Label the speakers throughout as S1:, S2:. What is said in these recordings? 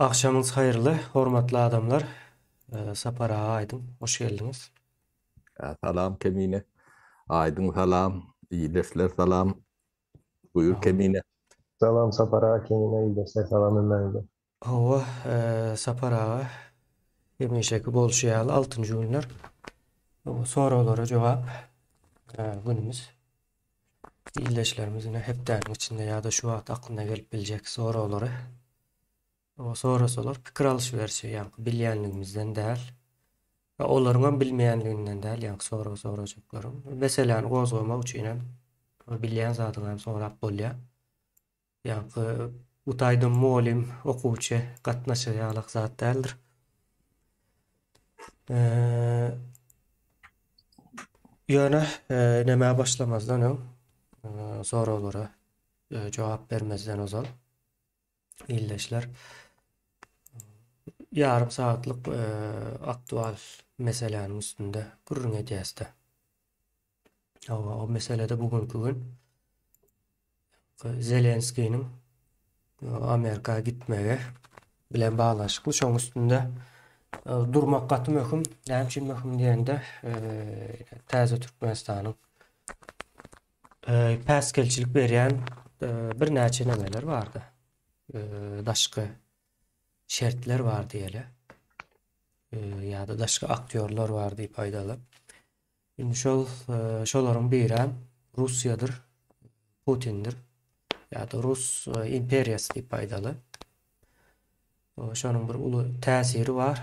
S1: Agşamyňyz haýyrly, hormatly adamlar. Sapar aga Aýdyň, hoş geldiňiz.
S2: Salam Kemine. Aýdyň salam, ildeşler salam. Buýur Kemine.
S3: Salam Sapar aga, Kemine ildeşler salam hemmäňize.
S1: Hawa, Sapar aga, hemişeki bolşy ýaly altynjy günler soraglara jogap günümiz. Ildeşlerimiz ine hepdäniň içinde ýa-da şu wagt aklyna gelip biljek soraglary sorasalar pikir alyş-berişi ýaňky bilýänligimizden däl we olaryňam bilmeýänliginden däl ýaňky sorag sorajaklaryň. Meseläni gozgamak üçin hem bilýän zadyňy hem sorap bolýar. Ýaňky bu taýda mugallym okuwçy gatnaşygy ýalak zat däldir. Ýöne nämä başlamazdan öň soraglara jogap bermezden ozal ildeşler ýarym sagatlyk aktual meseläniň üstünde gürrüň edýäs-de. Hawa, o meselede bu günki gün Zelenskiniň Amerika gitmegi bilen baglanyşykly. Şoň üstünde durmak gaty möhüm. Näme üçin möhüm diýende, täze Türkmenistanyň päsgelçilik berýän birnäçe nemeler bardy. Daşky şertler bar diýeli. Ýa-da daşky aktýorlar bar diýip aýdaly. Indi şol şolaryň birem Russiýadyr, Putindir. Ýa-da Rus imperiýasy diýip aýdaly. Şonuň bir uly täsiri bar.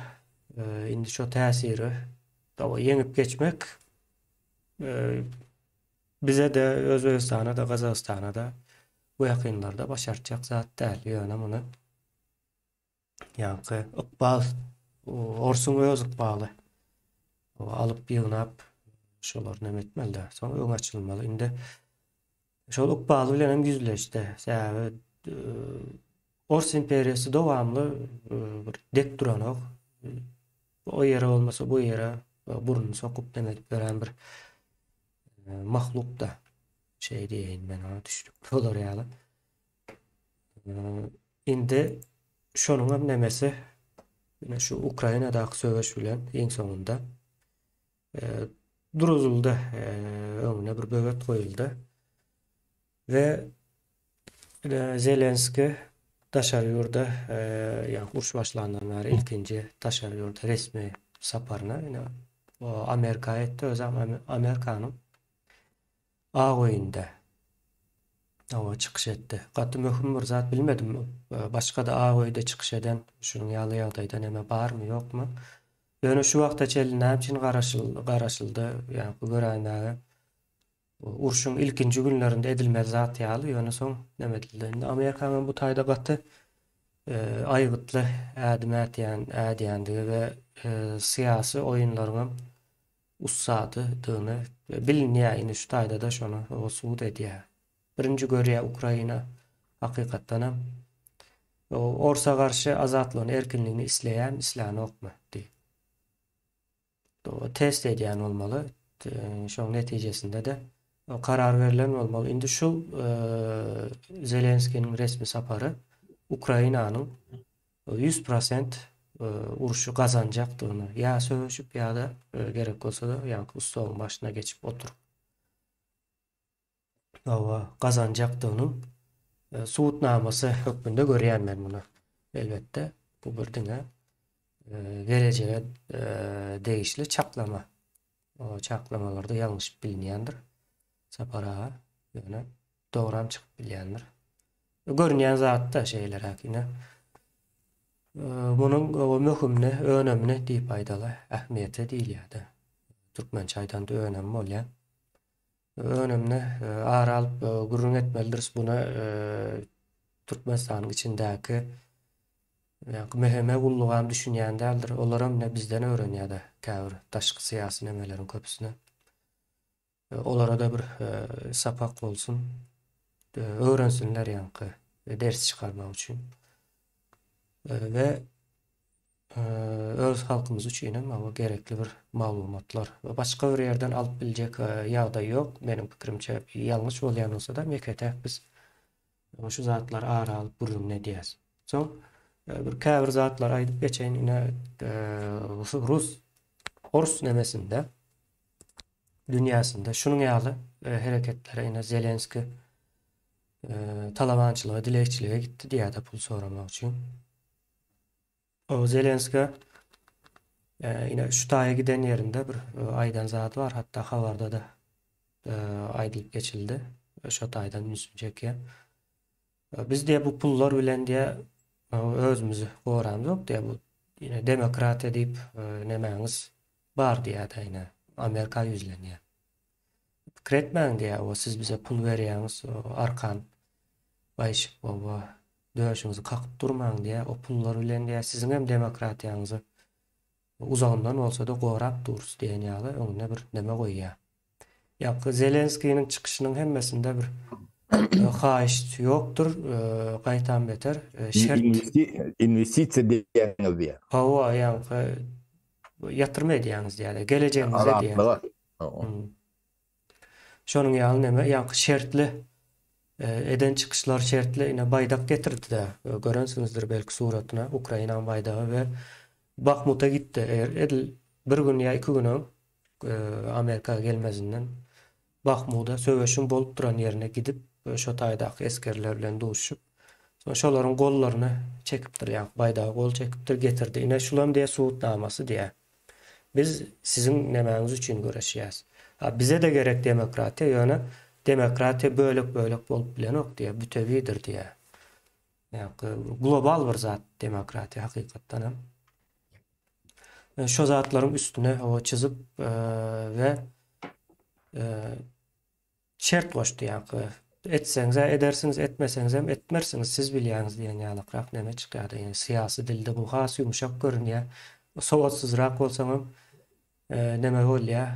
S1: Indi şo täsiri ýeňip geçmek bize-de, Özbegistana-da, Gazagystana-da bu ýakynlarda başartjak zat däl. Ýöne muny Ýaňky ykbal, orsuň öz ykbaly. Alyp ýygnap şolary neme etmeli-de, soň öňe açylmaly. Indi şol ykbaly bilen hem ýüzleşdi. Sebäbi Ors imperiýasy dowamly bir dek duranok. O ýere bolmasa bu ýere burnuny sokup neme edip ýören bir mahluk-da. Şeý diýeýin men oňa düşnükli bolar ýaly. Indi şonuň hem nemesi ine şu Ukrainadaky söweş bilen iň soňunda duruzyldy, öňüne bir böwet goýuldy. We Zelenski daşary ýurda, ýagny uruş başlandan bäri ilkinji daşary ýurda resmi saparyny ine Amerika etdi, özem Amerikanyň Ak öýünde hawa çykyş etdi. Gaty möhüm bir zat bilmedim. Başga-da Ak öýde çykyş eden şunuň ýaly ýagdaýda neme barmy, ýokmy? Ýöne şu wagta çenli näme üçin garaşyldy, ýaňky göräýmäge urşuň ilkinji günlerinde edilmeli zat ýaly, ýöne soň neme edildi. Indi Amerikanyň bu taýda gaty aýgytly ädim ätýän ädýändigi we syýasy oýunlaryňam ussadydygyny bilinýär indi şu taýdada şony subut edýär. Birinji görýär Ukraina hakykatdanam Orsa garşy azatlygyny erkinligini isleýärmi islänokmy diýip. Test edýän bolmaly. Şoň netijesinde-de karar berlen bolmaly. Indi şu Zelenskiniň resmi sapary Ukrainanyň 100% urşy gazanjakdygyny, ýa söweşip ýa-da gerek bolsa-da ýaňky stoluň başyna geçip oturyp hawa gazanjakdygynyň subutnamasy hökmünde görýän men muny. Elbetde, bu bir diňe gelejege degişli çaklama. O çaklamalarda ýalňyşyp bilinýändir. Sapar aga, ýöne dogram çykyp bilýändir. Görünýän zatda şeýleräk ine. Munuň möhümini, önemini diýip aýdaly, ähmiýeti diýilýär-de. Türkmençe aýdanda önemi bolýar. Önemini ara alyp gürrüň etmelidiris. Muny Türkmenistanyň içindäki MHM gullugam düşünýän däldir. Olaram ine bizden öwrenýär-de käbir daşky syýasy nemeleriň köpüsini. Olara-da bir sapak bolsun. Öwrensinler ýaňky ders çykarmak üçin. We öz halkymyz üçin hem bu gerekli bir maglumatlar. Başga bir ýerden alyp biljek ýagdaý ýok. Meniň pikirimçe ýalňyş bolýan bolsa-da ýeke-täk biz şu zatlary ara alyp gürrüňini edýäs. Soň. Bir käbir zatlary aýdyp geçeýin. Ine, rus ors nemesinde dünýäsinde şunuň ýaly hereketlere ine Zelenski talabançylyga, dilegçilige gitdi diýýär-de pul soramak üçin. O Zelenska ine şu taýa giden ýerinde bir aýdan zady bar, hatda habarda-da aýdylyp geçildi. Şo taýdan ünsümi çekýär. Biz diýýär bu pullar bilen diýýär özümizi goramzok diýýär bu ine demokratiýa diýip nemäňiz bar diýýär-de ine Amerika ýüzlenýär. Pikir etmäň diýýär o siz bize pul berýäňiz arkan gaýşyp oba döşüňizi kakyp durmaň diýýär o pullar bilen diýýär siziň hem demokratiýaňyzy uzagyndan bolsa-da gorap durus diýen ýaly öňüne bir neme goýýar. Ýaňky Zelenskiniň çykyşynyň hemmesinde bir haýyşt ýokdur, gaýtam beter şert.
S2: Inwestisiýa diýýäňiz diýýär.
S1: Hawa, ýaňky ýatyrma edýäňiz diýýär. Gelejegiňize diýýär.
S2: Azatlyga.
S1: Şonuň ýaly neme, ýaňky şertli eden çykyşlar şertli ine baýdak getirdi-de, görensiňizdir belki suratyna, Ukrainanyň baýdagy we Bahmuta gitdi. Eger edil bir gün ýa iki gün öň Amerika gelmezinden Bahmuda söweşiň bolup duran ýerine gidip, şo taýdaky esgerler bilen duşup, soň şolaryň gollaryny çekipdir, ýaňky baýdaga gol çekipdir, getirdi. Ine şulam diýýär subutnamasy diýýär. Biz siziň nemäňiz üçin göreşýäs. A bize-de gerek demokratiýa, ýöne demokratiýa bölek-bölek bolup bilenok diýýär, bütewidir diýýär. Ýaňky global bir zat demokratiýa hakykatdan hem. Şo zatlaryň üstüne o çyzyp we şert goşdy ýaňky etseňiz-ä edersiňiz, etmeseňizem etmersiňiz, siz bilýäňiz diýen ýalakrak neme çykýardy. Ýagny syýasy dilde bu has ýumşak görünýär. Sowatsyzrak bolsaňam neme bolýar,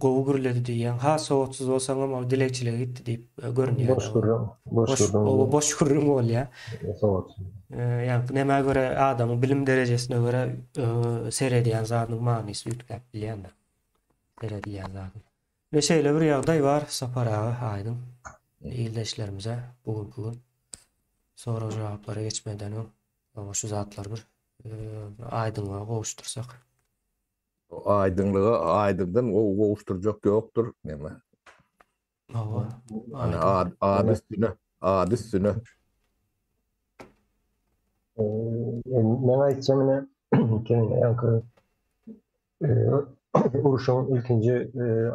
S1: gowy gürledi diýýäň. Has sowatsyz bolsaňam ol dilegçilige gitdi diýip görünýär.
S3: Boş gürrüň, boş gürrüň.
S1: Oba boş gürrüň bolýar.
S3: Sowatsyz.
S1: Ýaňky nämä görä adamyň bilim derejesine görä seredýän zadynyň manysy üýtgäp bilýändir. Seredilýän zadyň. We şeýle bir ýagdaý bar Sapar aga aýdyň ildeşlerimize bu günki gün sorag jogaplara geçmeden öň şu zatlary bir aýdyňlyga gowuşdyrsak.
S2: Aýdyňlyga aýdyňdan gowy gowuşdyrjak ýokdur neme.
S1: Hawa.
S2: Ana ad üstüne, ad üstüne.
S3: Men aýtjam ine kimin ýaňky urşuň ilkinji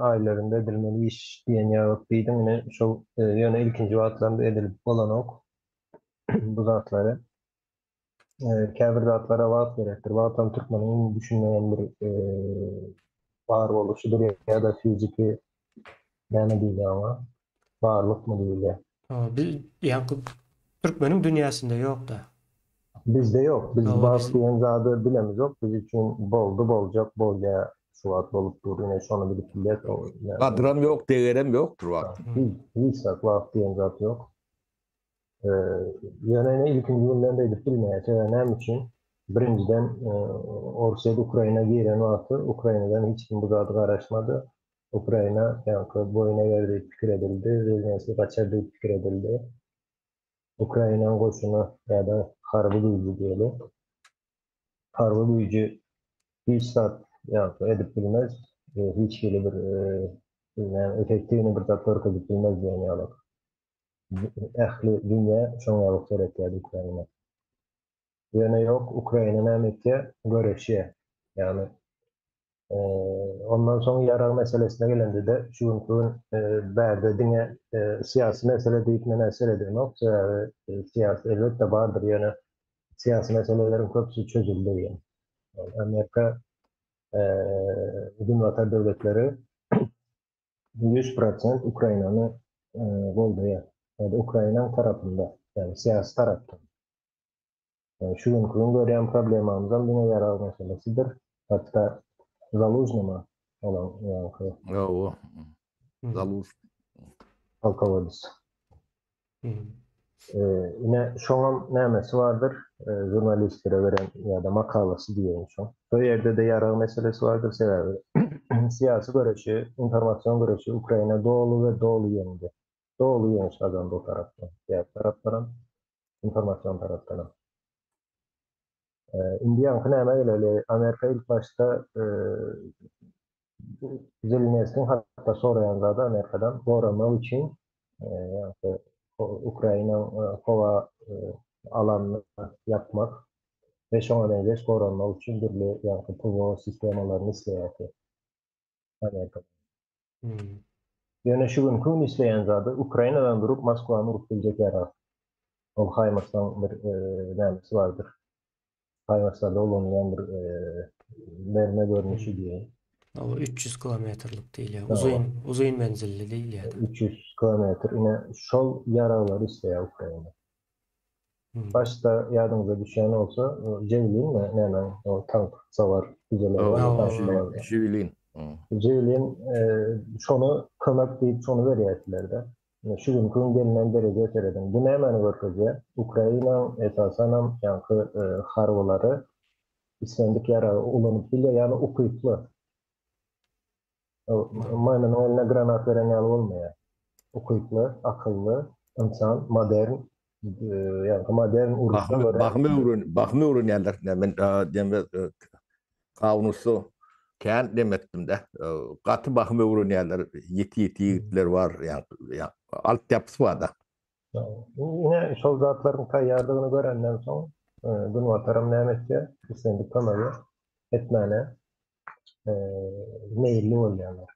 S3: aýlarynda edilmeli iş diýen ýalyk diýdiň ine şol ýöne ilkinji wagtlarynda edilip bolanok bu zatlary. Käbir zatlara wagt gerekdir. Wagtam türkmeniň iň düşünmeýän bir bar boluşydyr ýa-da fiziki näme diýilýär oňa? Barlykmy diýilýär?
S1: Biz ýaňky türkmeniň dünýäsinde ýok-da.
S3: Bizde ýok. Biz wagt diýen zady bilemizok. Biz üçin boldy, boljak, bolýar, şu wagt bolup dur. Ine şony bilip bilýäs.
S2: Gadyram ýok, degerem ýokdur wagtyň.
S3: Hiç zat wagt diýen zat ýok. Ýöne ine ilkinji günden beýdip bilmeýär. Sebäbi näme üçin? Birinjiden Orsýet Ukraina giren wagty Ukrainadan hiç kim bu zady garaşmady. Ukraina ýaňky boýun eger diýip pikir edildi, Zelenskiý gaçar diýip pikir edildi. Ukrainanyň goşuny ýa-da harby güýji diýeli. Harby güýji hiç zat ýaňky edip bilmez, hiç hili bir bilmän effektiwny bir zat görkezip bilmez diýen ýaly. Ähli dünýä şoň ýaly seretýärdi Ukraina. Ýöne ýok, Ukraina näme etýär? Göreşýär. Ýagny ondan soň ýarag meselesine gelende-de şu günki gün bärde diňe syýasy mesele diýip men-ä seredemok. Sebäbi syýasy elbetde bardyr, ýöne syýasy meseleleriň köpüsi çözüldi diýen. Amerika Günbatar döwletleri 100% Ukrainany goldaýar. Ýa-da Ukrainanyň tarapynda, ýagny syýasy tarapdan. Şu günki gün görýän problemamyzam diňe ýarag meselesidir. Hatda Zalužnyma olan ýaňky.
S2: Hawa. Zalužny.
S3: Polkowodis. Ine şoňam nämesi bardyr, žurnalistlere beren ýa-da makalasy diýeýin şoň. Şo ýerde-de ýarag meselesi bardyr, sebäbi syýasy göreşi, informasion göreşi Ukraina doly we doly ýeňdi. Doly ýeňiş gazandy o tarapdan, syýasy tarapdanam, informasion tarapdanam. Indi ýaňky nämä geleli, Amerika ilk başda Zelenskiň hatda soraýan zady Amerikadan goramak üçin ýaňky Ukrainaň howa alanyny ýapmak we şoňa meňzeş goranmak üçin dürli ýaňky PWO sistemalaryny isleýärdi Amerikadan. Ýöne şu günki gün isleýän zady Ukrainadan durup Moskwany urup biljek ýarag. Ol Haýmarslaň bir nämesi bardyr. Haýmarslarda ulanylýan bir merme görnüşi diýeýin.
S1: O 300 kilometrlik diýilýär. Uzyn, uzyn menzilli diýilýär.
S3: 300 kilometr. Ine şol ýaraglary isleýär Ukraina. Başda ýadyňyza düşýän bolsa, Jewlin mi näme o tank sawar füzeleri bar.
S2: Jewlin.
S3: Jewlin şony kömek diýip şony berýärdiler-de. Şu günki gün gelinen derejä serediň. Bu nämäni görkezýär? Ukrainaň esasanam ýaňky harbylary islendik ýaragy ulanyp bilýär, ýagny ukyply. Maýmynyň eline granat beren ýaly bolmaýar. Ukyply, akylly ynsan, modern, ýaňky modern uruşa
S2: görä. Bahym öwren, bahym öwrenýärler. Men diýme Kaunusy kän demetdim-de. Gaty bahym öwrenýärler. Ýiti-ýiti ýigitler bar, ýa altyapysy bar-da.
S3: Ine, şol zatlaryň taýýardygyny görenden soň, Günbataram näme etýär? Islendik kömegi etmäne meýilli bolýarlar.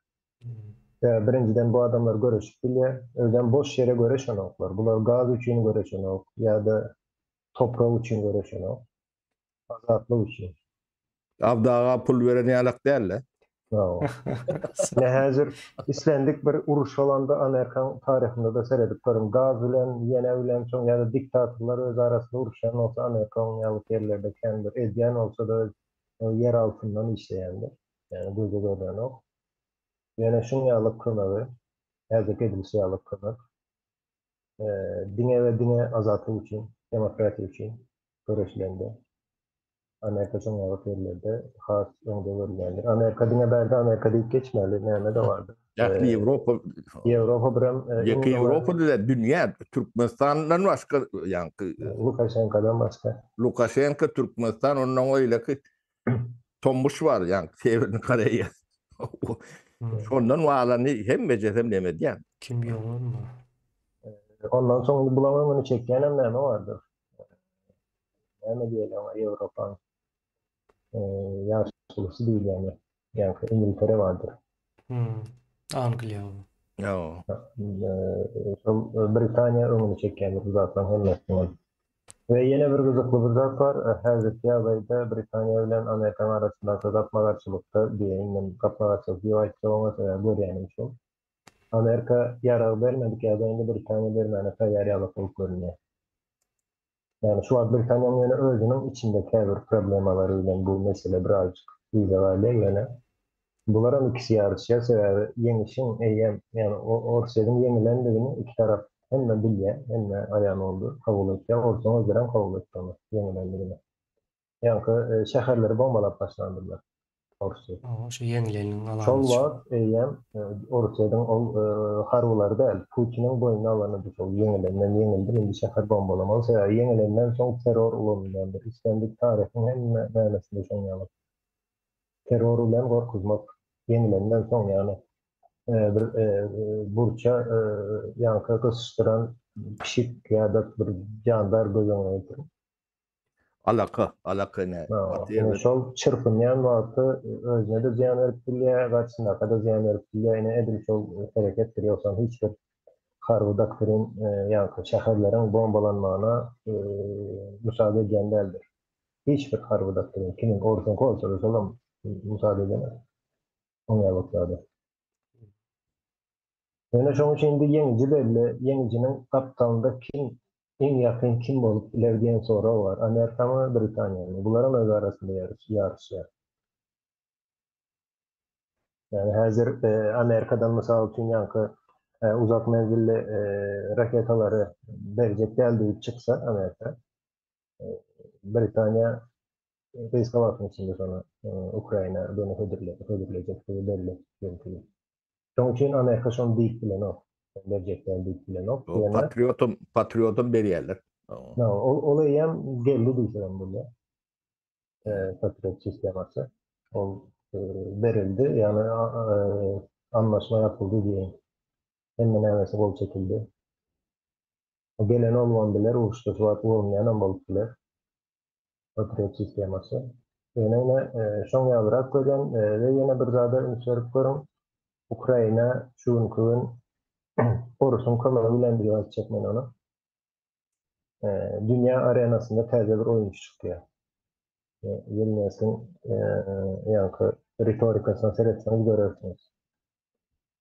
S3: Sebäbi birinjiden bu adamlar göreşip bilýär. Özem boş ýere göreşenoklar. Bular gaz üçin göreşenok ýa-da toprak üçin göreşenok. Azatlyk üçin.
S2: Abdy aga pul beren ýalak däl-de.
S3: Ine häzir islendik bir uruş bolanda Amerikaň taryhynda-da seredip görüň. Gaz bilen, ýene bilen soň ýa-da diktatorlar öz arasynda uruşýan bolsa Amerika oň ýaly ýerlerde kän bir edýän bolsa-da öz ýer altyndan işleýändir. Ýagny göze görnenok. Ýöne şuň ýaly kömegi, häzirki edilişi ýaly kömek diňe we diňe azatlyk üçin, demokratiýa üçin göreşilende Amerika şoň ýaly ýerlerde has öňde görülýändir. Amerika diňe bärde Amerika diýip geçmeli, näme-de bardyr.
S2: Ähli Ýewropa
S3: Ýewropa birem
S2: Ýeke Ýewropa däl, dünýä Türkmenistandan başga ýaňky
S3: Lukaşenkadan başga.
S2: Lukaşenka Türkmenistan ondan öýleki Tommuş bar ýaňky Sewerny Koreýa. Şondan galany hemmejesem neme edýän.
S1: Kim Jong Un mu?
S3: Ondan soň bulaň öňüni çekýänem näme bardyr? Näme diýeli oňa Ýewropaň ýaşulusy diýilýäni. Ýaňky Ingiltere bardyr.
S1: Hmm. Angliýa.
S2: Ýa.
S3: Şol Britaniýa öňüni çekýändir bu zatlaryň hemmesiniň. We ýene bir gyzykly bir zat bar. Häzirki ýagdaýda Britaniýa bilen Amerikanyň arasyndaky gapma-garşylykda diýeýin men gapma-garşylyk diýip aýtjak oňa sebäbi görýänim şol. Amerika ýarag bermedik ýagdaýynda Britaniýa bermäne taýýar ýalak bolup görünýär. Ýagny şu wagt Britaniýanyň ýöne özüniň içinde käbir problemalary bilen bu mesele birazjyk yza galýar ýöne bularam ikisi ýaryşýar sebäbi ýeňişiň eýýäm ýagny Orsýetiň ýeňilendigini iki tarap hemme bilýär hemme aýan boldy kabul etýär Orsuň özlerem kabul etdi ony ýeňilendigini. Ýaňky şäherleri bombalap başlandyrlar Orsýet.
S1: Hawa, şu ýeňileniň
S3: alamaty. Şol wagt eýýäm Orsýetiň ol harbylary däl, Putiniň boýnuna alanydy şol ýeňilenden ýeňildim indi şäher bombalamaly. Sebäbi ýeňilenden soň terror ulanylýandyr. Islendik taryhyň hemme nämesinde şoň ýaly. Terror bilen gorkuzmak ýeňilenden soň ýagny bir burça ýaňky gysyşdyran pişik ýa-da bir jandar göz öňüne getiriň.
S2: Alaka, alaka ne?
S3: Ine şol çyrpynýan wagty özüne-de zyýan berip bilýär, garşyndaka-da zyýan berip bilýär. Ine edil şol hereketdir. Ýogsam hiç bir harby doktrin ýaňky şäherleriň bombalanmagyna müsaade edýän däldir. Hiç bir harby doktrin, kimiň orsuňky bolsa-da şolam müsaade edemez. Oň ýaly zada. Ýöne şoň üçin indi ýeňiji belli, ýeňijiniň gapdalynda kim iň ýakyn kim bolup biler diýen sorag bar. Amerikamy, Britaniýamy? Bularam öz arasynda ýaryşýar. Ýagny häzir Amerikadan mysal üçin ýaňky uzak menzilli raketalary berjek däl diýip çyksa Amerika, Britaniýa gysga wagtyň içinde şony Ukraina göni hödürlejekdigi belli. Şonuň üçin Amerika şony diýip bilenok. Berjek däl diýip bilenok.
S2: Ýöne patriotam patriotam berýärler.
S3: Ol ol eýýäm geldi diýsegem bolýar. Patriot sistemasy. Ol berildi, ýagny anlaşma ýapyldy diýeýin. Hemme nämesi gol çekildi. Gelen bolman biler, uruşda şu wagt ulanylýanam bolup biler. Patriot sistemasy. Ýöne ine şoň ýalyrak görýän we ýene bir zada üns berip görüň. Ukraina şu günki gün orusyň kömegi bilen diýip aýtjak men ony. Dünýä arenasynda täze bir oýunçy çykýar. Zelenskiň ýaňky ritorikasyna seretseňiz görersiňiz.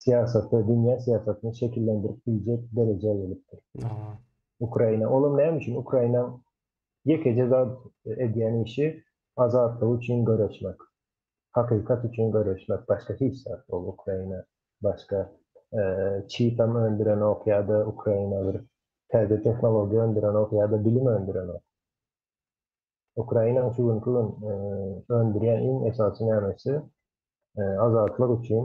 S3: Syýasaty, dünýä syýasatyny şekillendirip biljek derejä gelipdir. Ukraina, olam näme üçin? Ukraina ýekeje zat edýän işi azatlygy üçin göreşmek. Hakykat üçin göreşmek, başga hiç zat ol Ukraina başga çipem öndürenok ýa-da Ukraina bir täze tehnologiýa öndürenok ýa-da bilim öndürenok. Ukrainanyň şu günki gün öndürýän iň esasy nämesi azatlyk üçin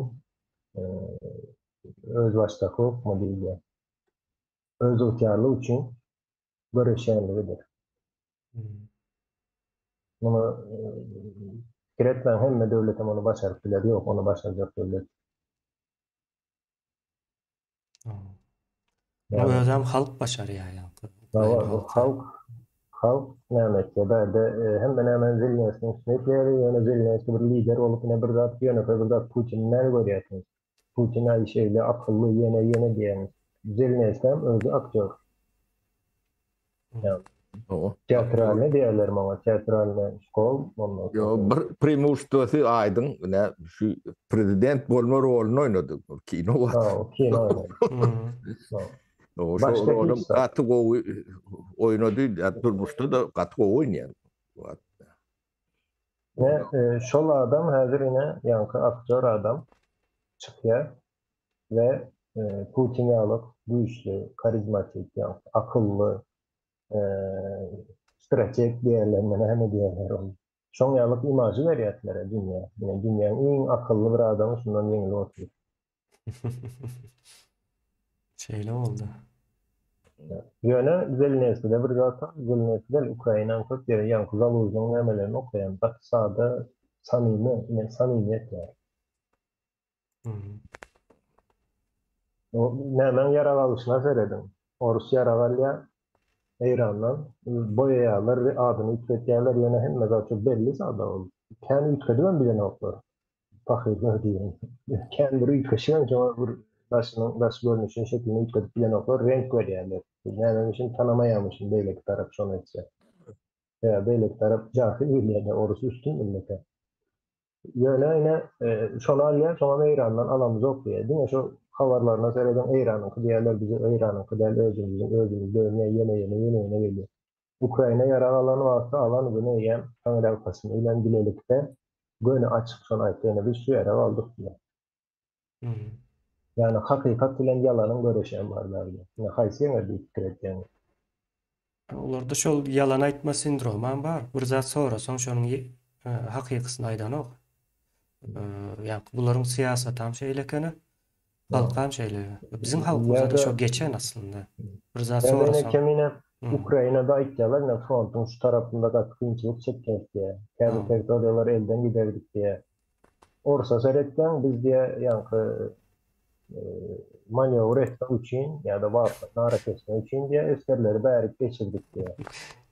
S3: özbaşdaklyk diýilýär. Özygtyýarlyk üçin göreşýänligidir. Muny pikir etmäň, hemme döwletem ony başaryp biler. Ýok, ony başarjak döwlet.
S1: Muny özem halk başarýar ýaňky.
S3: Halk halk näme etýär? Bärde hemme näme Zelenskiniň üstüne ýükleýär, ýöne Zelenskiý bir lider bolup ine bir zat ýönekeý bir zat Putini näme görýärsiňiz? Putin aý şeýle akylly ýene ýene diýýäňiz. Zelenskam özi aktýor. Teatralny diýerler maňa, teatralny şkol ondan
S2: soň. Ýok, bir preimuşstwosy aýdyň, ine şu prezident bolma roluny oýnady. Kino bar.
S3: Ha, o kino oýnady.
S2: O şo roluny gaty gowy oýnady, durmuşda-da gaty gowy oýnaýar.
S3: Ine, şol adam häzir ine ýaňky aktýor adam çykýar we Putin ýaly güýçli, karizmatik, ýaňky akylly, strateg diýerler, näme diýerler ony. Şoň ýaly imažy berýärler dünýä. Ine, dünýäň iň akylly bir adamy şundan ýeňilip otyr.
S1: Şeýle boldy.
S3: Ýöne Zelenskide bir zat bar, Zelenski däl, Ukrainanyň köp ýeri ýaňky Zalužnyň nämelerini okaýan, gaty sada, samimi, ine samimiýet bar. O nämäň ýarag alyşyna serediň. Orus ýarag alýar Eýrandan, boýaýarlar, adyny üýtgetýärler, ýöne hemme zat şo belli zada ol. Kän üýtgedibem bilenoklar. Pahyrlar diýen. Kän bir üýtgeşigem şoňa bir daşynyň daş görnüşini şeklini üýtgedip bilenoklar, reňk berýärler. Nämemişin tanamaýarmyşyn beýleki tarap şony etse. Ýa beýleki tarap jahyl bilýär-de orus üstün millete. Ýöne ine şony alýar, soňam Eýrandan alamyzok diýýär. Diňe şo habarlaryna serediň Eýranyňky diýýärler, bize Eýranyňky däl özümiziň özümiz dönýär ýene ýene ýene ýene gelýär. Ukraina ýarag alan wagty alan güni eýýäm Taňryýalkasyn bilen bilelikde göni açyk şony aýtdy, ýöne biz şu ýarag aldyk diýýär. Ýagny hakykat bilen ýalanyň göreşi hem bar bärde. Ine haýsy ýeňer diýip pikir edýäňiz?
S1: Olarda şol ýalan aýtma sindromam bar. Bir zat sorasaň şonuň hakykysyny aýdanok. Ýa bularyň syýasatam şeýle ekeni. Halkam şeýle. Biziň halkymyzda-da şo geçen aslynda. Bir zat sorasaň.
S3: Kemine Ukrainada aýtýarlar ine frontuň şu tarapynda gaty kynçylyk çekýäs diýýär. Käbir territoriýalary elden giderdik diýýär. Orsa seretseň biz diýýär ýaňky manýowr etmek üçin ýa-da wagtlaýyn arakesme üçin diýýär esgerleri bärik geçirdik diýýär.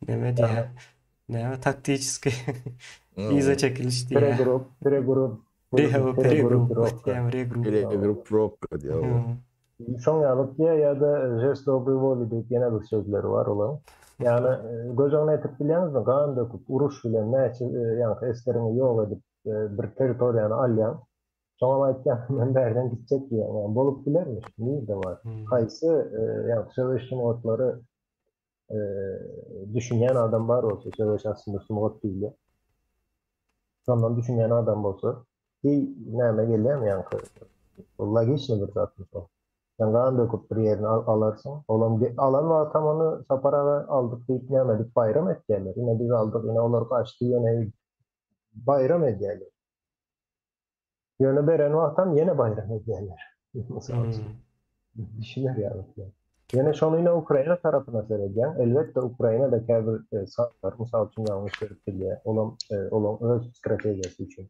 S1: Neme diýýär? Näme taktiçeskiý yza çekiliş diýýär.
S3: Pregrup, pregrup,
S1: Pregrup,
S2: Regruppirowka diýýär.
S3: Şoň ýaly diýýär ýa-da žest dobroý woli diýip ýene bir sözleri bar olaryň. Ýagny göz öňüne getirip bilýäňizmi, gan döküp, uruş bilen näçe ýaňky esgeriňi ýok edip bir territoriýany alýaň. Soňam aýtýaň, men bärden gitjek diýýäň. Ýagny bolup bilermi? Nirde bar? Haýsy ýaňky söweş sungatlary düşünýän adam bar bolsa, söweş aslynda sungat diýilýär. Şondan düşünýän adam bolsa, bir näme gelýärmi ýaňky? Bu logiçny bir zatmy şol? Sen gan döküp bir ýerini alarsyň. Olam alan wagtam ony Sapar aga aldyk diýip näme edip baýram etýärler. Ine biz aldyk, ine olar gaçdy ýene baýram edýärler. Ýöne beren wagtam ýene baýram edýärler. Mysal üçin. Düşüner ýaly. Ýöne şony ine Ukraina tarapyna seredýäň, elbetde Ukraina-da käbir sanlar, mysal üçin ýalňyş berip bilýär. Olam olaň öz strategiýasy üçin.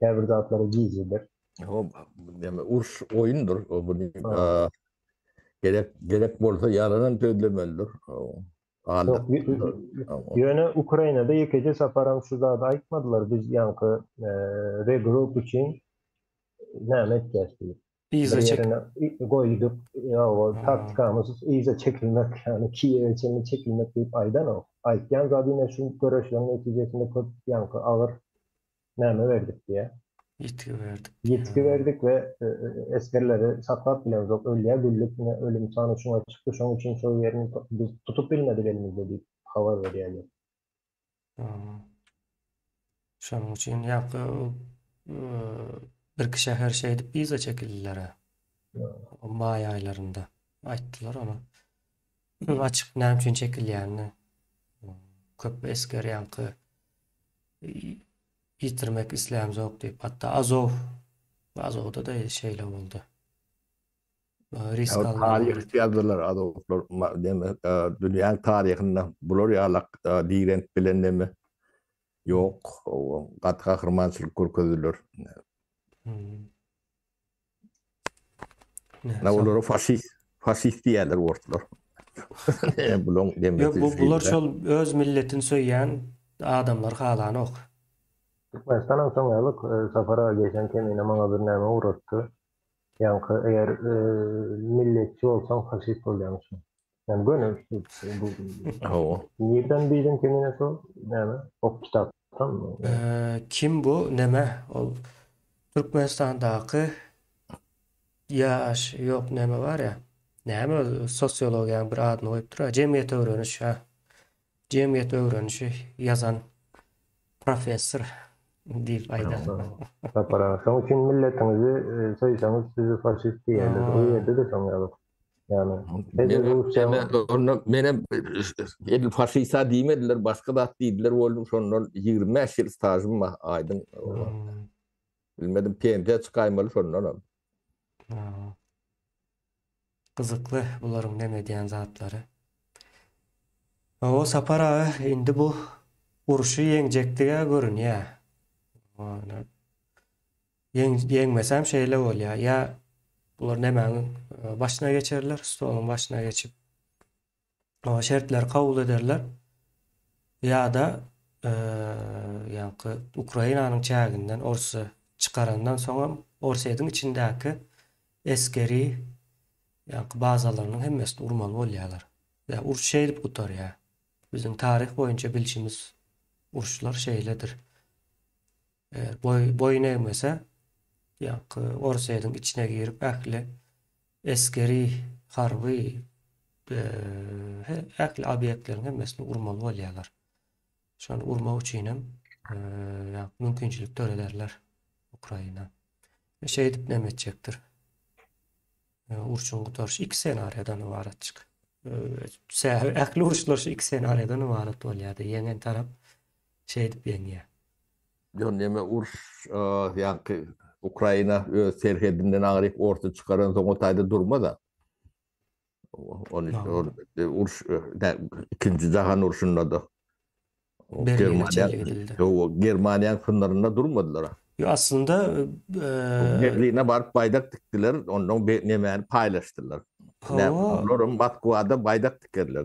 S3: Käbir zatlary gizlidir.
S2: Hop, näme uruş oýundyr. Buny gerek gerek bolsa ýalanam sözlemelidir.
S3: Ýöne Ukrainada ýekeje saparam şu zady aýtmadylar, biz ýaňky regroup üçin näme etýäs diýip.
S1: Yza çek.
S3: Goýduk, ýa taktikamyz yza çekilmek, ýagny Kiýewe çenli çekilmek diýip aýdanok. Aýtýan zady ine şu göreşleriň netijesinde köp ýaňky agyr näme berdik diýýär.
S1: Ýitgi berdik.
S3: Ýitgi berdik we esgerleri saklap bilemzok, ölýär günlük ine ölüm sany şuňa çykdy, şonuň üçin şol ýerini biz tutup bilmedik elimizde diýip habar berýärler.
S1: Şonuň üçin ýaňky birki şäher şeýdip yza çekildiler-ä. Maý aýlarynda aýtdylar ony. Açyk näme üçin çekilýänini. Köp esger ýaňky ýitirmek islämzok diýip, hatda Azow, Azowda-da şeýle boldy. Risk
S2: almaly. Taryh ýazdylar Azowlar, deme, dünýäň taryhynda bular ýalak direnip bilen deme ýok. Gaty gahrymançylyk görkezdiler. Na olara faşist, faşist diýerler orslar.
S1: Bulaň demesi. Ýok, bu bular şol öz milletini söýýän adamlar halanok.
S3: Türkmenistanam şoň ýaly Sapar aga geçen kemine maňa bir näme ugratdy. Ýaňky eger milletçi bolsaň faşist bolýarmyşyň. Ýani göni bu
S2: Hawa.
S3: Nirden bildiň kemine şo näme? Ok kitapdanmy?
S1: Kim bu neme ol Türkmenistandaky ýaş ýok neme bar ýa näme sosiologiýanyň bir adyny goýupdyr a jemgyýet öwreniş ha jemgyýet öwrenişi ýazan professor diýip aýdar.
S3: Sapar aga şoň üçin milletiňizi söýseňiz sizi faşist diýerler o ýerde-de şoň ýaly. Ýagny
S2: Onda menem edil faşista diýmediler, başga zat diýdiler boldum, şondan 25 ýyl stažym bar, aýdyň. Bilmedim, pensiýa çykaýmaly şondanam.
S1: Gyzykly bularyň neme edýän zatlary. Hawa Sapar aga indi bu urşy ýeňjekdig-ä görünýär. Ýeňmesem şeýle bolýar. Ýa bular nemäniň başyna geçerler, stoluň başyna geçip şertleri kabul ederler. Ýa-da ýaňky Ukrainanyň çäginden Orsy çykarandan soňam Orsýetiň içindäki esgeri ýaňky bazalarynyň hemmesini urmaly bolýarlar. Ýa uruş şeýdip gutarýar. Biziň taryh boýunça bilşimiz uruşlar şeýledir. Eger boýun egmese, ýaňky Orsýetiň içine girip ähli esgeri, harby ähli obýektleriň hemmesini urmaly bolýarlar. Şony urmak üçin hem mümkinçilik dörederler Ukraina. Şeýdip näme etjekdir? Urşuň gutaryşy iki ssenariýadan ybaratjyk. Sebäbi ähli uruşlar şu iki ssenariýadan ybarat bolýardy. Ýeňen tarap şeýdip ýeňýär.
S2: Ýok, neme uruş ýaňky Ukraina öz serhedinden aňryk orta çykaran soň o taýda durmaz-a. Ony uruş ikinji jahan urşunda-da
S1: Germaniýa
S2: Germaniýanyň synlarynda durmadylar.
S1: Ýok, aslynda
S2: Berline baryp baýdak dikdiler, ondan nemäni paýlaşdylar. Olar Moskwada baýdak dikerler,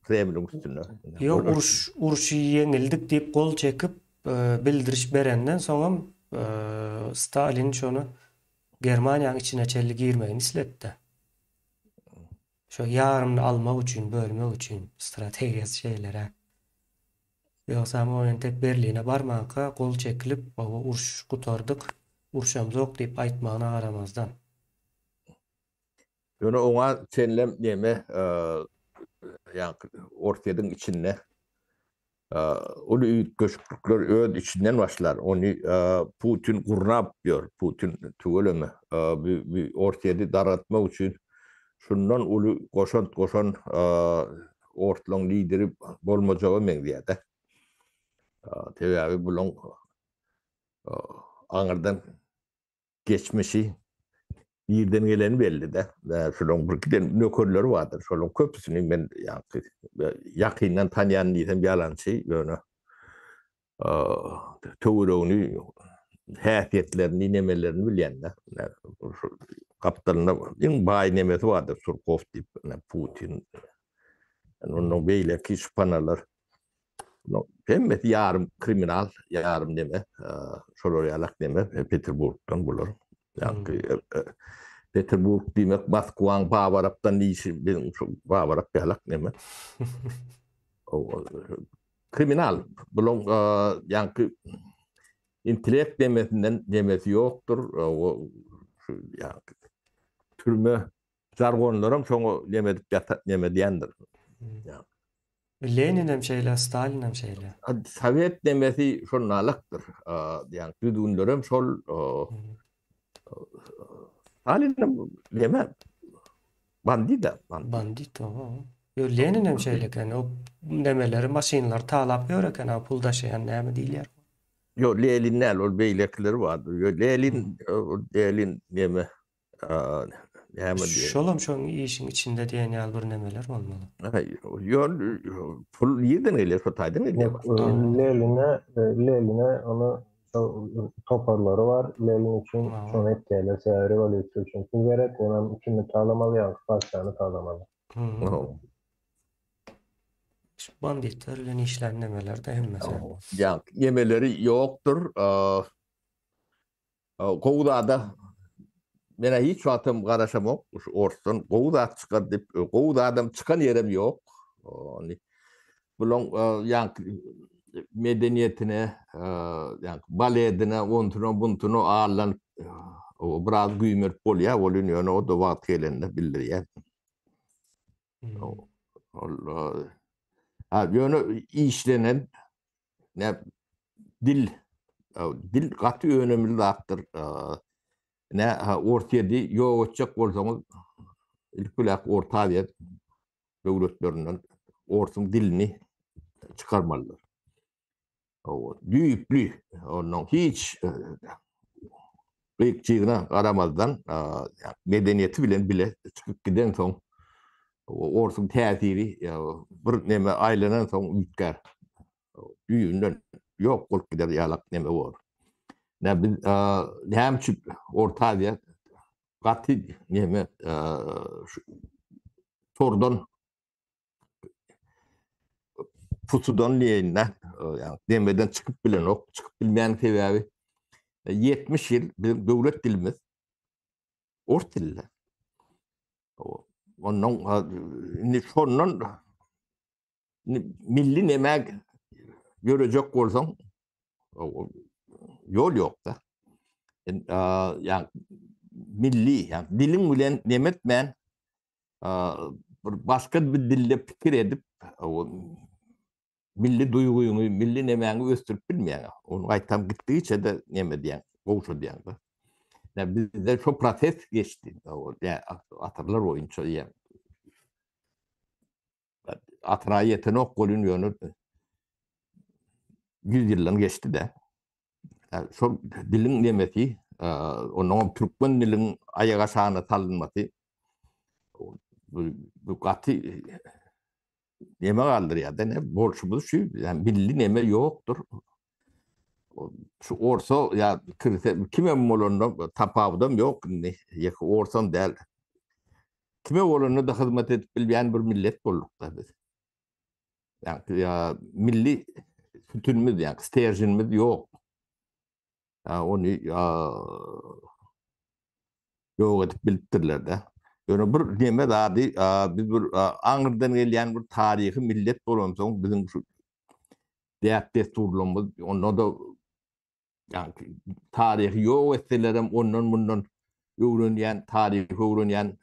S2: Kremliň üstünde.
S1: Ýok, uruş urşy ýeňildik diýip gol çekip bildiriş berenden soňam Stalin şony Germaniýanyň içine çenli girmegini isletdi. Şo ýarymyny almak üçin, bölmek üçin strategiýasy şeýleräk. Ýogsam o entek Berline barmanka gol çekilip, hawa uruş gutardyk, urşamzok diýip aýtmagyna garamazdan.
S2: Ýöne oňa çenlem neme, ýaňky Orsýetiň içinde Uly üýtgeşiklikler öz içinden başlar. Ony Putin gurnap ýör. Putin tüweleme bu Orsýeti dargatmak üçin şundan uly goşant goşan orslaň lideri bolmajaga meňzeýär-de. Sebäbi bulaň aňyrdan geçmişi. Nirden geleni belli-de. Şolaryň bir giden nökerleri bardyr. Şolaryň köpüsini men ýaňky ýakyndan tanýan diýsem ýalançy, ýöne töweregini, häsiýetlerini, nemelerini bilýän-de. Gapdalynda iň baý nemesi bardyr, Surkow diýip, Putin. Ondan beýleki şypanalar. Hemmesi ýarym kriminal, ýarym neme, şolar ýalak neme, Peterburgdan bular. Ýagny Peterburg diýmek Moskwaň Babarapdan diýişi, biziň şu Babarap ýalak neme. Kriminal, bulaň ýagny intellekt nemesinden nemesi ýokdur. Şu ýagny türme žargonlaram şoňa neme edip ýata neme diýendir.
S1: Leninem şeýle, Stalinem şeýle.
S2: Sowet nemesi şonalakdyr. Ýagny düzgünlerem şol Stalinem neme bandida.
S1: Bandit o. Ýo Leninem şeýle eken. O nemeleri, maşynlary talap ýör eken, a pul daşaýan näme diýilýär?
S2: Ýo Lenin däl, ol beýlekileri bardyr. Ýo Lenin, Lenin neme Näme diýeýin?
S1: Şolam şoň işiň içinde diýen ýaly bir nemeler bolmaly.
S2: Ýok, pul nirden gelýär? Şo taýdan gelýär.
S3: Leline, Leline ony toparlary bar. Lenin üçin şony etýärler. Sebäbi rewolýusiýa üçin pul gerek. Onam kimi talamaly, ýaňky patyşany talamaly.
S1: Şu banditler bilen işlän nemeler-de hemmesi.
S2: Ýa, nemeleri ýokdur. Gowy zada menä hiç wagtam garaşamok şu orsdan gowy zat çykar diýip gowy zadam çykan ýerem ýok. Ony bulaň ýaňky medeniýetine ýaňky baledine onsyna bunsuna allanyp biraz güýmenip bolýar welin ýöne o-da wagt gelende bildirýär. Ol ha ýöne işlenen ne dil dil gaty önemli zatdyr. Ne Orsýeti ýok etjek bolsaňyz ilki bilen Orta Aziýa döwletlerinden orsuň dilini çykarmalydyr. Düýpli ondan hiç gyýyk-jygyna garamazdan medeniýeti bilen bile çykyp giden soň orsuň täsiri bir neme aýlanan soň üýtgär. Düýbünden ýok bolup gider ýalak neme bor. Ne biz näme üçin Orta Aziýa gaty neme tordan pusudan diýeýin-dä, ýagny demeden çykyp bilenok, çykyp bilmeýän sebäbi 70 ýyl biziň döwlet dilimiz ors dilinde. Ondan indi şondan milli neme ýörejek bolsaň ýol ýok-da. Ýagny milli, ýagny diliň bilen neme etmän bir başga bir dilde pikir edip milli duýgyňy, milli nemäňi ösdürip bilmeýäň. Ony gaýtam gitdigiçe-de neme diýýäň, gowşadýaň-da. Ýa bizde şo proses geçdi. Ýa asyrlar boýunça diýýän. Asyra ýetenok welin ýöne 100 ýyldan geçdi-de. Şol diliň nemesi, onnoňam türkmen diliň aýak aşagyna salynmasy bu gaty neme galdyrýar-da, ne bolşumyz şu, ýa milli neme ýokdur. Şu orsa ýa kirse kimem bolanda tapawudam ýok indi, ýeke orsam däl. Kime bolanda-da hyzmat edip bilýän bir millet bolduk-da biz. Ýa milli sütünimiz, ýa steržinimiz ýok. Ýa ony ýok edip bilipdirler-de. Ýöne bir neme zady, biz bir aňyrdan gelýän bir taryhy millet bolansoň, biziň şu däp-dessurlarymyz, onda-da Ýagny taryhy ýok etselerem ondan-mundan öwrenýän, taryhy öwrenýän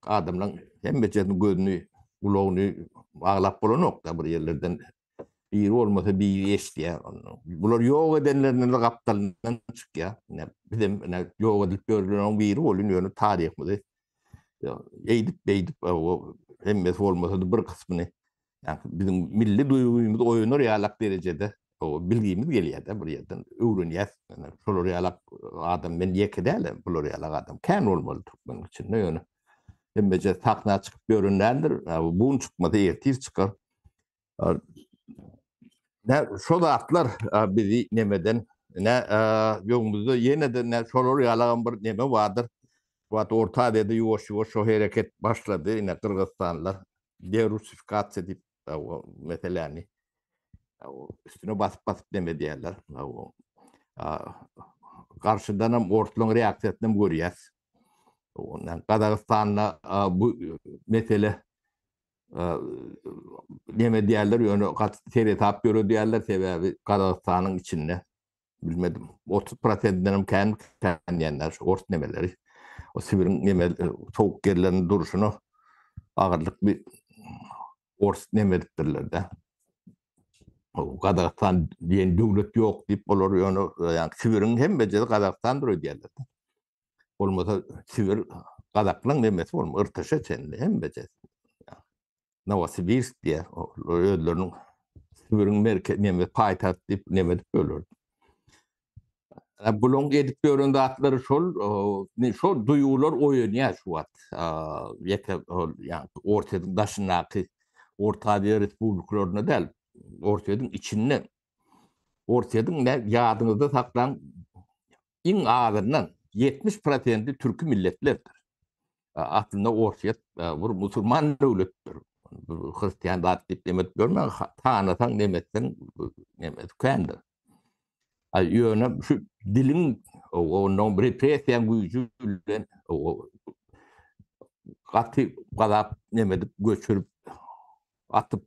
S2: adamlaryň hemmejesiniň gözüni, gulagyny baglap bolanok-da bir ýerlerden biri bolmasa biri eşidýär ondan. Bular ýok edenlerinden-de gapdalyndan çykýar. Ine bizem ine ýok edilip ýörülenleriň biri bolýan ýöne taryhymyzy eýdip beýdip hemmesi bolmasa-da bir kysmyny ýagny biziň milli duýgymyz oýanar ýalak derejede bilgimiz gelýär-de bir ýerden öwrenýäs. Şolar ýalak e, Adam men ýeke däl, bular ýaly adam kän bolmaly türkmeniň içinde ýöne hemmeje sahna çykyp ýören däldir. Bu gün çykmasa ertir çykar. Ne şo zatlar bizi nemeden ne öňümizde ýene-de ne şolar ýalagam bir neme bardyr. Wagt Orta Aziýada ýuwaş-ýuwaş şo hereket başlady. Ine Gyrgyzystanlar derussifikasiýa diýip meseläni üstüne basyp-basyp neme edýärler. Garşydan hem orslaryň reaksiýasyny hem görýäs. Ondan Gazagystanda bu mesele neme diýerler ýöne gaty seresap ýöredýärler sebäbi Gazagystanyň içinde bilmedim 30 prosentinden hem kän kän diýenler şu ors nemeleri o Sibiriň neme sowuk ýerleriniň durşuna agyrlyk bir ors neme edipdirler-de. Gazagystan diýen döwlet ýok diýip olar ýöne ýa Sibiriň hemmejesi Gazagystandyr öýdýärler. Bolmasa Sibir gazaklaň nemesi bolma, Yrtyşa çenli hemmejesi. Nowosibirsk diýýär, özleriniň Sibiriň merkezi neme paýtagt diýip neme edip böler. Bulaň edip ýören zatlary şol, şol duýgular oýanýar şu wagt. Ýeke ýa Orsýetiň daşyndaky Orta Aziýa respublikalarynda däl, Orsýetiň içinde. Orsýetiň ýadyňyzda saklaň Iň azyndan 70 prosenti türki milletlerdir. Aslynda Orsýet bir musulman döwletdir. Hristian zat diýip neme edip ýörmäň, tanasaň neme etseň neme kändir. Ýöne şu diliň ondan repressiýaň güýji bilen gaty gazap neme edip göçürip atyp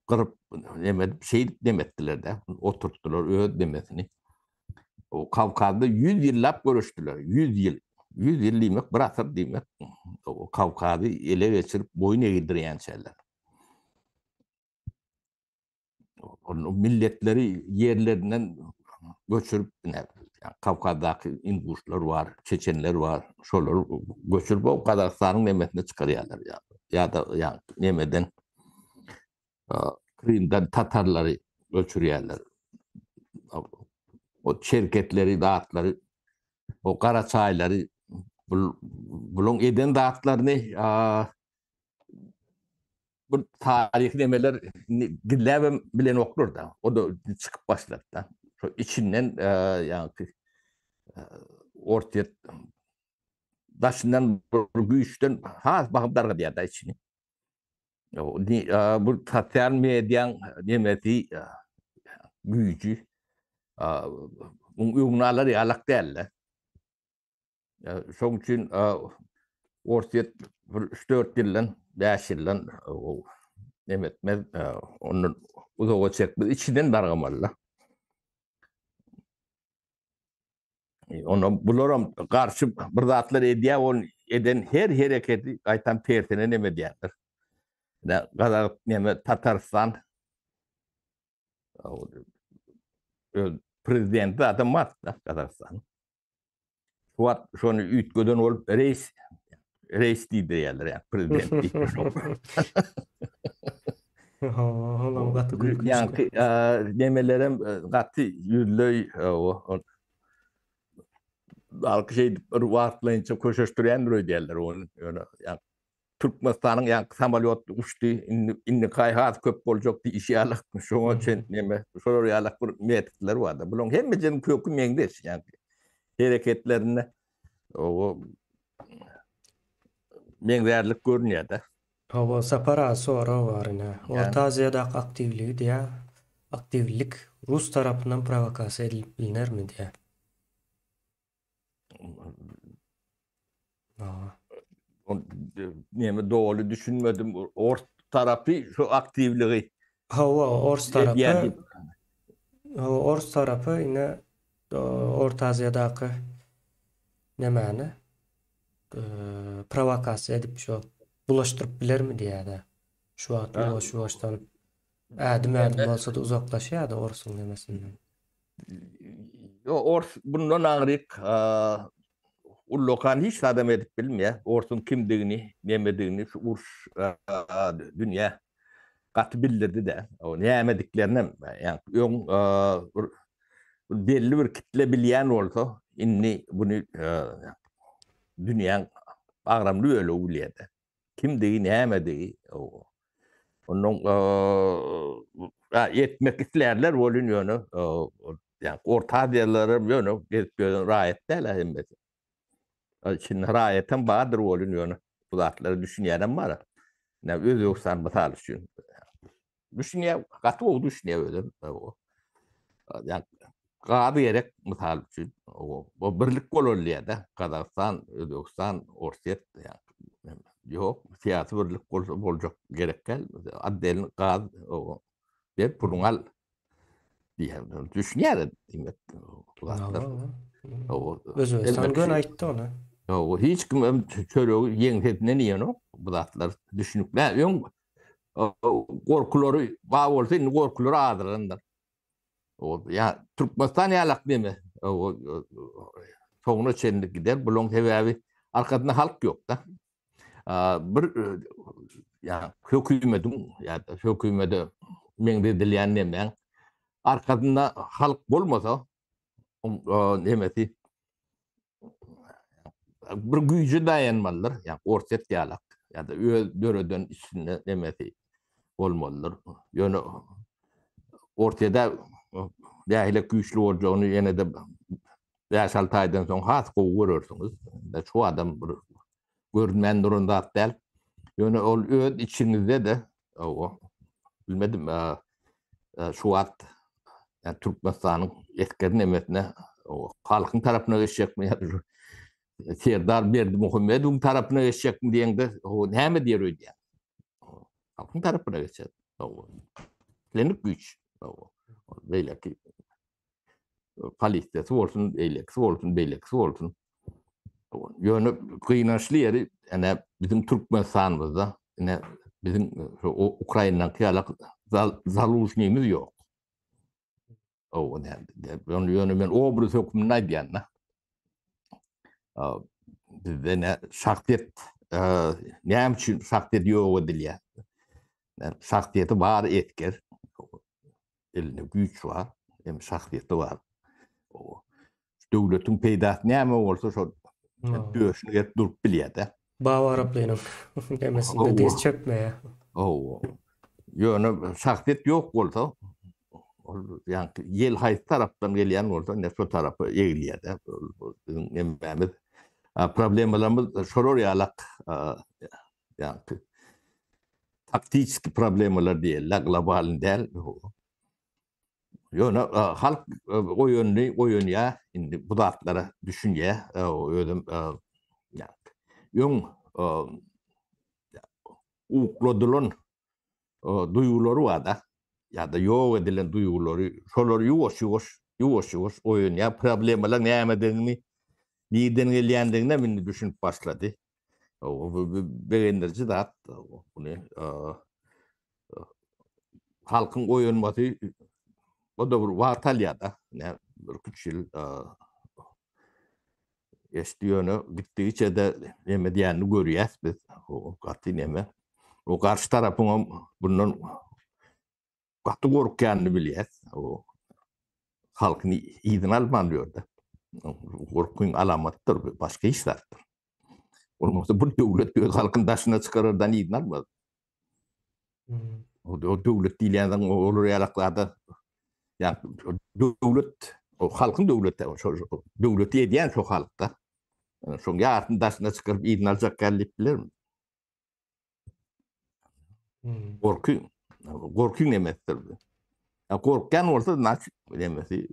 S2: gyryp neme edip şeýdip neme etdiler-de oturtdylar öz nemesini. O Kawkazda 100 ýyllap göreşdiler. 100 ýyl. 100 ýyl diýmek bir asyr diýmek. O Kawkazy ele geçirip boýun egdirýänçäler. Onu milletleri ýerlerinden göçürip, Kawkazdaky inguşlar bar, çeçenler bar, şolary göçürip o Gazagystanyň nemesine çykarýarlar ýa. Ýa-da ýa nemeden Krymdan tatarlary göçürýärler. O çerketleri, zatlary, o garaçaýlary buluň eden zatlaryny bu taryhy nemeler gizläbem bilenoklar da. O da çykyp başlady da. Şo içinden ýaňky Orsýet daşyndan bir güýçden has bahym dargadýar da içini. Bu sosial mediaň nemesi güýji muň öňüni alar ýalak dälde. Şoň üçin Orsýet bir 3-4 ýyldan, 5 ýyldan neme etmez, ondan uzaga çekmez, içinden dargamaly. Onda bularam garşy bir zatlar edýär, ol eden her hereketi gaýtam tersine neme edýändir. Gazak neme Tatarstan öz prezidenti zaten bar Gazagystan. Şu wagt şony üýtgeden bolup reis reis diýdirýärler ýa prezident diýip.
S1: Olam gaty gülkünç.
S2: Ýaňky nemelerem gaty ýüzleý halky şeýdip bir wagtlaýynça köşeşdirýändir öýdýärler ony. Ýöne ýa Türkmenistanyň ýaňky samolýot uçdy, indi indi kaý has köp boljak diýişi ýaly şoňa çen neme şolar ýaly bir metodlar bar-da. Bularyň hemmesiniň köki meňzeş ýaňky hereketlerinde o meňzärlik görünýär-de.
S1: Hawa, Sapar aga sorag bar ine. Orta Aziýadaky aktiwligi diýä, aktiwlik rus tarapyndan prowokasiýa edilip bilnermi diýä.
S2: Neme doly düşünmedim. Ors tarapy şu aktiwligi.
S1: Hawa, ors tarapy. Hawa, ors tarapy ine Orta Aziýadaky nemäni prowokasiýa edip şo bulaşdyryp bilermi diýýär-de. Şu wagt ýuwaş-ýuwaşdan ädim-ädim bolsa-da uzaklaşýar-da orsuň nemesinden.
S2: Ýok, ors bundan aňryk ullakan hiç zadam edip bilmeýär. Orsuň kimdigini, nemedigini şu uruş dünýä gaty bildirdi-de. O nämediklerinem, ýa öň bir. belli bir kitle bilýän bolsa, indi buny dünýäň agramly bölegi bilýär-de. Kimdigi, nämedigi. Ondan etmek islärler welin ýöne ýa Orta Aziýalylar ýöne gezip ýören raýat däl hemmesi. Içinde raýatam bardyr welin ýöne bu zatlara düşünýänem bar. Ine Özbegistan mysal üçin. Düşünýär, gaty gowy düşünýär özem. Ýa gaz gerek mysal üçin. O birlik bolaly diýýär-de. Gazagystan, Özbegistan, Orsýet ýok, syýasy birlik bolsa boljak gerek däl. Otdelny gaz ber puluňy al diýýär. Düşünýär diýmek bu zatlar.
S1: Özbegistan göni aýtdy ony.
S2: Ýok, hiç kim hem çöregi ýeňsesinden iýenok. Bu zatlar düşünikli. Öň gorkulary bar bolsa indi gorkulary azalandyr. O ýa Türkmenistan ýalak neme? Soňuna çenli gider. Bulaň sebäbi arkasynda halk ýok-da. Bir ýa hökümediň ýa-da hökümede meňzedilýän nemäň arkasynda halk bolmasa nemesi bir güýje daýanmalydyr, ýa Orsýet ýalak ýa-da öz döreden içinde nemesi bolmalydyr. Ýöne Orsýede nähili güýçli boljagyny ýene-de 5-6 aýdan soň has gowy görersiňiz. Şu adam bir görünmän duran zat däl. Ýöne ol öz içiňizde-de o bilmedim şu wagt yani Türkmenistanyň esger nemesine halkyň tarapyna geçjekmi ýa Serdar Berdimuhamedowyň tarapyna geçjekmi diýende o näme diýer öýdýän? Halkyň tarapyna geçer. Islendik güýç. Beýleki polisiýasy bolsun, beýlekisi bolsun, beýlekisi bolsun. Ýöne gynançly ýeri, ene biziň Türkmenistanymyzda, ene biziň Ukrainadaky ýaly Zalužnyýymyz ýok. O näme? Ýöne men obraz hökmünde aýdýan-da. Bizde ne şahsyýet, näme üçin şahsyýet ýok edilýär? Şahsyýeti bar esger. Elinde güýç bar, hem şahsyýeti bar. O döwletiň peýdasy näme bolsa şol döşüni gerip durup bilýär-de.
S1: Baba Araplynyň demesinde diz çökmeýär.
S2: Hawa. Ýöne şahsyýet ýok bolsa, ol ýaňky ýel haýsy tarapdan gelýän bolsa, ine şo tarapa egilýär-de. Biziň nemämiz, problemalarymyz şolar ýalak ýaňky taktiçki problemalar diýeli, global däl. Ýöne halk oýandy, oýanýar, indi bu zatlara düşünýär. Özüm öň ukladylan duýgulary bar-da, ýa-da ýok edilen duýgulary, şolar ýuwaş-ýuwaş, ýuwaş-ýuwaş oýanýar. Problemalar nämedigini, nirden gelýändigine indi düşünip başlady. Bu begendiriji zat. Muny halkyň oýanmasy o da bir wagt alýar-da. Ne bir üç ýyl geçdi ýöne gitdigiçe-de neme diýenini görýäs biz. O gaty neme. O garşy tarapyň hem bundan gaty gorkýanyny bilýäs. O halkyny yzyna alman ýörde. Gorkyň alamatdyr, başga hiç zatdyr. Bolmasa bu döwlet öz halkyny daşyna çykarardan yzyna almaz. Hmm. O, o döwlet diýilýän zaň olar ýalaklarda ýa döwlet o halkyň döwleti şo döwleti edýän şo halkda. Şoň ýarysyny daşyna çykaryp yzyna aljak gel diýip bilermi? Hmm. Gorky gorky nemesidir bu. Ya gorkýan bolsa naç nemesi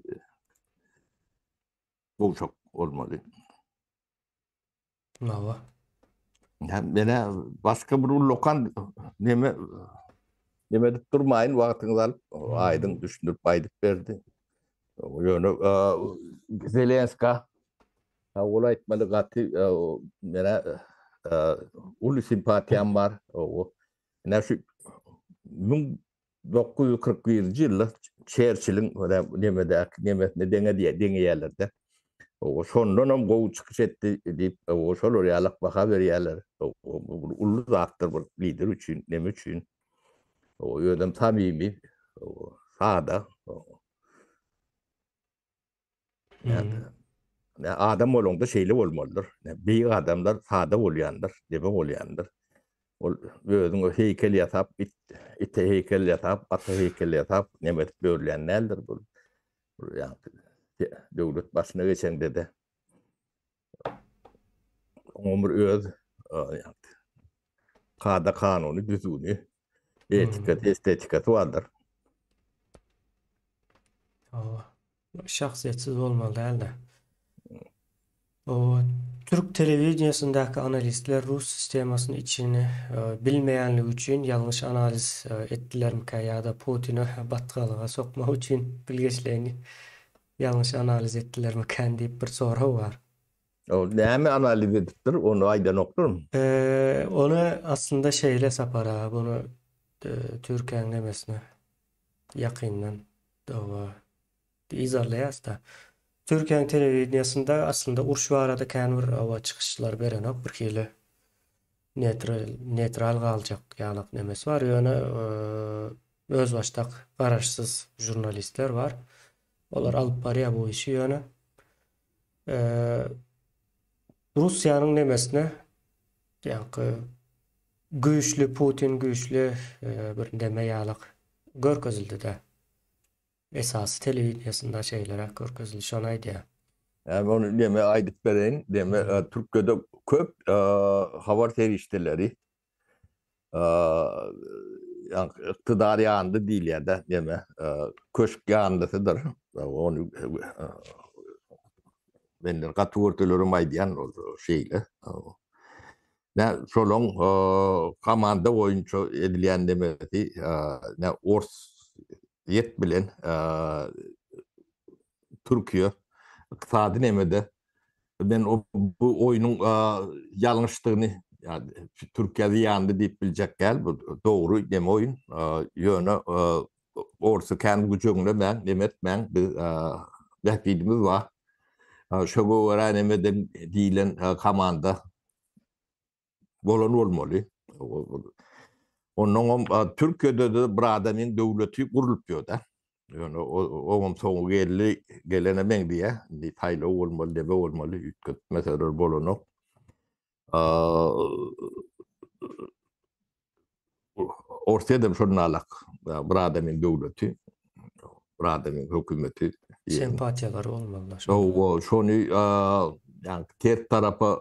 S2: gowşak bolmaly.
S1: Hawa.
S2: Ya menä başga bir ullakan neme neme edip durmaýyn wagtyňyzy alyp aýdyň düşündirip aýdyp berdi. Ýöne Zelenska sag bol aýtmaly gaty menä uly simpatiýam bar. Ine şu 1941-nji ýylda Çerçiliň nemedäki nemesine deňe diýe deňeýärler-de. O şondan hem gowy çykyş etdi diýip, o şolar ýalak baha berýärler. Bu uly zatdyr bir lider üçin, neme üçin. O özem samimi, sada. Adam bolaňda şeýle bolmalydyr. Beýik adamlar sada bolýandyr, debe bolýandyr. Ol özüňe heýkel ýasap, it, ite heýkel ýasap, ata heýkel ýasap, neme edip ýörülýän däldir bu. Ýa döwlet başyna geçeňde-de oňa bir öz kada kanuny, düzgüni, etikasy, estetikasy bardyr.
S1: Hawa. Şahsyýetsiz bolmaly däldi. O türk telewideniýesindäki analistler rus sistemasyny içini bilmeýänligi üçin ýalňyş analiz etdilermikä ýa-da Putini batgalyga sokmak üçin bilgeşleýin ýalňyş analiz etdilermikän diýip bir sorag bar.
S2: Ol näme analiz edipdir, ony aýdanokdyrmy?
S1: Ony aslynda şeýle Sapar aga, buny Türkiýäň nemesine ýakyndan yzarlaýas-da. Türkiýäniň telewideniýesinde aslynda uruş barada kän bir hawa çykyşlar berenok, bir hili neýtral neýtral galjak ýalak nemesi bar. Ýöne özbaşdak garaşsyz žurnalistler bar. Olar alyp barýar bu işi ýöne Russiýanyň nemesine ýaňky güýçli Putin güýçli bir neme ýalak görkezildi-de. Esasy telewideniýesinde şeýleräk görkezildi, şony aýdýar.
S2: Ýa ony neme aýdyp bereýin, neme Türkiýede köp habar serişdeleri ýa iktidar ýandy diýilýär-de, neme köşk ýanlysydyr. Ony menden gaty görselerem aýdýan ol şeýle. Nä şolaň komanda boýunça edilýän nemesi nä ors ýet bilen Türkiýe ykdysady nemede men o bu oýnuň ýalňyşdygyny ýa Türkiýä zyýanly diýip biljek däl bu dogry neme oýun ýöne orsy kän güjeňlemäň neme etmäň biz bähbidimiz bar şo görä nemeden diýlen komanda bolan bolmaly. Onnoňam Türkiýede-de bir adamyň döwleti gurlup ýör-dä. Ýöne oňam soňy geldi, gelene meňzeýär. Indi saýlaw bolmaly, neme bolmaly, üýtgetmeseler bolanok. Orsýet hem şonalak bir adamyň döwleti, bir adamyň hökümeti.
S1: Sempatiýalary bolmaly.
S2: Hawa, şony ýa ters tarapa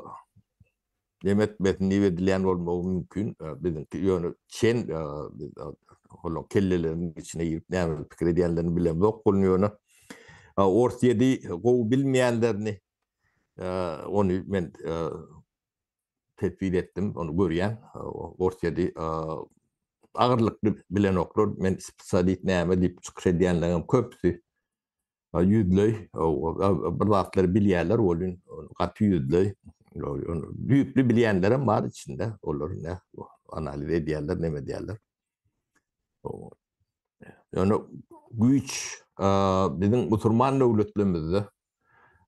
S2: neme etmesin diýip edilýän bolmagy mümkin. Biziňki ýöne çen olaryň kelleleriniň içine girip näme pikir edýänlerini bilemzok welin ýöne Orsýeti gowy bilmeýänlerini ony men teswir etdim, ony görýän. Orsýeti agyrlykly bilenoklar. Men spesialist näme diýip çykyş edýänleriň köpüsi ýüzleý bir zatlary bilýärler welin gaty ýüzleý. Düýpli bilýänlerem bar içinde. Olar ne analiz edýärler, neme edýärler. Ýöne güýç biziň musulman döwletlerimizde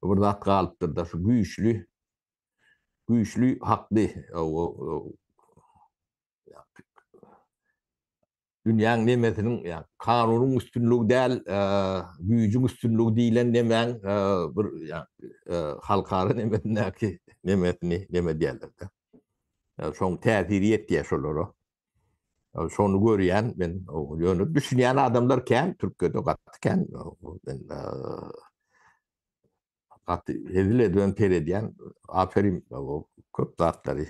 S2: bir zat galypdyr-da, şu güýçli güýçli hakly dünýäň nemesiniň ýa kanunyň üstünligi däl, güýjüň üstünligi diýlen nemäň bir halkara nemesindäki nemesini neme diýerler-de. Şoň täsiri ýetýär şolara. Şony görýän men, ýöne düşünýän adamlar kän, Türkiýede gaty kän. Men Gaty hezil edibem seredýän. Aferin köp zatlary.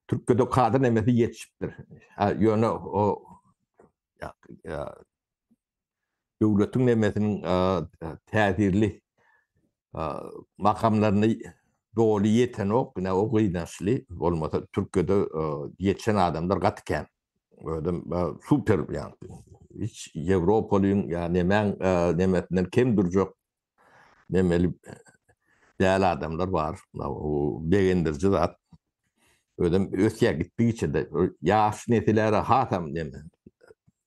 S2: Türkçede kadr nemesi ýetişipdir. Ýöne o döwletiň nemesiniň täsirli makamlaryny doly ýetenok. Ine o gynançly. Bolmasa Türkiýede ýetişen adamlar gaty kän. Özem super ýa hiç Ýewropalyň ýa nemäň nemesinden kem durjak nemeli däl adamlar bar. O begendiriji zat. Özem ösýär gitdigiçe-de ýaş nesilere hasam neme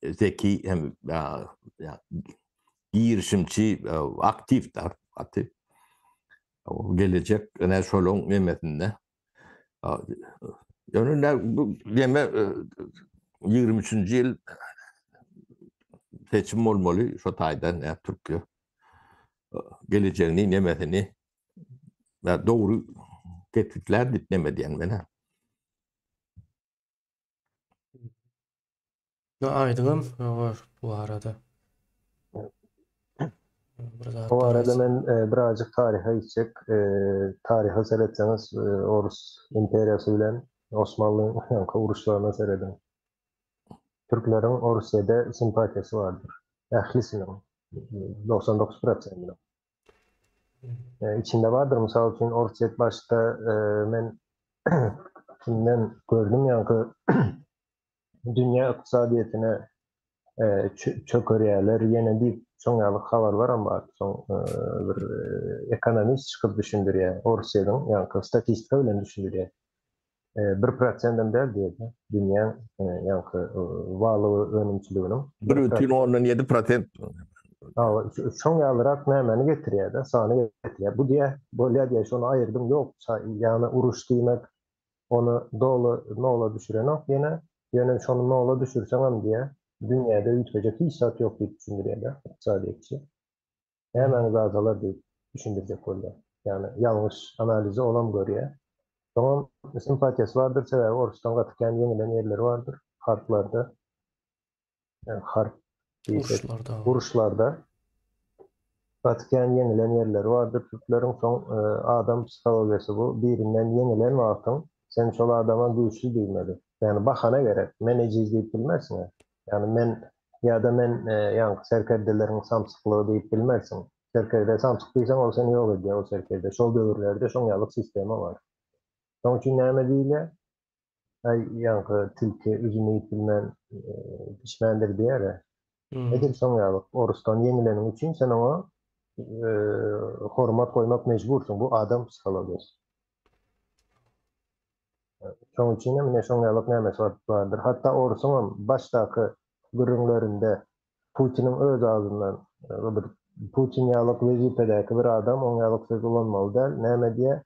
S2: zeki hem girişimçi aktiw da gaty. Gelejek ine şolaň nemesinde. Ýöne ne bu deme 23-nji ýyl seçim bolmaly şo taýdan ýa Türkiýe. gelejegini nemesini dogry kesgitlär diýip neme diýen men.
S1: Aýdyňam bu arada.
S3: Bu arada men e, birazcık taryha gitjek. E, taryha seretseňiz e, Orus imperiýasy bilen Osmanly uruşlaryna serediň. Türkleriň Orsýede simpatiýasy bardyr. Ählisiniň. 99 prosentiniň. Içinde bardyr. Mysal üçin Orsýet başda men kimden gördüm ýaňky dünýä ykdysadyýetine çökerýärler ýene diýip şoň ýaly habarlaram bar. Soň bir ekonomist çykyp düşündirýär. Orsýetiň ýaňky statistika bilen düşündirýär. Bir prosentam däl diýýär. Dünýäň ýaňky walywy önümçiliginiň
S2: 1,7 prosent.
S3: Şoň ýalyrak nämeni getirýär-de, sany getirýär. Bu diýýär, bolýar diýýär, şony aýyrdyň, ýok, ýagny uruş diýmek ony doly nola düşürenok ýene, ýöne şony nola düşürseňem diýýär, dünýäde üýtgejek hiç zat ýok diýip düşündirýär-de, ykdysadyýetçi. Nämäňiz azalar diýip düşündirjek bolýar. Ýagny ýalňyş analizi olam görýär. Soňam simpatiýasy bardyr, sebäbi orusdan gaty kän ýeňilen ýerleri bardyr harplarda. Ýagny harp diýsek,
S1: Uruşlarda.
S3: uruşlarda gaty kän ýeňilen ýerleri bardyr türkleriň. Soň adam psihologiýasy bu. Birinden ýeňilen wagtyň sen şol adama güýçli diýmeli. Ýagny bahana gerek. Men ejiz diýip bilmersiň. Ýagny men ýa-da men ýaňky serkerdeleriň samsyklygy diýip bilmersiň. Serkerde samsyk diýseň ol seni ýok edýär ol serkerde. Şol döwürlerde şoň ýalyk sistema bar. Şoň üçin näme diýilýär? Aý ýaňky tilki üzüm iýip bilmän pişmändir diýýär-ä. Edil şoň ýalyk orusdan ýeňileniň üçin sen oňa hormat goýmak mejbursyň. Bu adam psihologiýasy. Şoň üçin hem ine şoň ýalyk nämesi bardyr. Hatda orsuňam başdaky gürrüňlerinde Putiniň öz agzyndan bir Putin ýalyk wezipedäki bir adam oň ýalyk söz ulanmaly däl. Näme diýýär?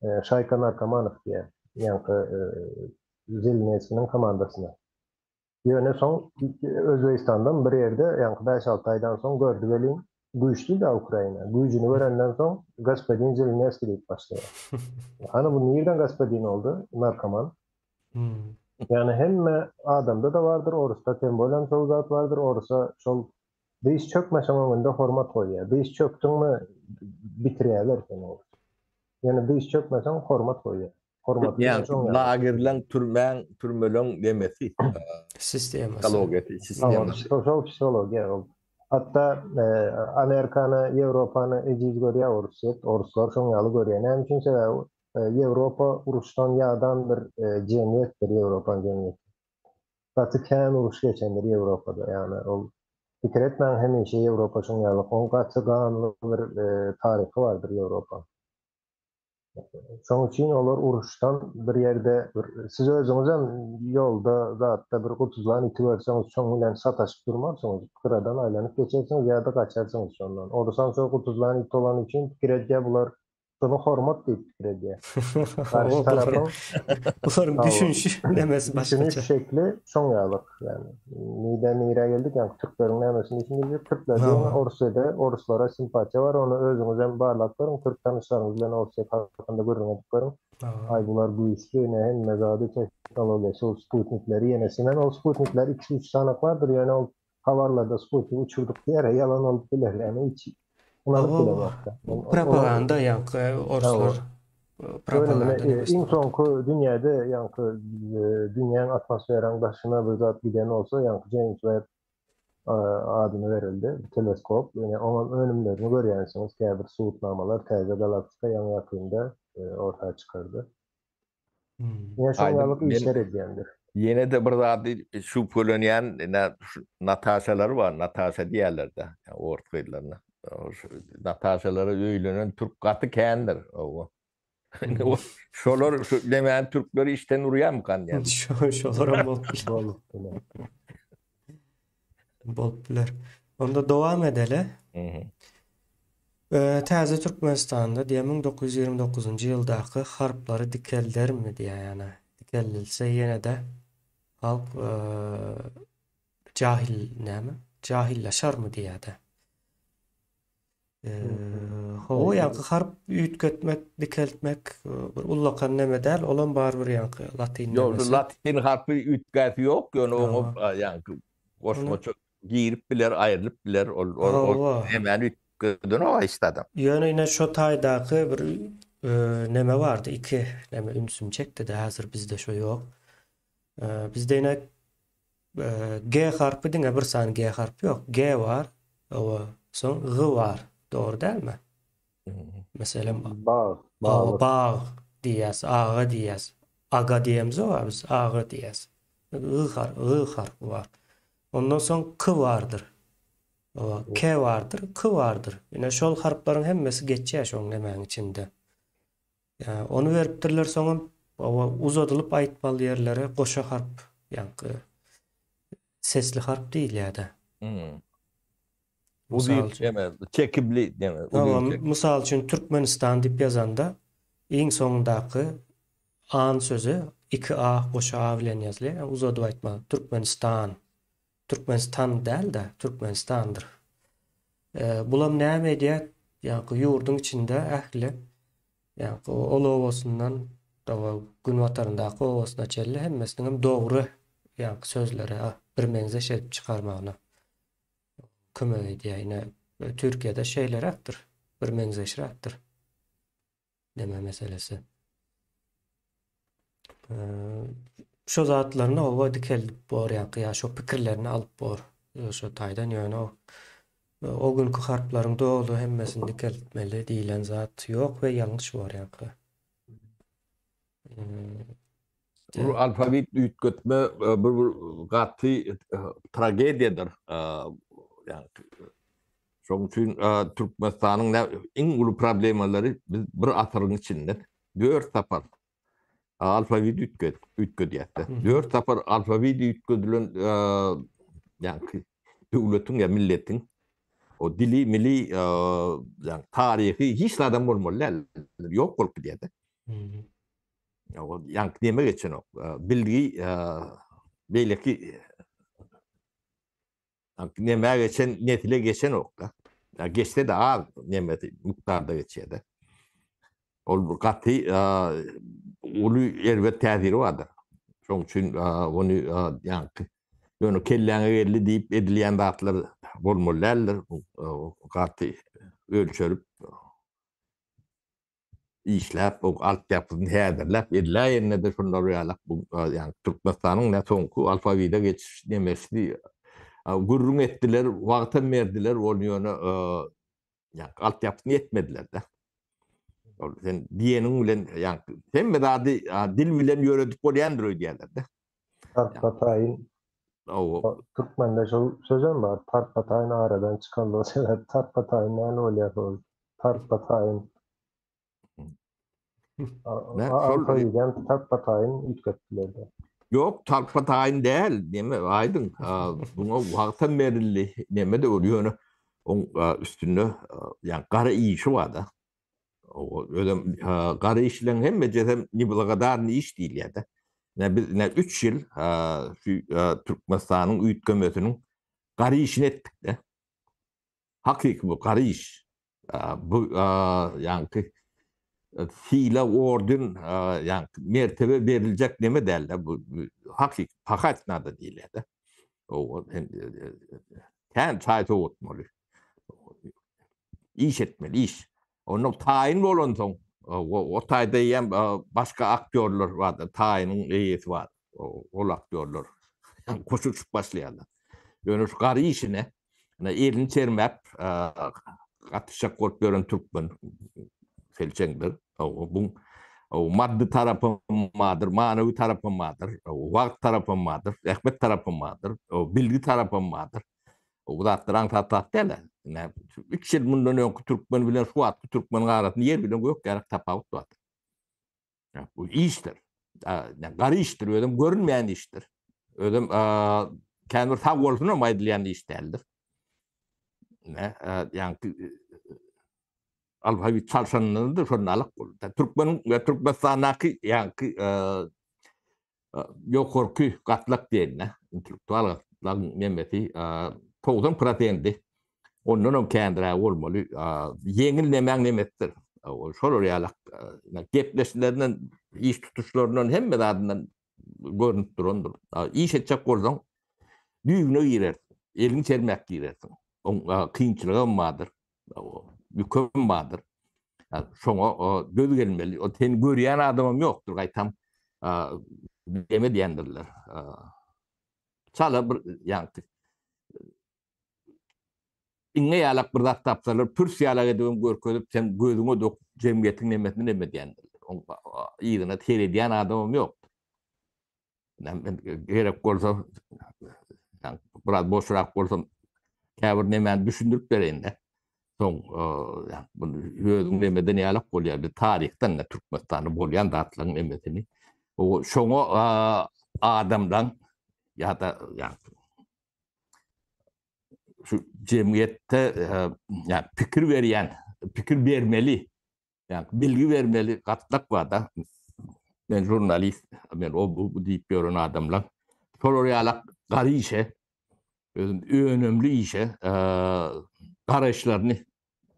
S3: Şaýka narkomanow diýýär. Ýaňky Zelenskiniň komandasyna. Ýöne soň Özbegistandan bir ýerde ýaňky bäş-alty aýdan soň gördi welin, güýçli-dä Ukraina. Güýjüni görenden soň gospodin Zelenskiý diýip başlaýar. Hany bu nirden gospodin boldy, narkoman? Ýagny hemme adamda-da bardyr, orusda tem bolem şol zat bardyr, orusa şol dyz çökmeseň öňünde hormat goýýar. Dyz çökdüňmi bitirýärler seni orus. Ýöne dyz çökmeseň hormat goýýar. Hormatly
S2: Ýa lagerleň, türmäň, türmeleň nemesi.
S1: Sistemasy.
S2: Psihologiýasy, sistemasy.
S3: Şol psihologiýa ol. Hatda Amerikany, Ýewropany ejiz görýär Orsýet, orslar şoň ýaly görýär. Näme üçin? Sebäbi Ýewropa uruşdan ýadan bir jemgyýetdir, Ýewropan jemgyýeti. Gaty kän uruş geçendir Ýewropada. Ýagny ol pikir etmäň hemişe Ýewropa şoň ýaly. Oň gaty ganly bir taryhy bardyr Ýewropaň. Şoň üçin olar uruşdan bir ýerde bir siz özüňizem ýolda zatda bir gutuzlan iti görseňiz şoň bilen sataşyp durmarsyňyz, gyradan aýlanyp geçersiňiz ýa-da gaçarsyňyz şondan. Orusam şo gutuzlan it bolany üçin pikir edýär bular şony hormat diýip pikir edýär. Garşy tarapyň
S1: Bularyň düşünişi nemesi başgaça.
S3: Düşüniş şekli şoň ýalyk ýagny. Nirden nirä geldik ýaňky türkleriň nämesini düşündirjek türkler diňe Orsýede oruslara simpatiýa bar ony özüňizem barlap görüň türk tanyşlaryňyz bilen Orsýet hakynda gürrüň edip görüň aý bular güýçli ine hemme zady tehnologiýa şol sputnikleri ýene simen ol sputnikler iki üç sanak bardyr ýöne ol habarlarda sputnik uçurdyk diýer ýalan bolup biler ýagny hiç ynanyp bilemokda
S1: propaganda ýaňky orslar
S3: propaganda iň soňky dünýäde ýaňky dünýäň atmosferaň daşyna bir zat giden bolsa ýaňky James Webb adyny berildi teleskop ýöne oňam önümlerini görýänsiňiz käbir subutnamalar täze galaktika ýaňy ýakynda orta çykardy. Ýa şoň ýaly işler edýändir.
S2: Ýene-de bir zady şübhelenýän ine Nataşalar bar, Nataşa diýýärler-de ors gyzlaryna. Nataşalara öýlenen türk gaty kändir. Şolar şu demeýän türkleri işden urýarmykan diýýän.
S1: Şolaram bolup biler.
S3: Bolup biler.
S1: Bolup biler. Onda dowam edeli. Täze Türkmenistanda diýýär 1929-njy ýyldaky harplary dikeldermi diýýär ýagny dikeldilse ýene-de halk jahil näme jahilleşermi diýýär-de. Hawa, ýaňky harp üýtgetmek, dikeltmek bir ullakan neme däl, olam barybir ýaňky latyn
S2: nemesi. Ýok, latyn harpy üýtgäsi ýok, ýöne oňa ýaňky goşmaça girip biler, aýrylyp biler, ol ol nemäni üýtgedenok hiç zadam.
S1: Ýöne ine şo taýdaky bir neme bardy, iki neme ünsümi çekdi-de, häzir bizde şo ýok. Bizde ine G harpy diňe bir sany G harpy ýok. G bar, owa, soň G bar. Dogry dälmi? Meselem,
S3: bag,
S1: bag, bag diýýäs, aga diýýäs. Aga diýemizok a biz, aga diýýäs. G har, G harpy bar. Ondan soň K bardyr. Owa, K bardyr, K bardyr. Ine şol harplaryň hemmesi geçýär şoň nemäň içinde. Ony beripdirler soňam oba uzadylyp aýtmaly ýerlere goşa harp ýaňky sesli harp diýilýärde.
S2: Uzyn eme çekimli deme.
S1: Mysal üçin Türkmenistan diýip ýazanda iň soňundaky an sözi 2a goşa a bilen ýazylýar. Uzadyp aýtmaly Türkmenistan. Türkmenistan däl-de Türkmenistandyr. Bulam näme edýär? Ýaňky ýurduň içinde ähli ýaňky ol obasyndan günbataryndaky obasyna çenli hemmesiniň hem dogry ýaňky sözleri birmeňzeş edip çykarmagyna kömek edýär. Ine Türkiýede şeýleräkdir, birmeňzeşräkdir. Neme meselesi. Şo zatlaryny oba dikeldip bor ýaňky ýa şo pikirlerini alyp bor. Şo taýdan ýöne o o günki harplaryň doly hemmesini dikeltmeli diýlen zat ýok we ýalňyş bor ýaňky.
S2: Bu alfabet üýtgetme bir bir gaty tragediýadyr. Ýaňky Şonuň üçin Türkmenistanyň iň uly problemalary biz bir asyryň içinde dört sapar alfawit üýtgedýäs. Dört sapar alfawit üýtgedilen ýaňky döwletiň ýa milletiň o dili, mili, ýa taryhy hiç zadam bolmaly däl. Ýok bolup gidýär-de. Ýaňky neme geçenok. Bilgi beýleki Nämä geçen nesile geçenok-da. Geçse-de az nemesi mukdarda geçýär-de. Ol gaty uly erbet täsiri bardyr. Şonuň üçin ony ýaňky ýöne kelläňe geldi diýip edilýän zatlar bolmaly däldir. Gaty ölçerip işläp, bu altyapysyny häzirläp, ediläýende-de şunlar ýalak bu ýagny Türkmenistanyň nä soňky alfawide geçiş nemesi gürrüň etdiler, wagtam berdiler, ol ýöne ýagny altyapysyny etmediler-de. Ol sen diýeniň bilen ýagny hemme zady dil bilen ýöredip bolýandyr öýdýärler-de.
S3: Tarpa-taýyn. Hawa. Türkmende şol sözem bar, tarpa-taýyn aradan çykanlygy sebäp tarpa-taýyn näme bolýar şol? Tarpa-taýyn. Alfawidem tarpa-taýyn üýtgetdiler-de.
S2: Ýok, tarpa-taýyn däl, neme, aýdyň, buňa wagtam berildi, neme-de ol, ýöne oň üstünde ýa gara işi bar-da. Özem gara işleň hemmejesem neblagodarnyý iş diýilýär-de. Ine biz ine üç ýyl şu Türkmenistanyň üýtgemesiniň gara işini etdik-de. Hakyky bu gara iş. Bu ýaňky sylag, orden, ýaňky mertebe beriljek neme däl-de bu hakyky pahat nada diýilýär-de. Kän çaý sowatmaly. Iş etmeli, iş. Onda taýyn bolansoň, o taýda eýýäm başga aktýorlar bar, taýynyň eýesi bar. Ol aktýorlar goşulyşyp başlaýarlar. Ýöne şu gar işine elini çermäp gatyşjak bolup ýören türkmen selçeňdir. Bu maddy tarapam bardyr, manawy tarapam bardyr, wagt tarapam bardyr, zähmet tarapam bardyr, bilgi tarapam bardyr. Bu zatlar aňsat zat däl. Ine, 3 ýyl mundan öňki türkmen bilen şu wagtky türkmeniň arasynda ýer bilen gök ýaly tapawut bar. Bu işdir. Gara işdir, özem görünmeýän işdir. Özem kän bir sag bolsun hem aýdylýan iş däldir. Ne, ýaňky alfabet çalşanynda şonda alyk boldy. Türkmeniň we Türkmenistandaky ýaňky ýokarky gatlak diýende, intellektual gatlagyň nemesi 90 prosendi. Ondan hem kändirägi bolmaly. Ýeňil nemäň nemesidir. Şolar ýaly gepleşlerinden, iş tutuşlaryndan hemme zadyndan görnüp durandyr. Iş etjek bolsaň, düýbüne girersiň, eliňi çermäp girersiň. Oň kynçylygam bardyr, ýükem bardyr. Şoňa döz gelmeli. O seni görýän adamam ýokdur, gaýtam neme diýendirler. Çala bir ýaňky iňňe ýalak bir zat tapsalar, pürs ýalak edibem görkezip, sen gözüňe dokup jemgyýetiň nemesini neme edýändirler. Oň yzyna seredýän adamam ýokdur. Men gerek bolsa, biraz boşrak bolsam, käbir nemäni düşündirip bereýin-de. Soň özüň nemeden ýalak bolýar, bir taryhdan da Türkmenistanda bolýan zatlaryň nemesini. Şoňa adamlaň ýa-da şu jemgyýetde ýa pikir berýän, pikir bermeli, ýa bilgi bermeli gatlak bar-da. Men žurnalist, men o bu diýip ýören adamlar. Şolar ýalak gary işe, özüm önümli işe garaýyşlaryny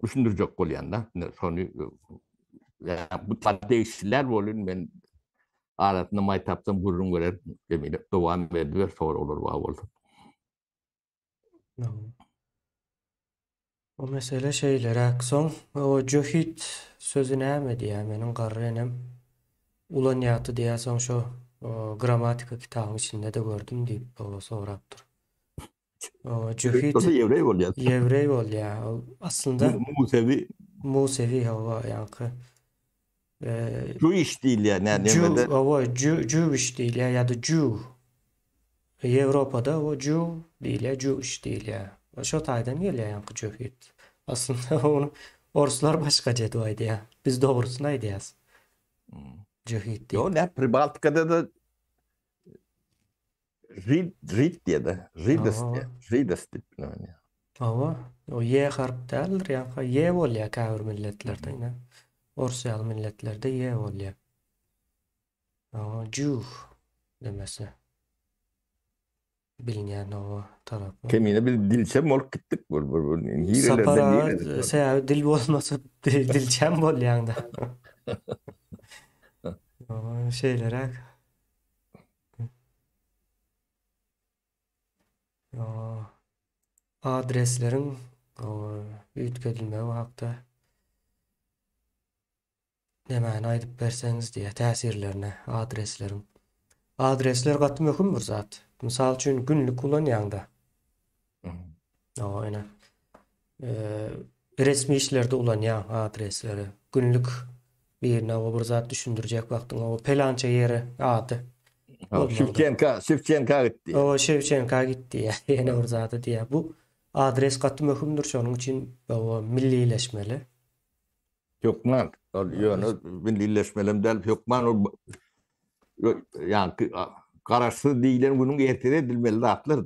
S2: düşündirjek bolýan-da. Şony ýa bu degişliler bolun men arasynda maý tapsam gürrüň berer, Jemile dowam ediber soraglar bar bolsa.
S1: O mesele şeýleräk. Soň o jöhit sözi näme diýýär, meniň garry enem ulanýardy diýýär, soň şo grammatika kitabyň içinde-de gördüm diýip o sorapdyr. O jöhit
S2: bolsa ýewreý bolýar.
S1: Ýewreý bolýar. Ol aslynda
S2: Musewi.
S1: Musewi hawa ýaňky.
S2: Jewish diýilýär nä nemede?
S1: Hawa, Jewish diýilýär ýa-da Jew. Ýewropada o Jew diýilýär, Jewish diýilýär. Şo taýdan gelýär ýaňky jöhit. Aslynda ony orslar başgaça edip aýdýar. Biz dogrusyny aýdýas. Jöhit
S2: diýip. Ýok, nä Pribaltikada-da Žid, žid diýýär-de. Žides diýýär. Žides diýip bilemen.
S1: Hawa, o ýe harp däldir, ýa-ha ýe bolýar käbir milletlerde, ine. Ors ýaly milletlerde ýe bolýar. Hawa, juh demesi. Bilinýän hawa tarapy.
S2: Kemine biz dilçem bolup gitdik bir bir bir
S1: nirelerden Sapar aga, sebäbi dil bolmasa dilçem bolýaň-da. Hawa, şeýleräk. Adresleriň üýtgedilmegi hakda nämäni aýdyp berseňiz diýýär, täsirlerine adresleriň. Adresler gaty möhüm bir zat. Mysal üçin günlük ulanýaňda. Hawa, ine. Resmi işlerde ulanýaň adresleri. Günlük birine o bir zat düşündirjek wagtyň o pelança ýeri ady.
S2: Şewçenka, Şewçenka gitdi.
S1: O Şewçenka gitdi ýa ýene bir zady diýýär. Bu adres gaty möhümdir, şonuň üçin o millileşmeli.
S2: Hökman. Ol ýöne millileşmelem däl, hökman ol ýaňky garaşsyz diýlen günüň ertesi edilmeli zatlar.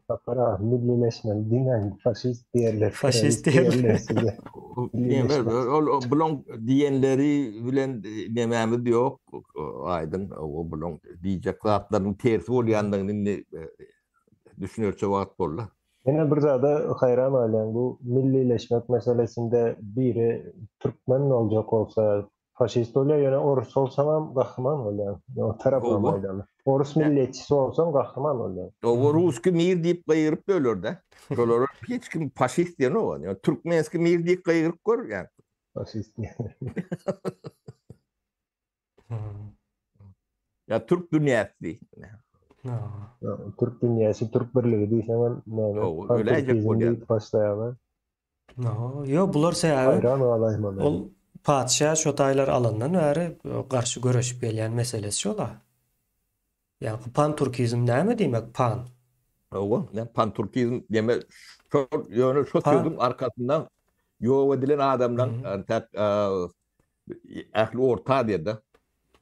S3: Sapar aga, millileşmeli diýmäň, faşist diýerler.
S1: Faşist diýerler
S2: size. Ol bulaň diýenleri bilen nemämiz ýok, aýdyň, o bulaň diýjek zatlarynyň tersi bolýandygyny indi düşünerçe wagt boldy.
S3: Ýene bir zada haýran galýan, bu millileşmek meselesinde biri türkmen boljak bolsa faşist bolýar, ýöne orus bolsaňam gahryman bolýaň. O tarapam aýdaly. Orus milletçisi bolsaň gahryman bolýaň.
S2: Oba ruski mir diýip gygyryp böler-de. Şolara hiç kim faşist diýenok. Ýöne türkmenski mir diýip gygyryp gör ýa.
S3: Faşist diýen.
S2: Ýa türk dünýäsi.
S3: Türk dünýäsi, türk birligi diýseňem näme?
S2: Öläýjek bolýar.
S3: Diýip başlaýarlar.
S1: Ýok, bular sebäbi
S3: Haýran galaýmaly.
S1: Ol patyşa şo taýlar alandan bäri garşy göreşip gelýän meselesi şol-a. Ýaňky panturkizm näme diýmek pan?
S2: Hawa, näme panturkizm diýme şol ýöne şo sözüň arkasynda ýok edilen adamlaryň entäk ähli Orta Aziýada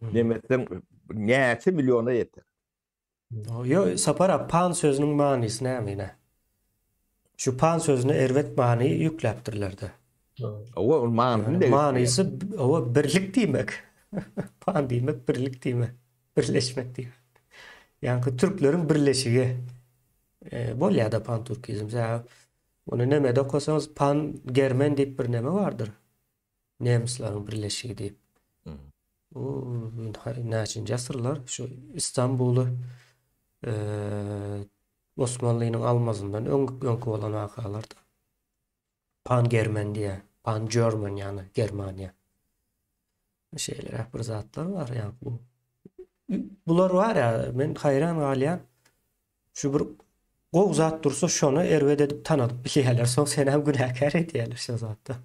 S2: nemetseň näçe milliona ýeter.
S1: Ýo, Sapar aga, pan sözüniň manysy näme ine? Şu pan sözüne erbet many ýükläpdirler-de.
S2: Hawa, ol manysyny
S1: degişdirýär. Manysy, hawa, birlik diýmek. Pan diýmek birlik diýmek, birleşmek diýmek. Ýaňky türkleriň birleşigi bolýar-da panturkizm. Sebäbi. Muny nemede okasaňyz Pan Germen diýip bir neme bardyr. Nemsleriň birleşigi diýip. Bu näçinji asyrlar şu Istanbuly Osmanlynyň almazyndan öň öňki bolan wakalarda. Pan Germen diýýär. Pan German ýagny Germaniýa. Şeýleräk bir zatlar bar ýa bu. Bular bar ýa men haýran galýan. Şu bir gowy zat dursa şony erbet edip tanadyp bilýärler. Soň seni hem günäkär edýärler şo zatda.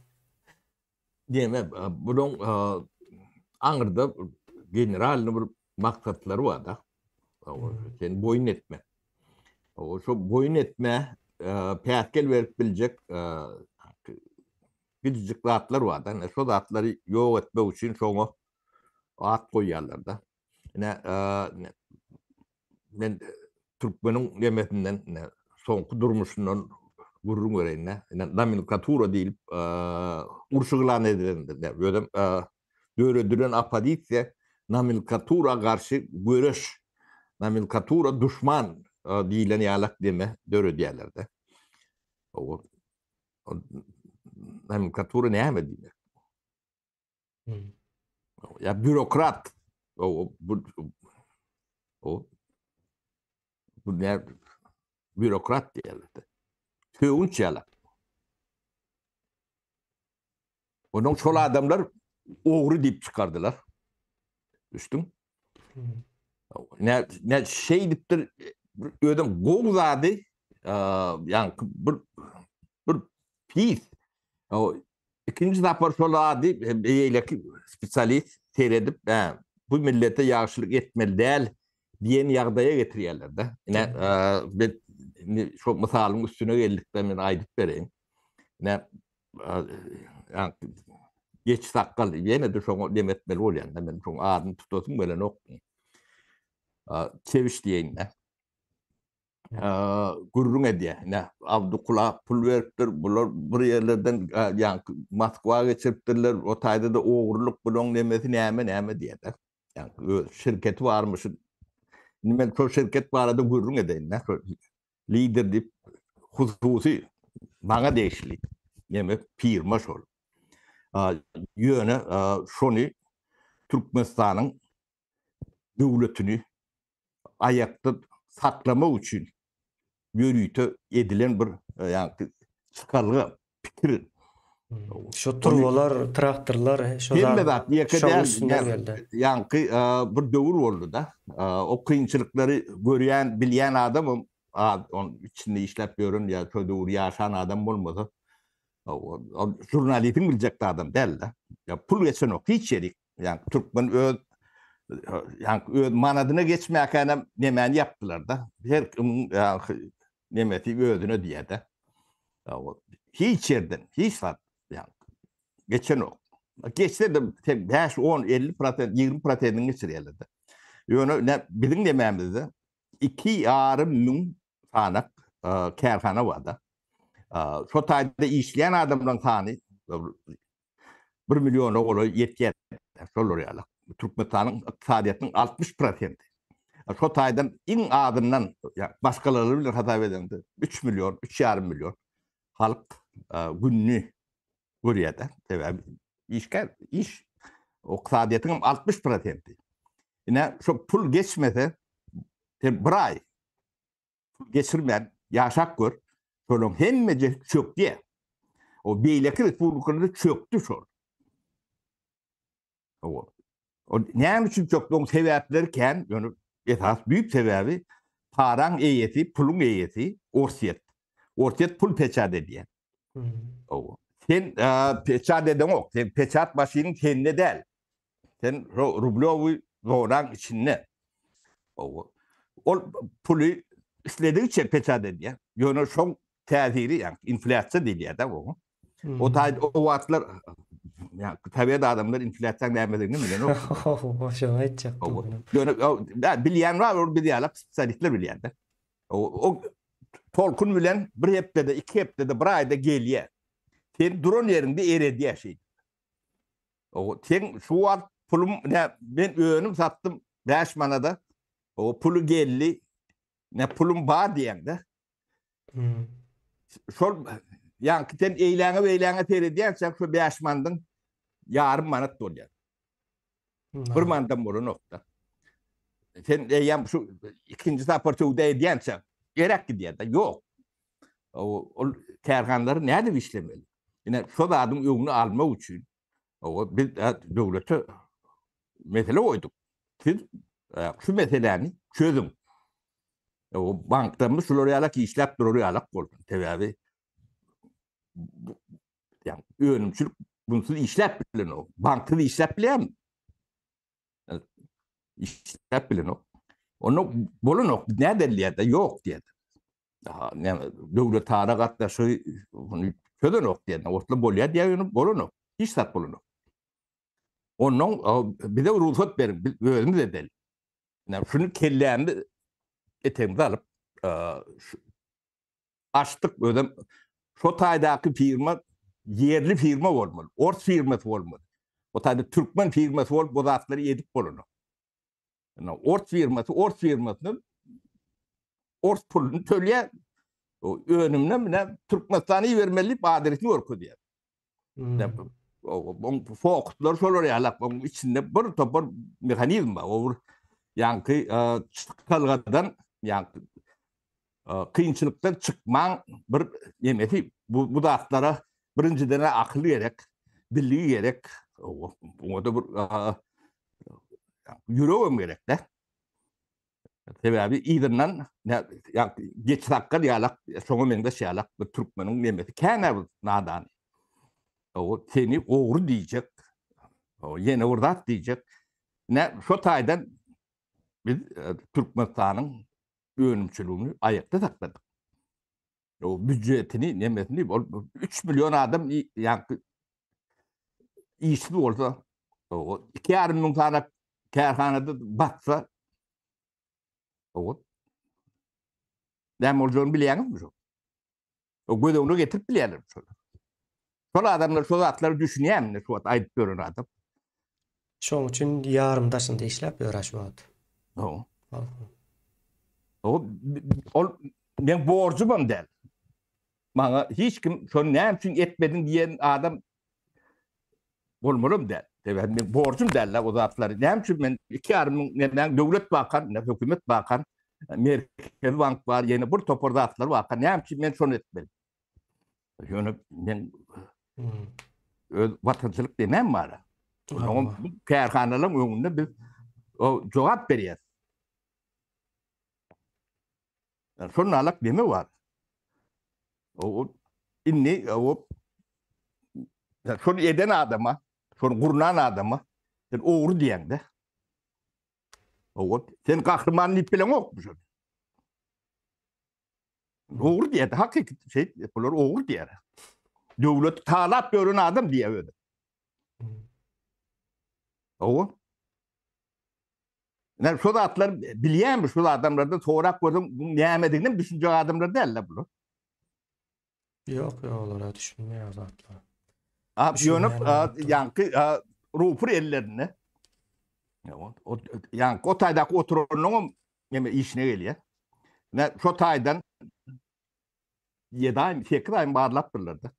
S2: Diýme, bunuň aňyrda generalny bir maksatlary bar-da. Seni boýun etmek. Şo boýun etmä päsgel berip biljek kiçijik zatlar bar-da. Ine, şo zatlary ýok etmek üçin şoňa at goýýarlar-da. Ine, men türkmeniň nemesinden, ine, soňky durmuşyndan gürrüň bereýin-de. Ine, nomenklatura diýlip, uruş yglan edilende, özem döredilen oppozisiýa nomenklatura garşy göreş, nomenklatura duşman diýlen ýalak deme döredýärler-de. Nomenklatura näme diýmek? Ýa býurokrat. O bu o bu ne býurokrat diýerler. Sögünç ýaly. Onuň şol adamlar ogry diýip çykardylar. Düşdüň? Ne ne şeýdipdir özüm gowy zady, ýa bir bir pis Ikinji sapar şol ady beýleki spesialist seredip, hä, bu millete ýagşylyk etmeli däl diýen ýagdaýa getirýärler-de. Ine, biz indi şo mysalyň üstüne geldik-de, men aýdyp bereýin. Ine, geç sakgal, ýene-de şoňa dem etmeli bolýan-da, men şoň adyny tutasym gelenok. Çewiş diýeýin-de. gürrüň edýär. Ine, Abdukula pul beripdir, bular bir ýerlerden ýaňky Moskwa geçiripdirler, o taýda-da ogurlyk, bulaň nemesi näme, näme diýýärler. Ýaňky öz şirketi barmyş. Indi men şol şirket barada gürrüň edeýin-dä. Lider diýip hususy maňa degişli neme firma şol. Ýöne şony Türkmenistanyň döwletini aýakda saklamak üçin ýörite edilen bir ýagny çykalga, pikir.
S1: Şu turbalar, traktorlar,
S2: şo zat. Hemme zat ýeke däl. Ýaňky bir döwür boldy-da. O kynçylyklary görýän, bilýän adamam az, onuň içinde işläp ýören ýa şo döwür ýaşan adam bolmasa, žurnalistiň biljek zadam däl-de. Ýa pul geçenok hiç ýerik. Ýa türkmen öz ýa öz manadyna geçmäkänem nemäni ýapdylar-da. Her kimiň nemesi özüne diýýär-de. Hiç ýerden hiç zat ýa geçenok. Geçse-de sen 5, 10, 50 prosent, 20 prosentini geçirýärler-de. Ýöne ne biziň nemämizde 2,5 müň sanak kärhana bar-da. Şo taýda işleýän adamlaryň sany bir milliona golaý ýetýär. Şolar ýaly. Türkmenistanyň ykdysadyýetiniň 60 prosenti. Şo taýdan iň azyndan başgalar bilen hasap edende 3 million, 3,5 million halk gününi görýär-de. Sebäbi işgär, iş ykdysadyýetiň 60 prosenti. Ine şo pul geçmese, sen bir aý geçirmän ýaşap gör. Şolaryň hemmejesi çökýär. O beýleki respublikalarda çökdi şol. O, o näme üçin çökdi? Oň sebäpleri kän, ýöne esas düýp sebäbi paraň eýesi, puluň eýesi Orsýet. Orsýet pul peçat edýär. O. Sen peçat edeňok. Sen peçat maşynyň sende däl. Sen rublýowy zonaň içinde. Ol puly isledigiçe peçat edýär. Ýöne şoň täsiri, ýagny inflýasiýa diýilýär-de oňa. O taý o wagtlar ýa sowet adamlar inflýasiýanyň nämedigini bilenok.
S1: Şoňa aýtjakdym.
S2: Ýöne bilýän bar, ol biz ýaly spesialistler bilýär-de. O tolkun bilen bir hepdede, iki hepdede, bir aýda gelýär. Sen duran ýeriňde eredýär şeýdip. O sen şu wagt pulum ne men önüm satdym 5 manada. O puly geldi. Ne pulum bar diýende. Hmm. Şol ýaňky sen eýläňe beýläňe seredýänçäň şu 5 mandyň ýarym manat bolýar. Bir mandam bolanokda. Sen eýýäm şu ikinji sapar söwda edýänçäň gerek gidýär-de. Ýok. Ol kärhanalary nädip işlemeli? Ine şo zadyň öňüni almak üçin o biz döwlete mesele goýduk. Siz şu meseläni çözüň. O banklarymyz şular ýalak işläp durar ýalak bolsun. Sebäbi ýa önümçilik bunsuz işläp bilenok. Banksyz işläp bilýärmi? Işläp bilenok. Onda bolanok. Näderliýär-de? Ýok diýýär. Daha näme döwletara gatnaşygy muny çözenok diýen. Otly bolýar diýýär, ýöne bolanok. Hiç zat bolanok. Ondan bize rugsat beriň, biz özümiz edeli. Ine şuny kellämizi etegimize alyp açdyk özem şo taýdaky firma ýerli firma bolmaly, ors firmasy bolmaly. O taýda türkmen firmasy bolup bu zatlary edip bolanok. Ine ors firmasy, ors firmasyny ors puluny tölýär. Önümine mine Türkmenistana ibermeli diýip adresini görkezýär. Hmm. Oň fokuslar şolar ýalak, oň içinde bir topar mehanizm bar. O bir ýaňky çykalgadan, ýaňky kynçylykdan çykmaň bir nemesi. Bu bu zatlara birinjiden akyl gerek, bilgi gerek. Oňa da bir ýüregem gerek-de. Sebäbi yzyndan geç sakgal ýalak, şoňa meňzeş ýalak bir türkmeniň nemesi kän-ä bu nadany. O seni ogry diýjek, ýene bir zat diýjek. Ine, şo taýdan biz e, Türkmenistanyň önümçiligini aýakda sakladyk. O býujetini, nemesini, ol 3 million adam ýa işsiz bolsa, o 2,5 müň sany kärhanada batsa, o näme boljagyny bilýäňizmi şo? O göz öňüne getirip bilýärler şol. Şol adamlar şo zatlary düşünýärmi şu wagt aýdyp ýören adam?
S1: Şoň üçin ýarym daşynda işläp ýör şu wagt.
S2: O. O ol men borjumam däl. Maňa hiç kim şony näme üçin etmediň diýen adam bolmalym däl. Sebäbi men borjum däl o zatlary. Näme üçin men 2,5 müň näme döwlet bakan, ne hökümet bakan, Merkezi bank bar, ýene bir topar zatlar bakan. Näme üçin men şony etmeli? Ýöne men öz watançylyk demem bar. Onuň bu kärhanalaryň öňünde biz o jogap berýäs. Şonda alak deme bar. O indi o şony eden adama, şony gurnan adama sen ogry diýeňde. O sen gahryman diýip bileňokmy şony? Ogry diýýär, hakyky şey, bular ogry diýýär. Döwlet talap ýören adam diýýär özi. Owa. Yani şu zatlar bilýärmi şu adamlardan sorap görseň bu nämedigini düşünjek adamlar däl-de bular.
S1: Ýok, ýok, olara düşünmeýär zatlar.
S2: A ýöne ýaňky rupur ellerinde. O ýaňky o taýdaky oturanyň neme işine gelýär. Ne şo taýdan 7 aý, 8 aý barlapdyrlar-da.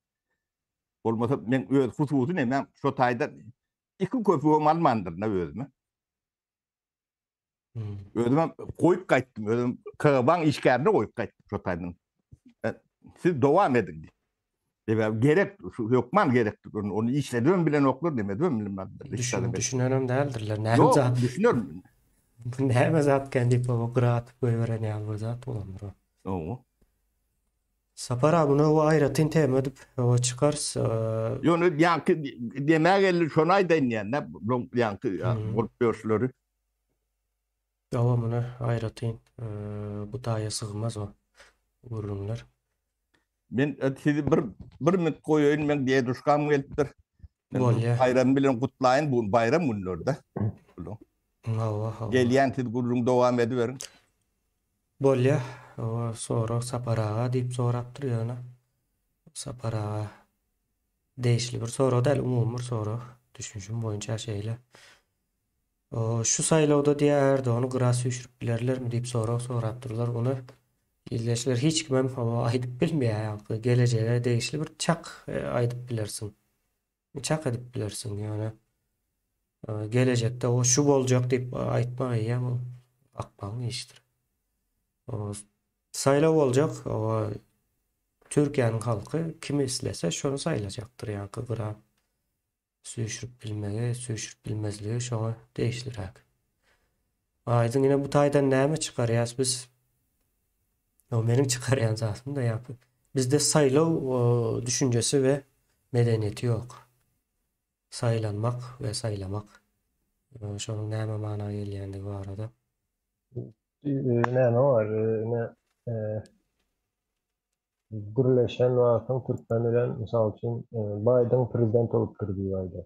S2: Bolmasa men öz hususy nemem şo taýdan iki köpügem almandyryn özüme. Hmm. Özüm goýup gaýtdym. Özüm KGB-nyň işgärine goýup gaýtdym şo taýdan. E, siz dowam ediň diýip. Sebäbi gerek, şu hökman gerekdir. Onu, onu işledibem bilenoklar, demedibem bilenmezler.
S1: Düşün, düşünenem däldirler. Näme Ýok,
S2: zat? düşünerim.
S1: Bu näme zatken diýip o gyra atyp goýberen ýaly bir zat bolandyr o.
S2: Owo.
S1: Sapar abi muny o aýratyn tema edip o çykarys.
S2: Ýöne ýaňky demä geldi şony aýdaýyn diýende, ýaňky bolup ýörşleri.
S1: Hawa muny aýratyn bu taýa sygmaz o gürrüňler.
S2: Men e, sizi bir bir minut goýaýyn, men deduşkam gelipdir.
S1: Bolýar.
S2: Baýram bilen gutlaýyn bu baýram günlerde.
S1: Hawa, hawa.
S2: Gelýän siz gürrüň dowam ediberiň.
S1: Bolýar. Hawa, sorag Sapar aga diýip sorapdyr ýöne. Sapar aga degişli bir sorag däl, umumy bir sorag. Düşünişim boýunça şeýle. Şu saýlawda diýýär Erdogany gyra süýşürip bilerlermi diýip sorag sorapdyrlar. Ony. Ildeşler hiç kimem hawa aýdyp bilmeýär ýaňky gelejege degişli bir çak aýdyp bilersiň. Çak edip bilersiň ýöne gelejekde o şu boljak diýip aýtmak eýýäm ol akmagyň işidir. Saýlaw boljak o Türkiýäniň halky kimi islese şony saýlajakdyr ýaňky gyra Süýşürip bilmegi, süýşürip bilmezligi şoňa degişliräk. Aýdyň ine bu taýdan näme çykarýas biz? O meniň çykarýan zatym da ýa bizde saýlaw düşünjesi we medeniýeti ýok. Saýlanmak we saýlamak. Şonuň näme mana gelýändigi barada.
S3: Näme bar? Ine Gürleşen wagtyň türkmen bilen, mysal üçin, Baýden prezident bolupdyr diýip aýdar.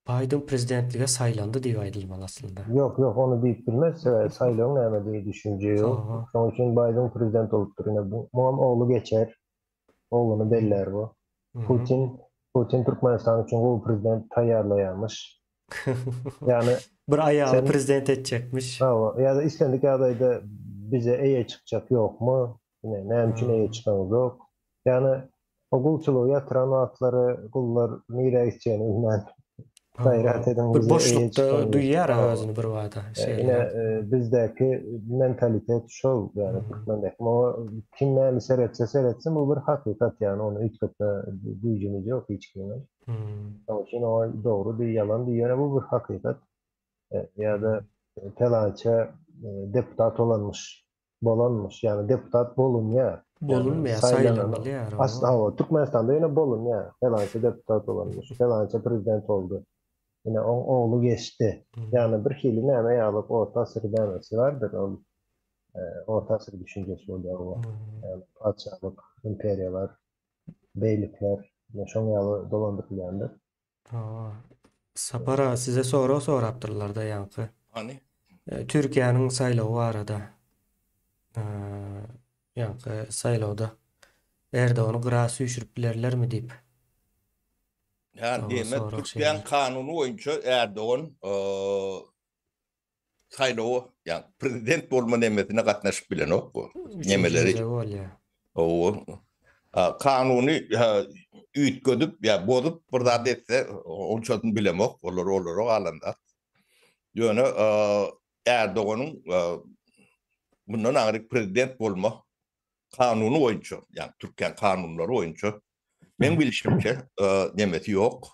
S1: Baýden prezidentlige saýlandy diýip aýdylmaly aslynda.
S3: Ýok, ýok, ony diýip bilmez, sebäbi saýlawyň näme diýen düşünje ýok. Şonuň üçin Baýden prezident bolupdyr. Ine, muňam ogly geçer. Ogluny bellär bu. Putin, Putin Türkmenistan üçin gowy prezident taýýarlaýarmyş.
S1: Ýagny bir aýaly prezident etjekmiş.
S3: Hawa, ýa-da islendik ýagdaýda bize eýe çykjak ýokmy? Ine, näme üçin eýe çykaňyzok? Ýagny o gulçulygy ýatyran wagtlary gullar nirä gitjegini bilmän, gaýrat ediň
S1: Bir boşlukda duýýar özüni bir bada.
S3: Ine, bizdäki mentalitet şol, ýagny türkmendäki. Muňa kim näme seretse seretsin, bu bir hakykat, ýagny ony üýtgetme güýjümiz ýok hiç kimiň. Şonuň üçin oňa dogry diý, ýalan diý, ýöne bu bir hakykat. Ýa-da pelança deputat bolanmyş, bolanmyş, ýagny deputat bolunýar.
S1: Bolunmaýar, saýlanylýar.
S3: Asla hawa, Türkmenistanda ýöne bolunýar. Pelança deputat bolanmyş, pelança prezident boldy. Ine, oň ogly geçdi. Ýagny bir hili näme ýalyk orta asyr nämesi bardyr, ol orta asyr düşünjesi bolýar bu. Ýagny patyşalyk, imperiýalar. Beýlikler ine şoň ýaly dolandyrylýandyr.
S1: Hawa. Sapar aga size sorag sorapdyrlarda ýaňky.
S2: Hany?
S1: Türkiýäniň saýlawy barada. Ýaňky saýlawda Erdogany gyra süýşürip bilerlermi diýip.
S2: Ýa diýmek Türkiýäniň kanuny boýunça Erdogan saýlawa, ýa prezident bolma nemesine gatnaşyp bilenok bu. Nemeleri. Owo. Kanuny üýtgedip ýa bozup bir zat etse, onçasyny bilemok, olar olara galan zat. Ýöne Erdoganyň mundan aňryk prezident bolma kanuny boýunça, ýa Türkiýäniň kanunlary boýunça meň bilşimçe nemesi ýok.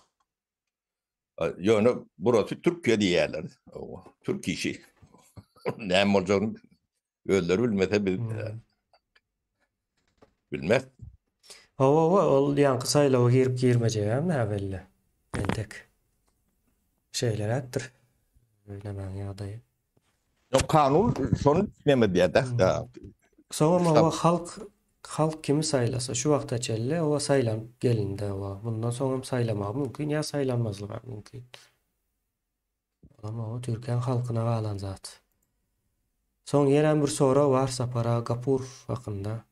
S2: Ýöne burasy Türkiýe diýýärler. Türk işi. Näme boljagyny özleri bilmese biz hmm. bilmez.
S1: Hawa, hawa, ol ýaňky saýlawa girip girmejegi hem näbelli. Entek. Şeýleräkdir. Nämäň ýagdaýy.
S2: Ýok, kanun şony neme diýýär-de.
S1: Soňam hawa halk halk kimi saýlasa şu wagta çenli hawa saýlanyp gelindi hawa. Mundan soňam saýlamagy mümkin ýa saýlanmazlygam mümkin. Olam hawa Türkiýäň halkyna galan zat. Soň ýenem bir sorag bar Sapar aga Gapurow hakynda.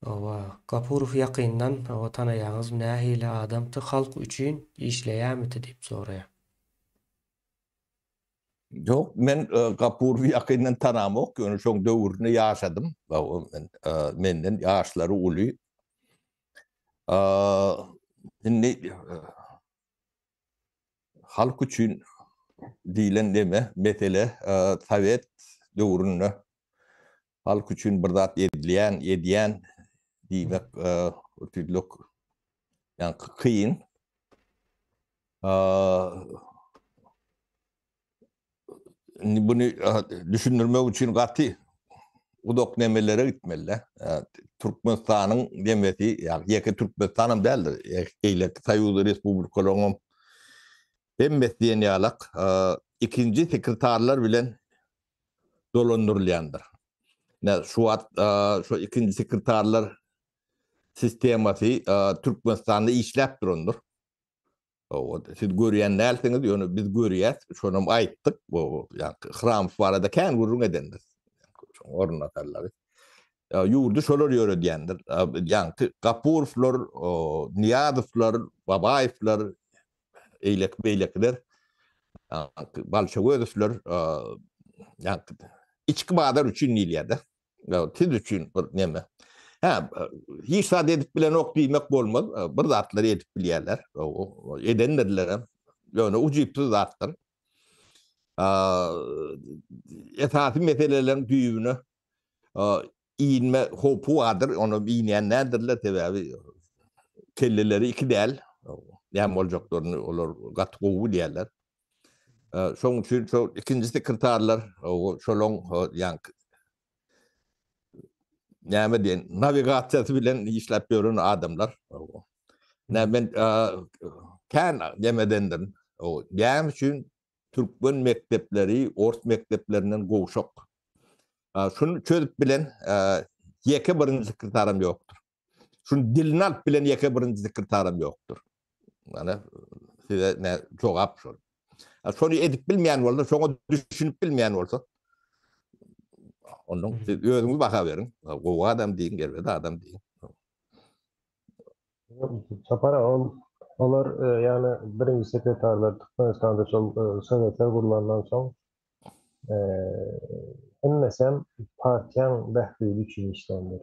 S1: Hawa Gapurowy ýakyndan hawa tanaýaňyzmy nähili adamty halk üçin işleýämiti diýip soraýar.
S2: Ýok, men Gapurowy ýakyndan tanamok, ýöne şoň döwründe ýaşadym. Men menden ýaşlary uly. Indi halk üçin diýlen neme, mesele sowet döwründe halk üçin bir zat edilýän, edýän diýmek tüýdük ýa kyn. Indi bunu düşündirmek üçin gaty uzak nemelere gitmeli. Türkmenistanyň nemesi, ýa ýeke Türkmenistan hem däldir, beýleki soýuz respublikalaryň hem hemmesi diýen ýalak ikinji sekretarlar bilen dolandyrylýandyr. Ine şu wagt şu ikinji sekretarlar sistemasy Türkmenistanda işläp durandyr. Siz görýän dälsiňiz, ýöne biz görýäs, şonam aýtdyk. Bu ýa-ni Hramow barada kän gürrüň edendir. Şoň orunbasarlary. Ýurdy şolar ýöredýändir. Ýa-ni Gapurowlar, Nyýazowlar, Babaýewler, eýleki beýlekiler, Balçagözowlar, ýa-ni içki bazar üçin diýilýär-de. Siz üçin bir neme. Hä, hiç zat edip bilenok diýmek bolmaz. Bir zatlar edip bilýärler. Edendirler hem. Ýöne ujypsyz zatlar. Esasy meseleleriň düýbüne inme howpy bardyr. Ony inýän däldirler, sebäbi kelleleri iki däl. Näme boljaklaryny olar gaty gowy bilýärler. Şonuň üçin şo ikinji sekretarlar şolaň ýaňky näme diýen nawigasiýasy bilen işläp ýören adamlar. Näme men kän nemedendirin. Näme üçin türkmen mekdepleri ors mekdeplerinden gowşak? Şuny çözüp bilen ýeke birinji sekretaram ýokdur. Şuny dilini alyp bilen ýeke birinji sekretaram ýokdur. Mana size ne jogap şol. Şony edip bilmeýän bolsa, şoňa düşünip bilmeýän bolsa, ondan siz özüňiz baha beriň. Gowy adam diýiň, erbet adam diýiň.
S3: Sapar ol olar e, ýagny birinji sekretarlar Türkmenistanda şol e, sowetler gurlandan soň e, hemmesem partiýaň bähbidi üçin işländir.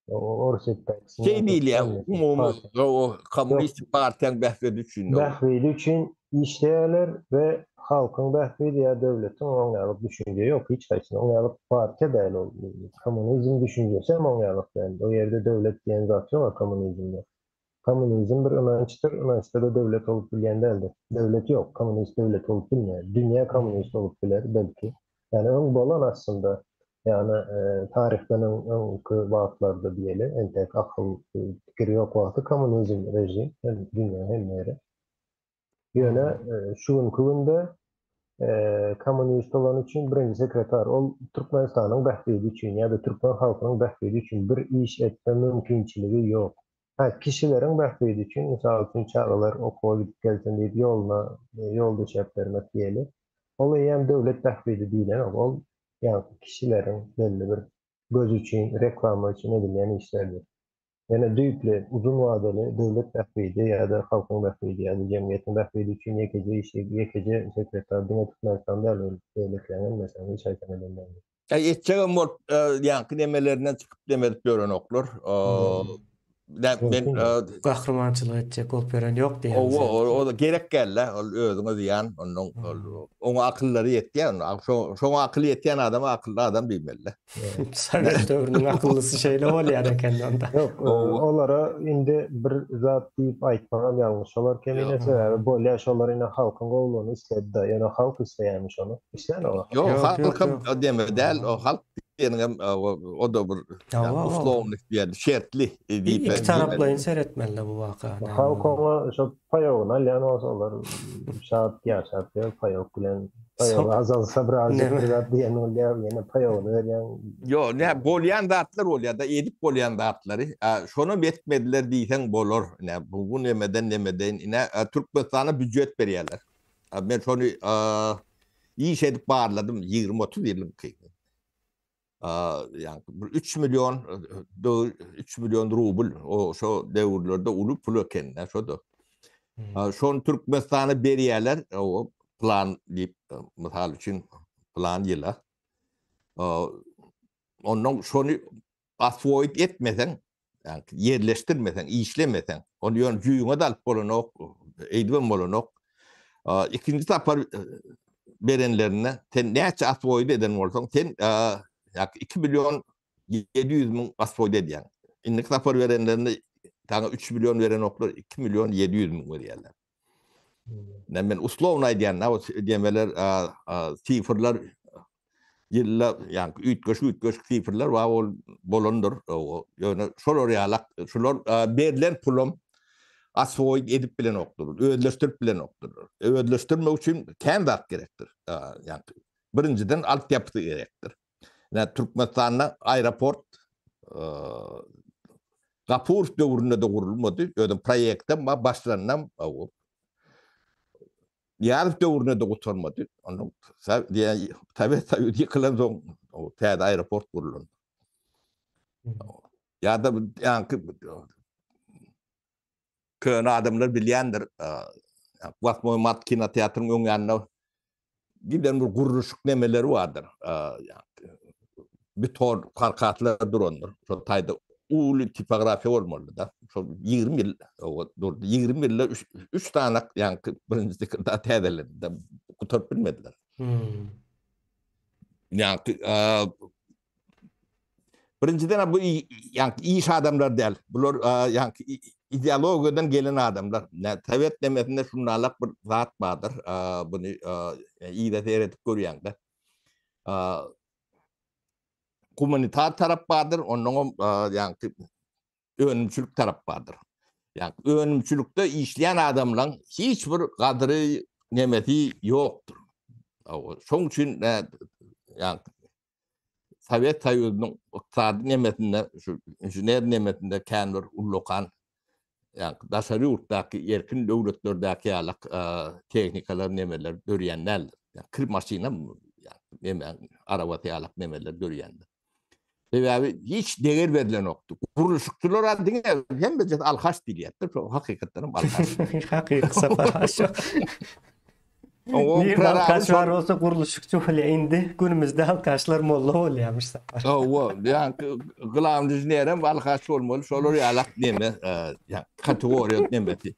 S3: Orsýetdäki
S2: Şey diýilýär, umumy o kommunistik partiýaň bähbidi üçin.
S3: Bähbidi üçin işleýärler we halkyň bähbidi ýa döwletiň oň ýaly düşünje ýok hiç haýsyna. Oň ýaly partiýa däl ol. Kommunizm düşünjesi hem oň ýaly däl. O ýerde döwlet diýen zat ýok kommunizmde. Kommunizm bir ynançdyr, ynançda-da döwlet bolup bilýän däldir. Döwlet ýok, kommunist döwlet bolup bilmeýär. Dünýä kommunist bolup biler, belki. Ýagny öň bolan aslynda, ýagny taryhdan öň öňki wagtlarda diýeli, entek akyl, pikir ýok wagty kommunizm režim hem dünýä hemme ýere. Ýöne şu günki günde kommunist bolany üçin birinji sekretar ol Türkmenistanyň bähbidi üçin ýa-da türkmen halkynyň bähbidi üçin bir iş etme mümkinçiligi ýok. Hä, kişileriň bähbidi üçin, mysal üçin çagalar okuwa gidip gelsin diýip ýoluna ýol düşäp bermek diýeli. Ol eýýäm döwlet bähbidi diýlenok, ol ýaňky kişileriň belli bir gözi üçin, reklama üçin edilýän işlerdir. Ýöne düýpli, uzyn wadaly döwlet bähbidi ýa-da halkyň bähbidi ýa-da jemgyýetiň bähbidi üçin ýekeje işi, ýekeje sekretar diňe Türkmenistan däl, ol beýlekileň hemmesiniň hiç haýsyny eden däldir.
S2: Äý etjegem bolup ýaňky nemelerinden çykyp demedip ýörenoklar.
S1: Men gahrymançylyk etjek bolup ýören ýok
S2: diýýäňiz. Owa, o gerek däl-de, ol özüňe zyýan, ondan oňa akyllary ýetýär, şoňa akyly ýetýän adama akylly adam diýmeli-de.
S1: Sowet döwrüniň akyllysy şeýle bolýar eken onda.
S3: Ýok, olara indi bir zat diýip aýtmagam ýalňyş bolar kemine, sebäbi bolýar şolar ine halkyň gowulygyny isledi-de, ýöne halk isleýärmi şony? Islänok.
S2: Ýok, halkam deme däl, o halk diýeniňem o-da bir uslovnyý diýen, şertli
S1: diýip. Iki taraplaýyn seretmeli bu waka.
S3: Halk oňa şo paýogyny alýan bolsa olar şat ýaşap ýör paýok bilen. Paýogy azalsa birazjyk bir zat diýen bolýar, ýene paýogyny berýäň.
S2: Ýok, nä bolýan zatlar bolýar-da, edip bolýan zatlary. Şonam etmediler diýseň bolar. Ine, bu nemeden nemedeýin. Ine, Türkmenistana býujet berýärler. Men şony iş edip barladym, 20-30 ýylyňky. Ýagny bir 3 million 3 million rubl o şo döwürlerde uly pul eken da şo-da. Şony Türkmenistana berýärler, o plan diýip, mysal üçin plan ýyla. Ondan şony Oswoýit etmeseň, ýagny ýerleşdirmeseň, işlemeseň, ony ýöne jüýüňe-de alyp bolanok, eýdibem bolanok. Ikinji sapar berenlerinde sen näçe oswoýit eden bolsaň, sen ýa 2 million 700 müň oswoýit edýäň. Indiki sapar berenlerinde saňa 3 million berenoklar, 2 million 700 müň berýärler. Ne men uslovno aýdýan, o diýmeler, sifrler ýylda, ýagny üýtgeşik üýtgeşik sifrler bar ol bolandyr. Ýöne şolar ýalak, şular berlen pulum oswoýit edip bilenokdyr, özleşdirip bilenokdyr. Özleşdirmek üçin kän zat gerekdir. Ýagny birinjiden altyapysy gerekdir. Ine Türkmenistanda aeroport Gapurow döwründe-de gurulmady. Özem proýektem bar, başlanam. Nyýazow döwründe-de gutarmady. Ondan Sowet Soýuzy ýykylan soň täze aeroport gurlan. Ýa-da ýaňky köne adamlar bilýändir. Wasmoý mart kinoteatryň öň ýanynda giden bir gurluşyk nemeleri bardyr. Beton karkaslar durandyr. Şol taýda uly tipografiýa bolmaly-da. Şol 20 ýyl durdy. 20 ýylda 3 sany ýaňky birinji sekretar täzelendi. Gutaryp bilmediler.
S1: Hmm.
S2: Ýaňky birinjiden bu ýaňky iş adamlar däl. Bular ýaňky ideologiýadan gelen adamlar. Sowet demesinde şundalak bir zat bardyr. Buny yza seredip görýäňde. Gumanitar tarap bardyr, onnoňam ýaňky önümçilik tarap bardyr. Ýaňky önümçilikde işleýän adamlaň hiç bir gadyry nemesi ýokdur. Şoň üçin ýaňky Sowet Soýuzynyň ykdysady nemesinde, şu inžener nemesinde kän bir ullakan ýaňky daşary ýurtdaky erkin döwletlerdäki ýalak tehnikalar nemeler dörýän däldir. Ýa kir maşynam neme arabasy ýalak nemeler dörýändir. Sebäbi hiç deger berlenokdy. Gurluşykçylar diňe hemmejesi alkaş diýilýärdi. Şo hakykatdan hem alkaş.
S1: Hakyky sapar şo. Nirde alkaş bar bolsa gurluşykçy bolýar. Indi günümizde alkaşlar molla bolýarmyş sapar.
S2: Hawa, ýa glavny inženerem alkaş bolmaly, şolar ýalak neme, ýa kategoriýa nemesi.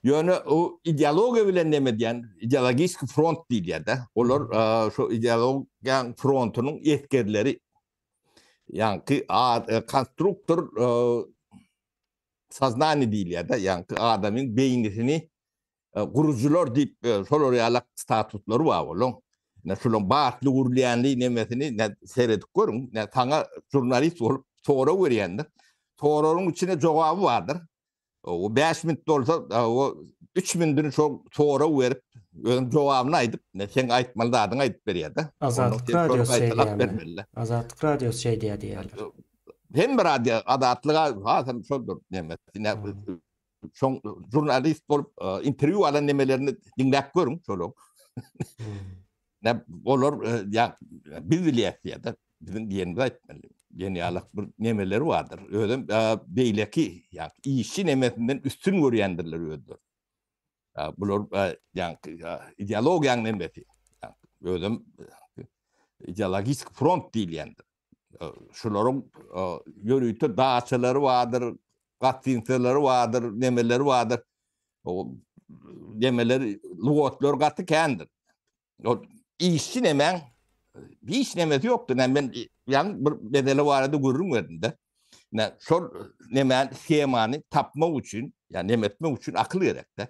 S2: Ýöne o ideologiýa bilen neme diýen, ideologiski front diýilýär-de. Olar şo ideologiýanyň frontunyň esgerleri. Ýaňky konstruktor soznaniýa diýilýär-de, ýaňky adamyň beýnisini gurujylar diýip şolar ýalak statuslary bar olaň. Ne şolaň batly gurulýanly nemesini ne seredip görüň, ne saňa žurnalist bolup sorag berýändir. Soragyň içinde jogaby bardyr. O 5 minut bolsa, o 3 minutini şol sorag berip, özüň jogabyny aýdyp, ne sen aýtmaly zadyňy aýdyp berýär-de.
S1: Azatlyk radiosy şeýdýärmi? Azatlyk radiosy şeýdýär diýýärler.
S2: Hem bir radio Azatlyga hasam şoldur neme. Şoň žurnalist bolup interwýu alan nemelerini diňläp görüň şolaň. Ne olar ýa biz bilýäs diýýär-de, biziň diýenimizi aýtmaly. Diýen ýaly bir nemeleri bardyr. Özem beýleki ýa işçi nemesinden üstün görýändirler özleri. Bular ýa ideologiýanyň nemesi. Özem ideologik front diýilýändir. Şularyň ýörite daçalary bardyr, gatynsalary bardyr, nemeleri bardyr. O nemeler, lugotlar gaty kändir. O işçi nemäň hiç nemesi ýokdy. Näme men ýaňy bir mesele barada gürrüň berdim-de. Ne şol nemän shemany tapmak üçin, ýa neme etmek üçin akyl gerek-de.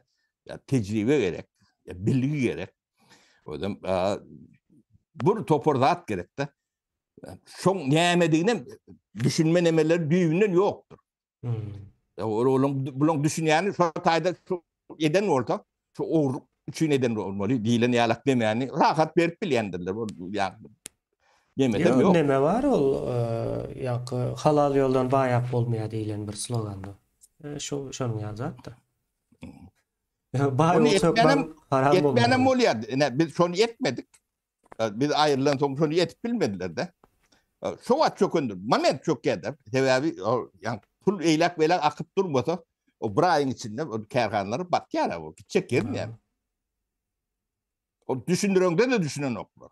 S2: Ýa tejribe gerek, ýa bilgi gerek. Özem bir topar zat gerek-de. Şoň nämedigine düşünme nemeleri düýbünden ýokdur.
S1: Hmm.
S2: Olaň bulaň düşünýäni şo taýda şu eden bolsa, şu ogurlyk üçin eden bolmaly diýlen ýalak demäni rahat berip bilýändirler. Ol ýa
S1: demesem ýok. Neme bar ol ýaňky halal ýoldan baýap bolmaýar diýlen bir sloganda. Şo şonuň ýaly zatdyr.
S2: Baý bolsa haram bolmaýar. Etmänem bolýar. Ine biz şony etmedik. Biz aýrylan soň şony etip bilmediler-de. Şo wagt çökendir. Moment çökýär-de. Sebäbi ýa pul eýläk-beýläk akyp durmasa, o bir aýyň içinde o kärhanalar batýar, o gitjek ýeri näme? O düşündireňde-de düşünenoklar.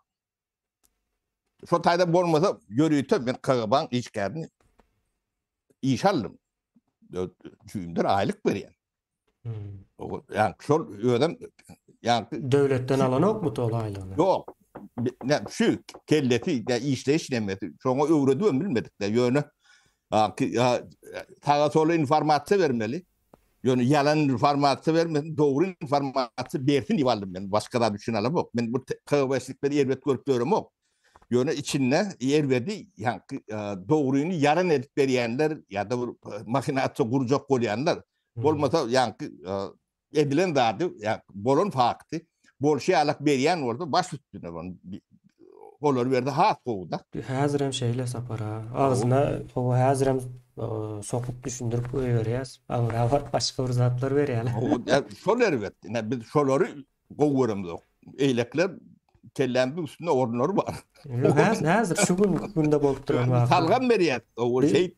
S2: Şo taýda bolmasa ýörite men KGB-nyň işgärini işe aldym. Jüýümden aýlyk berýän.
S1: Hmm.
S2: Ýa şol özem
S1: ýa döwletden alanokmy ol aýlygyny?
S2: Ýok. Ne şu kellesi ýa işleýiş nemesi şoňa öwredip bilmedik de ýöne saga sola informasiýa bermeli. Ýöne ýalan informasiýa bermesin, dogry informasiýa bersin diýip aldym men. Başga zat üçin alamok. Men bu KGB-şlikleri erbet görüp ýöremok. Ýöne içinde erbedi ýaňky dogryny ýalan edip berýänler ýa-da bir mahinasiýa gurjak bolýanlar bolmasa ýaňky edilen zady ýa bolan fakty bolşy ýalak berýän bolsa baş üstüne olar berse has gowy-da.
S1: Häzirem şeýle Sapar aga. Agzyna hawa häzirem sokup düşündirip goýberýäs. Aňra baryp başga bir zatlar berýärler.
S2: Şol erbet. Ine biz şolary Gowy göremzok. Eýlekler kellämiziň üstünde orunlary bar.
S1: Ýok, häzir şu gün günde bolup duran
S2: waka. Salgam berýär. O şeý.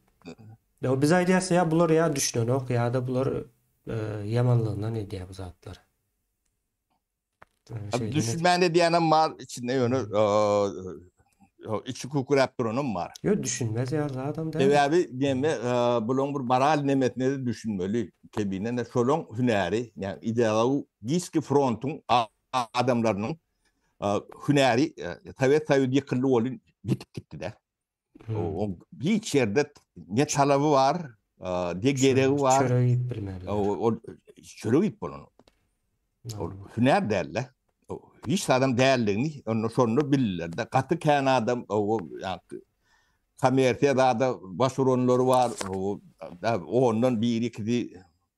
S1: Ýok, biz aýdýas ýa bular ýa düşünenok ýa-da bular ýamanlygyndan edýär bu zatlary.
S2: Düşünmän edýänem bar içinde ýöne. içi kükräp duranam bar.
S1: Ýok, düşünmez ýaly adam
S2: däl. Sebäbi neme bulaň bir moral nemesine-de düşünmeli. Kebine-de şolaň hünäri, ýagny ideologiski frontuň adamlarynyň hünäri Sowet Soýuzy ýykyldy welin ýitip gitdi-de. O hiç ýerde ne talaby bar, ne geregi bar.
S1: Çörek iýip bilmeli.
S2: Ol çörek iýip bolan. Ol hünär däl-de. Hiç adam däldigini onda şonda bildiler-de. Gaty kän adam o kommersiýa zada baş uranlary bar. Ondan biri ikisi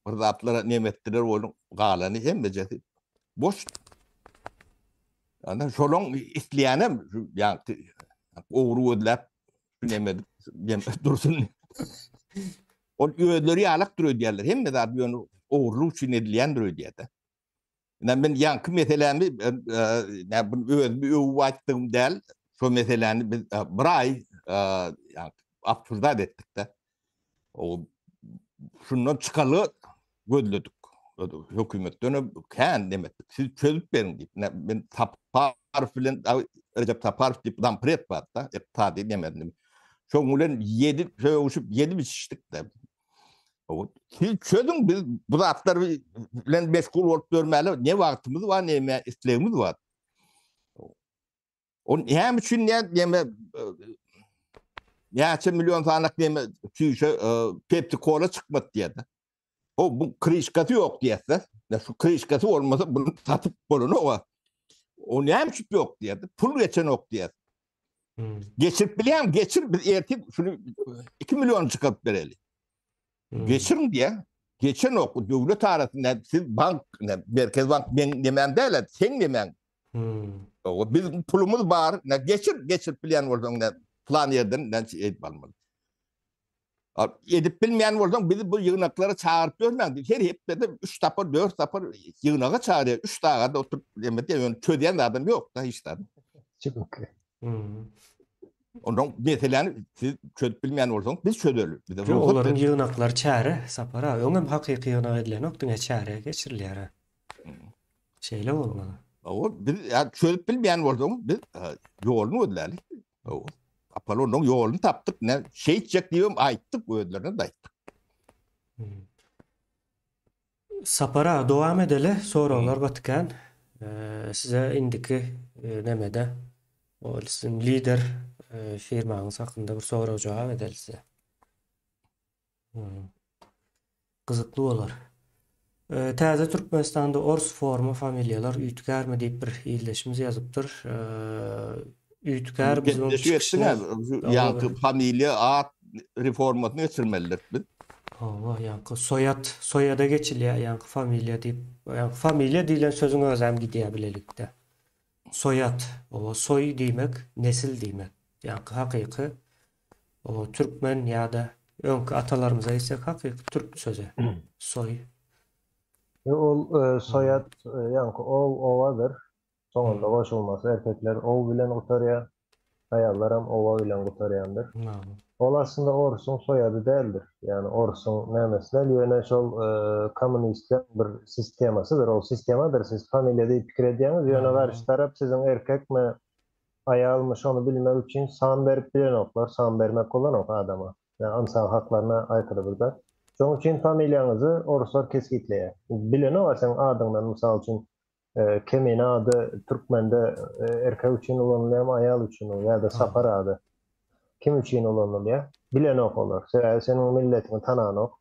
S2: bir zatlara neme etdiler onuň galany hemmejesi boş. Ýani şolaň isleýänem şu ýaňky ogry gözläp neme edip dursun. Ol özleri ýalakdyr öýdýärler. Hemme zat ýöne ogurlyk üçin edilýändir öýdýärde. Ine men ýaňky meselämi nä bu özümi öwüp aýtdygym däl. Şo meseläni biz bir aý ýaňky obsuzdat etdik-de. O şundan çykalga gözledik. Hökümetden hem kän neme etdik. Siz çözüp beriň diýip. Men Saparow bilen Rejep Saparow diýip zampred bar-da, ykdysady neme. Şoň bilen ýedi sögüşip, ýedi biçişdik-de. Siz çözüň biz bu zatlar bilen meşgul bolup ýörmäli ne wagtymyz bar, ne islegimiz bar. O näme üçin ne neme näçe million sanak neme çüýşe Pepsi Cola çykmady diýýär. O bu krişkasy ýok diýýär. Ne şu krişkasy bolmasa bunu satyp bolanok. O näme üçin ýok diýýär. Pul geçenok diýýär. Hmm. Geçirip bilýän geçir biz ertir şunu 2 million çykaryp bereli. Hmm. Geçirin diýe. Geçen ok döwlet arasynda siz bank merkez bank men demem däl sen demen. Hmm. O biz pulumuz bar. Ne geçir geçirip bilýän bolsaň ne plan ýerden ne edip almaly. Edip bilmeýän bolsaň bizi bu ýygnaklara çagyryp ýörmäň. Her hepdede 3 sapar, 4 sapar ýygnaga çagyrýar. 3 sagada oturyp ýa ýöne çözýän adam ýok da hiç zat.
S3: Çünki.
S1: Hmm.
S2: Ondan meseläni siz çözüp bilmeýän bolsaňyz biz çözeli.
S1: Bize rugsat Olaryň ýygnaklary çäre, Sapar aga. Öňem hakyky ýygnak edilenok, diňe çäre geçirilýär. Şeýle bolmaly.
S2: Hawa, biz ýa çözüp bilmeýän bolsaňyz biz ýoluny gözläli. Hawa. Apollonyň ýoluny tapdyk, ne şeýtjek diýibem aýtdyk, özlerine-de aýtdyk.
S1: Hmm. Sapar aga dowam edeli, soraglar gaty kän. Size indiki nemede ol siziň lider firmaňyz hakynda bir sorag-jogap edeli size. Gyzykly bolar. Täze Türkmenistanda ors forma familiýalar üýtgärmi diýip bir ildeşimiz ýazypdyr. Üýtgär biz
S2: onuň çykyşyny Ýaňky familiýa at reformasyny geçirmelidir biz.
S1: Hawa, ýaňky soýat, soýada geçilýär ýaňky familiýa diýip. Ýaňky familiýa diýlen sözüň özem gidýär bilelikde. Soýat, oba soý diýmek, nesil diýmek. Ýaňky hakyky O türkmen ýa-da öňki atalarymyza gitsek hakyky türk sözi. Soý.
S3: E, ol e, soýat e, ýaňky ow owadyr. Soňunda goşulmasy erkekler ow bilen gutarýar. Aýallaram owa bilen gutarýandyr. Ol aslynda orsuň soýady däldir. Ýagny orsuň nämesi däl, ýöne şol e, kommunistleň bir sistemasydyr. Ol sistemadyr. Siz familiýa diýip pikir edýäňiz, ýöne garşy tarap siziň erkekmi, Aýalmy şony bilmek üçin san berip bilenoklar, san bermek bolanok adama. Ýa ynsan haklaryna aýkyry bir zat. Şoň üçin familiýaňyzy oruslar kesgitleýär. Bilenok-a seň adyňdan mysal üçin Kemine ady türkmende erkek üçin ulanylýarmy aýal üçin ýa-da Sapar ady kim üçin ulanylýar? Bilenok olar. Sebäbi seniň milletiňi tananok.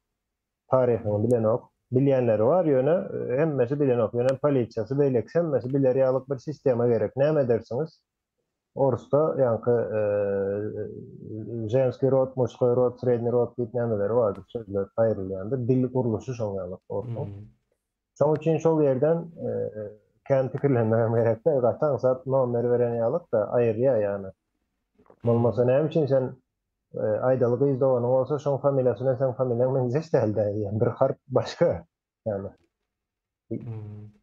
S3: Taryhyňy bilenok. Bilýänleri bar, ýöne hemmesi bilenok. Ýöne polisiýasy, beýlekisi hemmesi biler ýalyk bir sistema gerek. Näme edersiňiz? Orusda ýaňky ženskiý rod, mužskoý rod, sredniý rod diýip nämeleri bardyr, sözler aýrylýandyr. Dil gurluşy şoň ýalyk orsuň. Şoň üçin şol ýerden kän pikirlenmegem gerek däl. Gaty aňsat nomer beren ýalyk-da aýyrýar ýagny. Bolmasa näme üçin sen Aýdaly gyz doganyň bolsa şoň familiýasy bilen seň familiýaň meňzeş dälde eýýäm bir harp başga ýagny.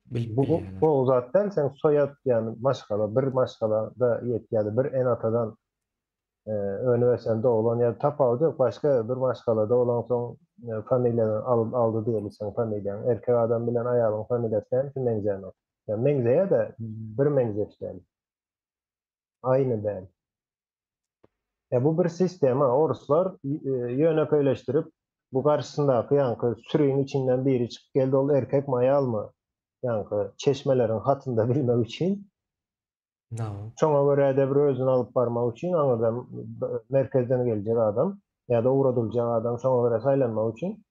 S1: Bilip
S3: Bu gowy zat däl seň soýad ýagny maşgala bir maşgalada ýetýädi bir ene-atadan önüp ösen doglan ýa tapawudy ýok başga bir maşgalada bolansoň familiýadan alyp aldy diýeli seň familiýaň erkek adam bilen aýalyň familiýasy näme üçin meňzänok ýa meňzeýädä bir meňzeş däl aýny däl. Ýa bu bir sistema, oruslar ýönekeýleşdirip, bu garşysyndaky ýaňky süriň içinden biri çykyp geldi, ol erkekmi, aýalmy, ýaňky çeşmeleriň hatynda bilmek üçin. Şoňa görä-de bir özüni alyp barmak üçin aňyrdan merkezden geljek adam ýa-da ugradyljak adam şoňa görä saýlanmak üçin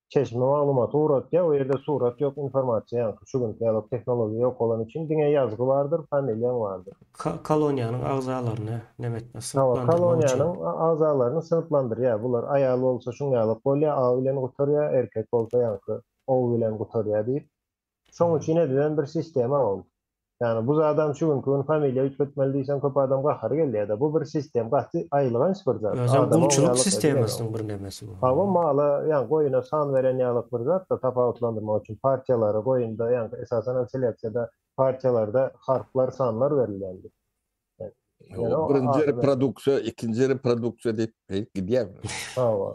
S3: çeşme maglumaty ugratýar, o ýerde surat ýok, informasiýa ýaňky şu günki ýaly tehnologiýa ýok bolany üçin diňe ýazgy bardyr, familiýaň bardyr.
S1: Koloniýanyň agzalaryny neme etmek,
S3: Hawa, synplandyrmak üçin. koloniýanyň agzalaryny synplandyrýar. Bular aýal bolsa şuň ýalyk bolýar, A bilen gutarýar, erkek bolsa ýaňky O bilen gutarýar diýip. Şoň üçin edilen bir sistema ol. Ýagny bu zadam şu günki gün familiýa üýtgetmeli diýseň köp adam gahary gelýärde. Bu bir sistem gaty aýylganç bir zat.
S1: Özem Adama gulçulyk oňýalyk edilenok. sistemasynyň bir nemesi bu.
S3: Hawa mala ýagny goýuna san beren ýalyk bir zat-da tapawutlandyrmak üçin partiýalary goýunda ýagny esasanam seleksiýada partiýalarda harplar sanlar berilýändir.
S2: Ýöne o Birinji adama reproduksiýa, ikinji reproduksiýa diýip beýdip gidýär.
S3: Hawa.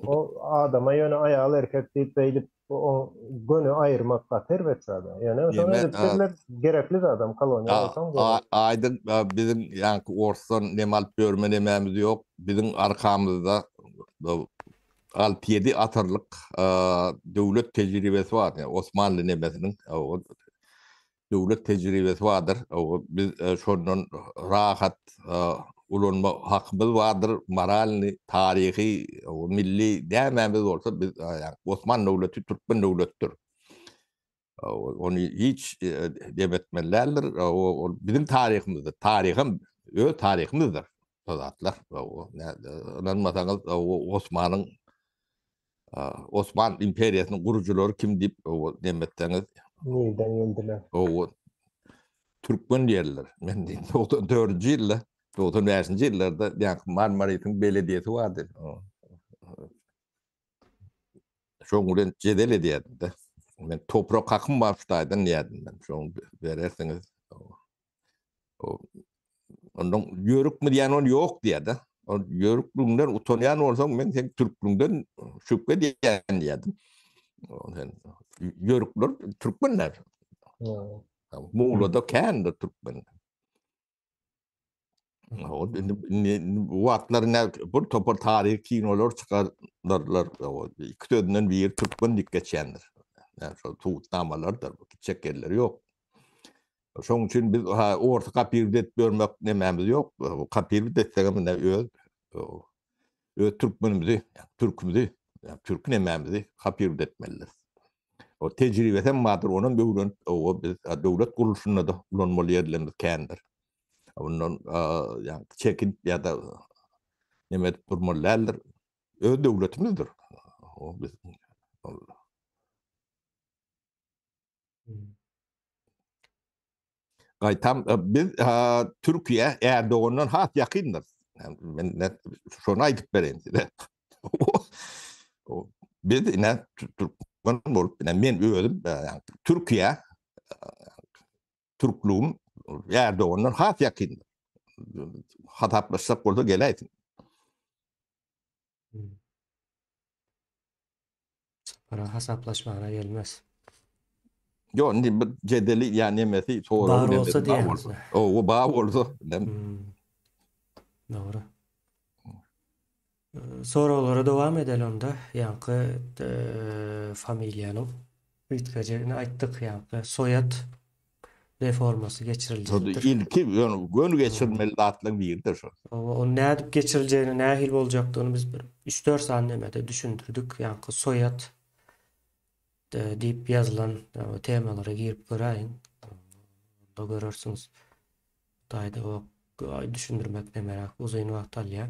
S3: O adama ýöne aýal erkek diýip beýdip o göni aýyrmak gaty erbet zat. Ýöne şony edipdirler, gerekli zadam koloniýa bolsaň
S2: gerek. Aýdyň biziň ýaňky orsdan nem alyp ýörme nemämiz ýok. Biziň arkamyzda alty-ýedi asyrlyk döwlet tejribesi bar. Osmanly nemesiniň. Döwlet tejribesi bardyr. Biz şondan rahat ulanma hakymyz bardyr. Moralny, taryhy, milli nämämiz bolsa biz Osman döwleti türkmen döwletidir. Ony hiç dem etmeli däldir. Ol biziň taryhymyzdyr. Taryham öz taryhymyzdyr. Şo zatlar. Ynanmasaňyz Osmanyň Osman imperiýasynyň gurujylary kim diýip neme etseňiz.
S3: Nirden geldiler?
S2: Owo. Türkmen diýerler. Men 94-nji ýylda, 95-nji ýyllarda ýa Marmarisiň belediyesi bardy. Şoň bilen jedel edýärdim-de. Men toprak hakym bar şu taýdan diýerdim men. Şoň berersiňiz. Ondan ýörükmi diýen ol ýok diýýär-de. Ol ýörüklüginden utanýan bolsaň, men sen türklüginden şübhe diýýän diýýärdim. Sen ýörükler türkmenler. Muğla'da kändir türkmen. O indi bu wagtlar ne bir topar taryhy kinolar çykardylar. Iki sözünden biri türkmen diýip geçýändir. Yani şol subutnamalardyr. Gitjek ýerleri ýok. Şoň üçin biz orta kapirde edip ýörmek nemämiz ýok. Kapirde etsegem ine öz öz türkmenimizi, türkümizi, türk nemämizi kapirde etmelidir. O tejribesi hem bardyr, onam öwrenip, o biz döwlet gurluşynda da ulanmaly ýerlerimiz kändir. Ondan ýa çekinip ýa-da neme edip durmaly däldir. Öz döwletimizdir. O biz Gaýtam e, biz Türkiýe Erdogandan has ýakyndyr. Men ne şony aýdyp bereýin size. Biz ine türkmen bolup, ine men özüm e, Türkiýe e, türklügim Erdogandan has ýakyndyr. Hasaplaşsak bolsa geläýsin.
S1: Para hasaplaşmagyna gelmez.
S2: Ýok, indi bir jedeli ýa nemesi
S1: soragy bar bolsa diýýäňiz.
S2: Owa, bar bolsa.
S1: Hmm. Dogry. Soraglara dowam edeli onda. Ýaňky e, familiýanyň üýtgejegini aýtdyk, ýaňky soýat reformasy geçiriljekdir.
S2: Ilki göni geçirilmeli zatlaryň biridir şol.
S1: Oba, ony nädip geçiriljegini, nähili boljakdygyny biz bir üç-dört sany nemede düşündirdik. Ýaňky soýat diýip ýazylan temalara girip göräýiň. Onda görersiňiz. Taýda o düşündirmek nemeräk uzyn wagt alýar.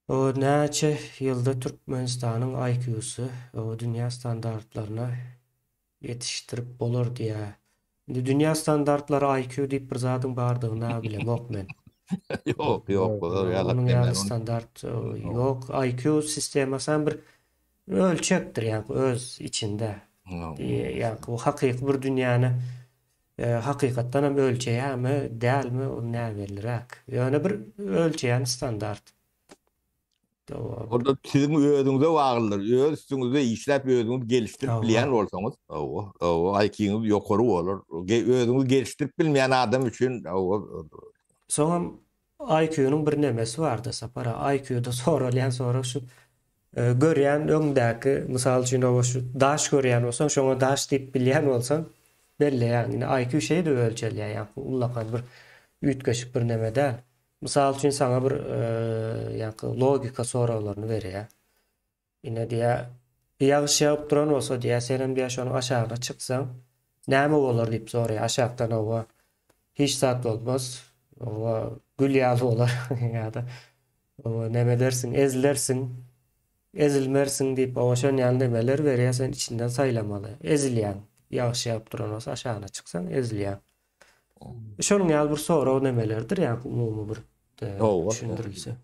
S1: O näçe ýylda Türkmenistanyň IQ-sy o dünýä standartlaryna ýetişdirip bolar diýýär. Indi dünýä standartlary IQ diýip bir zadyň bardygyny-a bilemok men.
S2: Ýok, ýok,
S1: olar ýalak Onuň ýaly standart ýok. IQ sistemasy hem bir ölçekdir, ýagny öz içinde. Ýagny bu hakyky bir dünýäni Hakykatdan hem ölçeýärmi, dälmi, ol näbelliräk. Ýöne bir ölçeýän standart.
S2: Ol-da siziň özüňize baglydyr. Öz üstüňizde işläp, özüňizi gelişdirip bilýän bolsaňyz, hawa, hawa, IQ-ňiz ýokary bolar. Özüňizi gelişdirip bilmeýän adam üçin, hawa.
S1: Soňam. IQ-nyň bir nemesi bardy Sapar aga. IQ-da soralýan sorag şu görýän öňdäki, mysal üçin oba şu daş görýän bolsaň, şoňa daş diýip bilýän bolsaň, belleýäň. Ine IQ şeýdip ölçelýär, ýaňky ullakan bir üýtgeşik bir neme däl. Mysal üçin saňa bir ýaňky logika soraglaryny berýär. Ine diýýär, ýagyş ýagyp duran bolsa diýýär, senem diýýär şonuň aşagyna çyksaň, näme bolar diýip soraýar. Aşakdan oba hiç zat bolmaz, oba gül ýaly bolar ýa-da oba neme edersiň, ezilersiň, ezilmersiň diýip oba şon ýaly nemeler berýär, sen içinden saýlamaly. Ezilýäň, ýagyş ýagyp duran bolsa aşagyna çyksaň ezilýäň. Şonuň ýaly bir sorag nemelerdir, ýa umumy bir düşündirilse.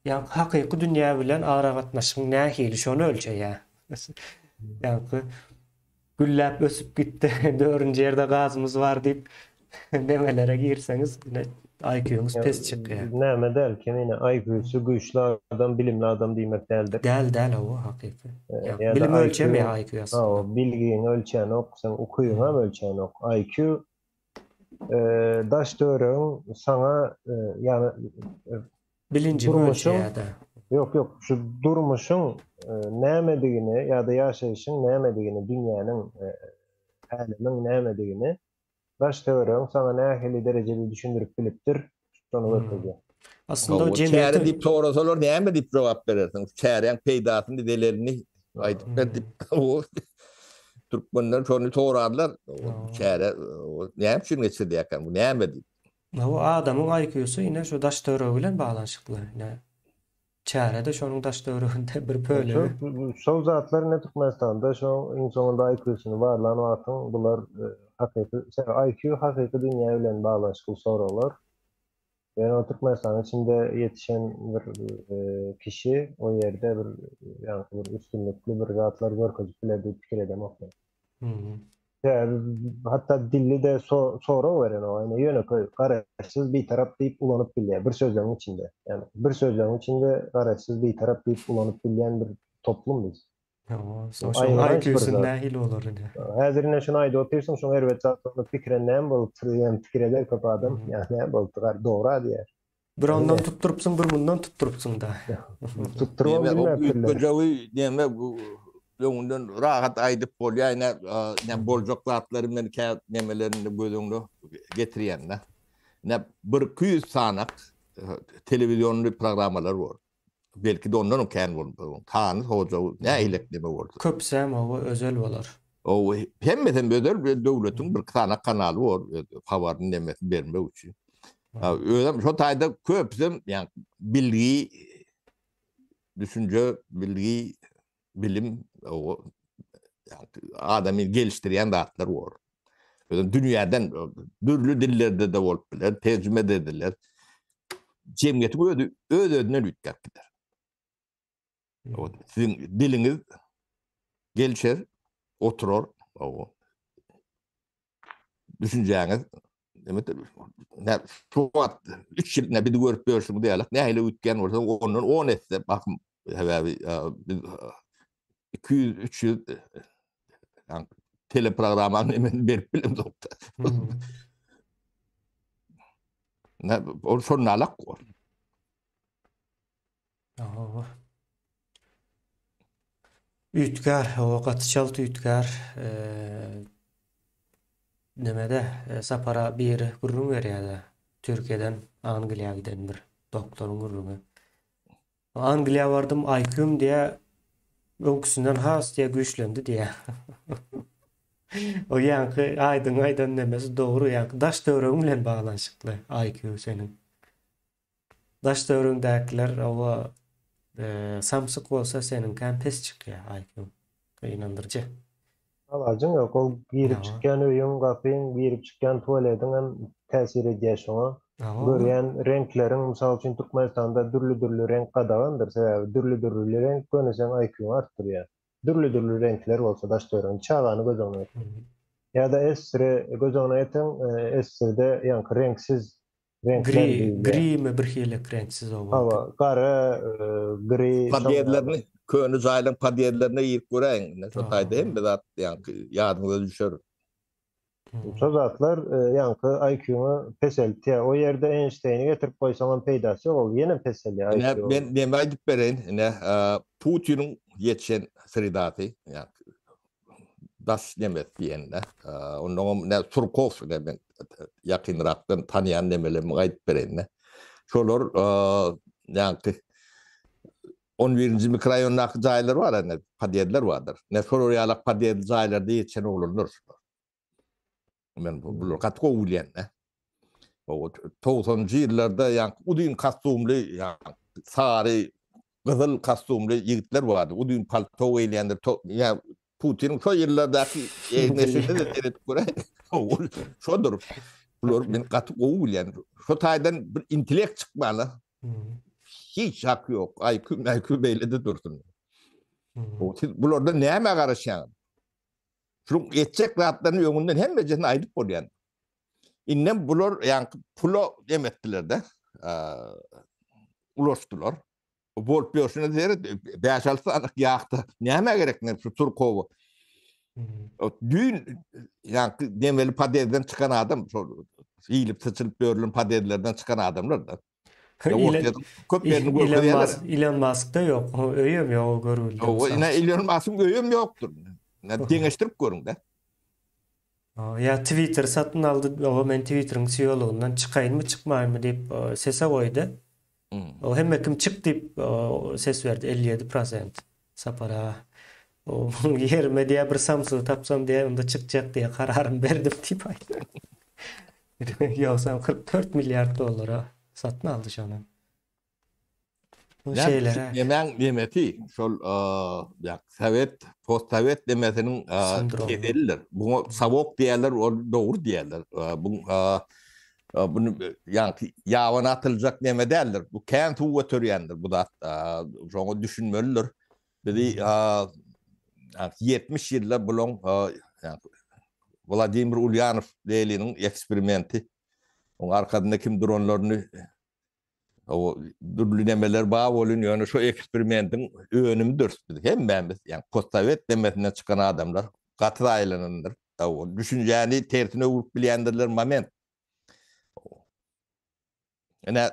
S1: Ýa hakyky dünýä bilen aragatnaşygyň nähili, şony ölçeýär. Ýa gülläp ösüp gitdi, dördünji ýerde gazymyz bar diýip nemelere girseňiz, IQ-ňyz pes çykýar.
S3: Näme däl, kemine IQ-sy güýçli adam, bilimli adam diýmek däldir.
S1: Däl, däl, hawa, hakyky. Bilim ölçemeýär IQ aslynda.
S3: Hawa, bilgiňi ölçänok, seň ukybyňam ölçänok. IQ daş-töweregiň saňa ýagny
S1: bilinjiňi ölçeýär-de.
S3: Ýok, ýok, şu durmuşyň nämedigini ýa-da ýaşaýşyň nämedigini, dünýäniň, älemiň nämedigini daş-töweregiň saňa nähili derejede düşündirip bilipdir, şony görkezýär.
S1: Aslynda jemgyýetiň
S2: Çäre diýip sorasalar näme diýip jogap berersiň? Çäräň peýdasyny, zelelini aýdyp ber diýip. Türkmenler şony sorarlar. Çäre näme üçin geçirilýärkä bu näme diýip.
S1: Bu adamyň IQ-sy ine şu daş-töweregi bilen baglanyşykly. Ine çäre-de şonuň daş-töwereginde bir bölegi.
S3: Şol zatlar ine Türkmenistanda şo iň soňunda IQ-syny barlan wagtyň bular hakyky IQ hakyky dünýä bilen baglanyşykly soraglar. Ýöne o Türkmenistanyň içinde ýetişen bir kişi o ýerde bir ýaňky bir üstünlikli bir zatlar görkezip biler diýip pikir edemok men. Sebäbi hatda dilli-de sorag berenok, ýöne ýönekeý garaşsyz bitarap diýip ulanyp bilýär bir sözlemiň içinde. Ýagny bir sözlemiň içinde garaşsyz bitarap diýip ulanyp bilýän bir toplum biz.
S1: Şoň IQ-sy nähili bolar indi?
S3: Häzir ine şuny aýdyp otyrsyň, şuň erbet zatlaryny pikir näme bolupdyr diýen pikir eder köp adam. Ýa näme bolupdyr, dogry diýer.
S1: Bir ondan tutdurypsyň, bir mundan tutdurypsyň-da.
S3: Tutdurybam bilmäpdirler.
S2: Üýtgejewi näme bu öňünden rahat aýdyp bolýar, ine näme boljak zatlary men kä nemelerini göz öňüne getirýän-de. Ine bir 200 sanak telewizionly programmalar bor. Belki-de ondanam kän bolupdyr. Sany hojagy nähilek neme bolsa.
S1: Köpüsem hawa özel bolar.
S2: Hawa hemmesem özel bir döwletiň bir sanak kanaly bor habaryny nemesini bermek üçin. Özem şo taýda köpüsem ýa bilgi düşünje bilgi bilim adamy gelişdirýän zatlar bor. Özem dünýäden dürli dillerde-de bolup biler, terjime-de ediler. Jemgyýetiň özi öz-özünden üýtgäp gider. Siziň diliňiz gelişer, oturar. Düşünjäňiz Demek, ne şu wagt 3 ýyl ne bizi görüp ýörşüňiz ýaly, nähili üýtgän bolsa ondan 10 esse bakym sebäbi biz 200 300 yani teleprogrammany men berip bilemzokda. Ne ol şonda alak bor.
S1: Hawa. Üýtgär, hawa gaty çalt üýtgär. Nemede Sapara biri gürrüň berýärdi. Türkiýeden Angliýa giden bir doktoryň gürrüňi. Angliýa bardym, IQ-m diýä öňküsinden has diýä güýçlendi diýä. O ýaňky Aýdyň aýdan nemesi dogry, ýaňky daş töweregiň bilen baglanyşykly IQ seniň. Daş töweregiňdäkiler oba samsyk bolsa seniňkäm pes çykýar IQ. Gynandyryjy.
S3: Alajyň ýok, ol girip çykýan öýüň, gapyň, girip çykýan tualediň hem täsir edýär şoňa. Görýän reňkleriň, mysal üçin Türkmenistanda dürli-dürli reňk gadagandyr, sebäbi dürli-dürli reňk göni seň IQ-ňy artdyrýar. Dürli-dürli reňkler bolsa daş töweregiň, çagany göz öňüne getir. Ýa-da esri göz öňüne getiriň, esride ýaňky reňksiz
S1: reňkler diýilýär. Grimi bir hili reňksiz
S3: oba. Hawa, gara, gri.
S2: Podýezdlerini, köne jaýlaryň podýezdlerine girip göräýiň. Ine şo taýda hemme zat ýaňky ýadyňyza düşer.
S3: Şo zatlar ýaňky IQ-ňy peseltýär. O ýerde Eýnşteýni getirip goýsaňam peýdasy ýok, ol ýene peselýär
S2: IQ. Ine, men näme aýdyp bereýin, ine, Putiniň ýetişen sredasy, ýa daş nemes diýende, onnoňam ine Surkow, ine men ýakynrakdan tanýan nemelerimi aýdyp bereýin-de. Şolar ýaňky 11-nji mikroraýondaky jaýlar bar ine, podýezdler bardyr. Ine şolar ýalak podýezdli jaýlarda ýetişen oglanlar şular. Men bulary gaty gowy bilýän-de. O 90-njy ýyllarda ýaňky uzyn kostumly, ýaňky sary, gyzyl kostumly ýigitler bardy. Uzyn palto geýilýändir. Ýa Putiniň şo ýyllardaky egin-eşigine de seredip göräý. Ol şodur. Bulary men gaty gowy bilýän. Şo taýdan bir intellekt çykmaly. Hiç hak ýok. IQ, IQ beýle-de dursun. Siz bulardan nämä garaşýaňyz? Şunuň etjek zatlaryny öňünden hemmejesini aýdyp bolýan. Indem bular ýaňky pula dem etdiler-de, ulaşdylar. Bolup ýörşüne seret, 5-6 sany ýahta nämä gerek ne şu Turkowa. Düýn ýaňky demeli podýezdden çykan adam, şol iýlip syçylyp ýörülen podýezdlerden çykan adamlar-da.
S1: Köp ýerini görkezýärler. Elon Muskda ýok, öýem ýok o görgüli.
S2: Hawa, ine Elon Muskyň öýem ýokdur. Deňeşdirip görüň-de.
S1: Ýa Twitter satyn aldy, oba men Twitteriň CEO-lygyndan çykaýynmy, çykmaýynmy diýip sese goýdy. O hemme kim çyk diýip ses berdi, 57 prosent. Sapar aga. O ýerime diýýär bir samsygy tapsam diýýär, onda çykjak diýýär, kararym berdim diýip aýtdy. Ýogsam 44 milliard dollara satyn aldy şony.
S2: Bu şeýlere. Nemäň nemesi şol ýa sowet, postsowet nemesiniň keselidir. Buňa sowok diýerler, ol dogry diýerler. Bu bunu ýaňky ýabana atyljak neme däldir. Bu kän suw göterýändir bu zat. Şoňa düşünmelidir. Bizi 70 ýylda bulaň Wladimir Ulýanow Leniniň eksperimenti. Oň arkasynda kim duranlaryny o dürli nemeler bar bolun, ýöne şu eksperimentiň önümidiris biz hemmämiz. Ýani postsowet nemesinden çykan adamlar gaty zaýalanandyr. O düşünjäni tersine öwrüp bilýändirler moment. Ine,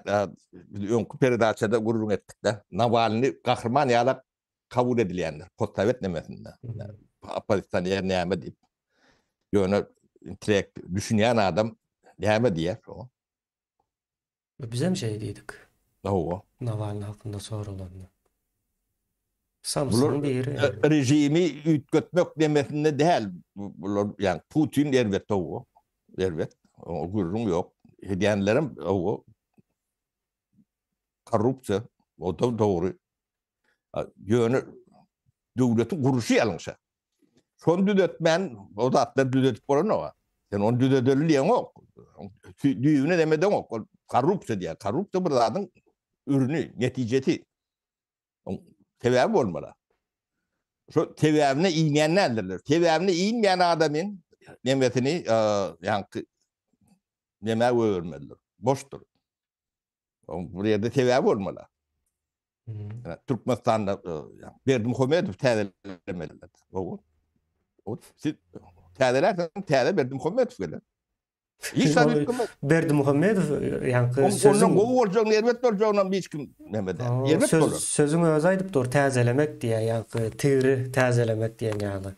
S2: biz öňki peredaçada gürrüň etdik-de, Nawalny gahryman ýalak kabul edilýändir, postsowet nemesinde. Oppozisioner näme diýip. Ýöne intellekt düşünýän adam näme diýer şoňa?
S1: Bizem şeý diýdik.
S2: Hawa.
S1: Nawalny hakynda soralanda. Samsygyň biri.
S2: Režimi üýtgetmek nemesinde däl. Bular, ýagny Putin erbet hawa. Erbet. Oňa gürrüň ýok. Edýänlerem hawa. Korrupsiýa, o-da dogry. Ýöne döwletiň gurluşy ýalňyşa. Şony düzetmän o zatlary düzedip bolanok. Sen ony düzedeli diýeňok. Düýbüne neme edeňok. Ol korrupsiýa diýýär. Korrupsiýa bir zadyň ürüni, netijesi. Sebäbi bolmaly. Şo sebäbine inýän däldirler. Sebäbine inmeýän adamyň nemesini, ýaňky nämä goýbermelidir. Boşdur. Bir ýerde sebäbi bolmaly. Türkmenistanda Berdimuhamedow täzelemelidir. O siz täzelersiň, täze Berdimuhamedow geler.
S1: Hiç zat üýtgemez. Berdimuhamedow ýaňky
S2: sözüň gowy boljagyny, erbet boljagyny hiç kim näme däl.
S1: Erbet bolar. Sözüň özi aýdyp dur, täzelemek diýýär, ýaňky tigri täzelemek diýen ýaly.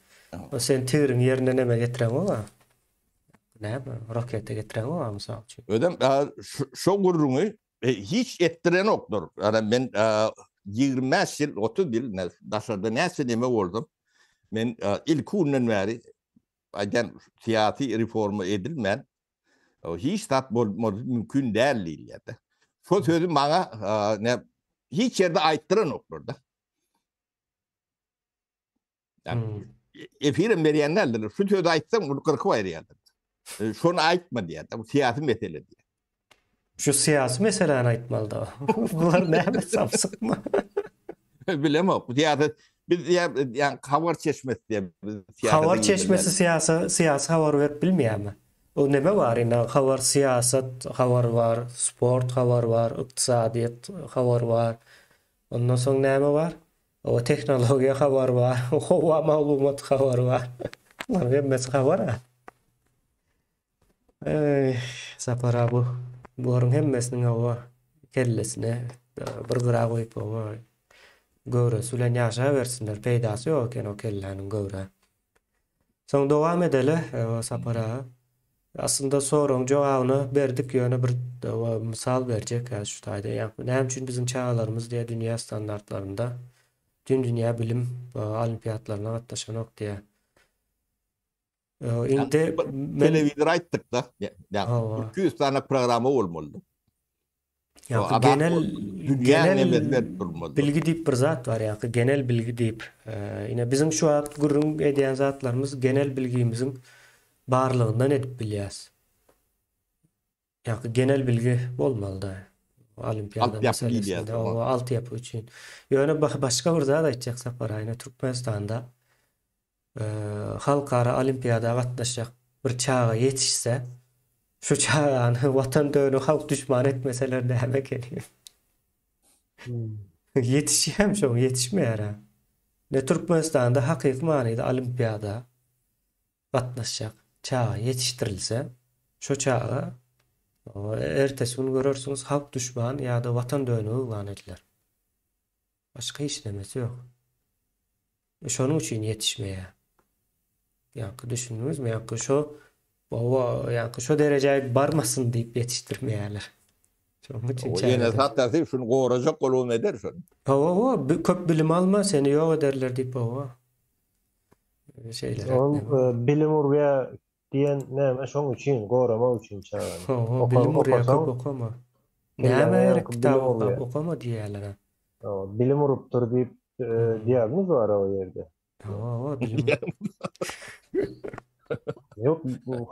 S1: Sen tigriň ýerine näme getireňok-a? Näme, roketa getireňok-a mysal
S2: üçin. Özem şo gürrüňi hiç etdirenoklar. Ýa men 25 ýyl, 30 ýyl daşarda näçe neme boldum. Men ilki günden bäri aýdýan syýasy reforma edilmän hiç zat bolmagy mümkin däl diýilýär-de. Şo sözi maňa ne hiç ýerde aýtdyranoklar-da. Yani efirem berýän däldirler. Şu sözi aýtsaň, muny gyrkyp aýyrýarlar. E, şony aýtma diýýär. Bu syýasy mesele diýýär.
S1: Şu syýasy meseläni aýtmaly da. Bular näme samsykmy?
S2: Bilemok. Bu syýasy biz ýa ýa habar çeşmesi diýe.
S1: Habar çeşmesi syýasy syýasy habar berip bilmeýärmi? O neme bar indi habar syýasat habar bar, sport habar bar, ykdysadyýet habar bar. Ondan soň näme bar? Oba tehnologiýa habary bar, howa maglumat habary bar. Bularyň hemmesi habar-a. Eý, Sapar aga bu bularyň hemmesiniň hawa kellesine bir gyra goýup hawa göwresi bilen ýaşabersinler, peýdasy ýok eken o kelläniň göwrä. Soň dowam edeli, Sapar aga. Aslynda soragyň jogabyny berdik, ýöne bir mysal berjek häzir şu taýda. Ýa näme üçin biziň çagalarymyz diýä dünýä standartlarynda tüm dünýä bilim olimpiadlaryna gatnaşanok diýä. Indi
S2: telewizor aýtdyk-da. Ýa 200 sany programma bolmaly.
S1: Ýa genel genel bilgi diýip bir zat bar ýa genel bilgi diýip. Ine biziň şu wagt gürrüň edýän zatlarymyz genel bilgimiziň barlygyndan edip bilýäs. Ýa genel bilgi bolmalyda. Olimpiada meselesinde o altyapy üçin. Ýöne başga bir zat aýtjak Sapar aga, ine Türkmenistanda halkara olimpiada gatnaşjak bir çaga ýetişse, şu çagany watan dönügi halk duşmany etmeseler näme ekeni? Ýetişýärmi şoň, ýetişmeýär-ä. Ne Türkmenistanda hakyky manyda olimpiada gatnaşjak çaga ýetişdirilse, şo çaga ertesi gün görersiňiz halk duşmany ýa-da watan dönügi yglan ediler. Başga hiç nemesi ýok. Şonuň üçin ýetişmeýär. Ýaňky düşündiňizmi? Ýaňky şo oba, ýaňky şo derejä barmasyn diýip ýetişdirmeýärler.
S2: Şonuň üçin çäre. Ýene satasy şuny gorajak bolubam eder şony.
S1: Hawa, hawa, köp bilim alma, seni ýok ederler diýip, hawa. Şeýleräk.
S3: Ol bilim urýar diýen näme şoň üçin, goramak üçin çagany.
S1: Hawa, bilim urýar, köp okama. Näme gerek kitap okap, okama diýýärler.
S3: Bilim urupdyr diýip diagnoz bar o ýerde.
S1: Hawa, bilim.
S3: Ýok,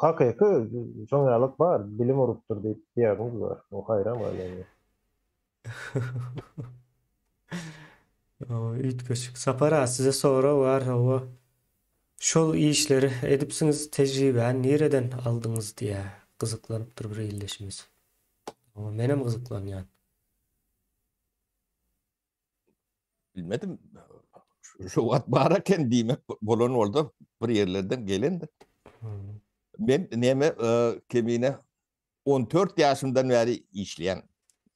S3: hakyky şoň ýalyk bar, bilim urupdyr diýip diagnoz bar. O haýran galýan.
S1: Hawa, üýtgeşik. Sapar aga, size sorag bar, hawa. Şol işleri edipsiňiz, tejribäni nireden aldyňyz diýýär, gyzyklanypdyr bir ildeşimiz. Hawa, menem gyzyklanýan.
S2: Bilmedim. Şu wagt bar eken diýmek bolan bolsa bir ýerlerden gelendir. Hmm. Men neme e, kemine 14 ýaşymdan bäri işleýän.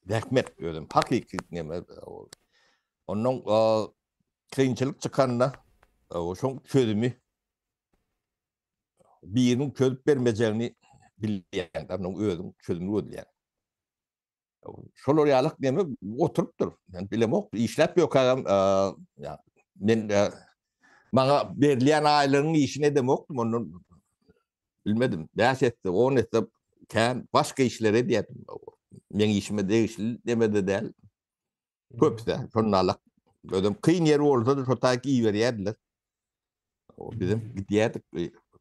S2: Zähmet özüm hakyky neme. Ondan e, kynçylyk çykanda e, şoň çözümi biriniň çözüp bermejegini bilýän, onuň özüň çözümini gözleýän. Şolar ýalyk neme oturypdyr. Men bilemok, işläp ýokagam, ýa men maňa berilýän aýlygyň işini edemokdym, ondan bilmedim. 5 etse, 10 etse kän başga işler edýärdim. Meň işime degişli neme-de däl. Köpüsi şondalyk. Özem kyn ýeri bolsa-da şo taýyk iberýärdiler. Bizem gidýärdik.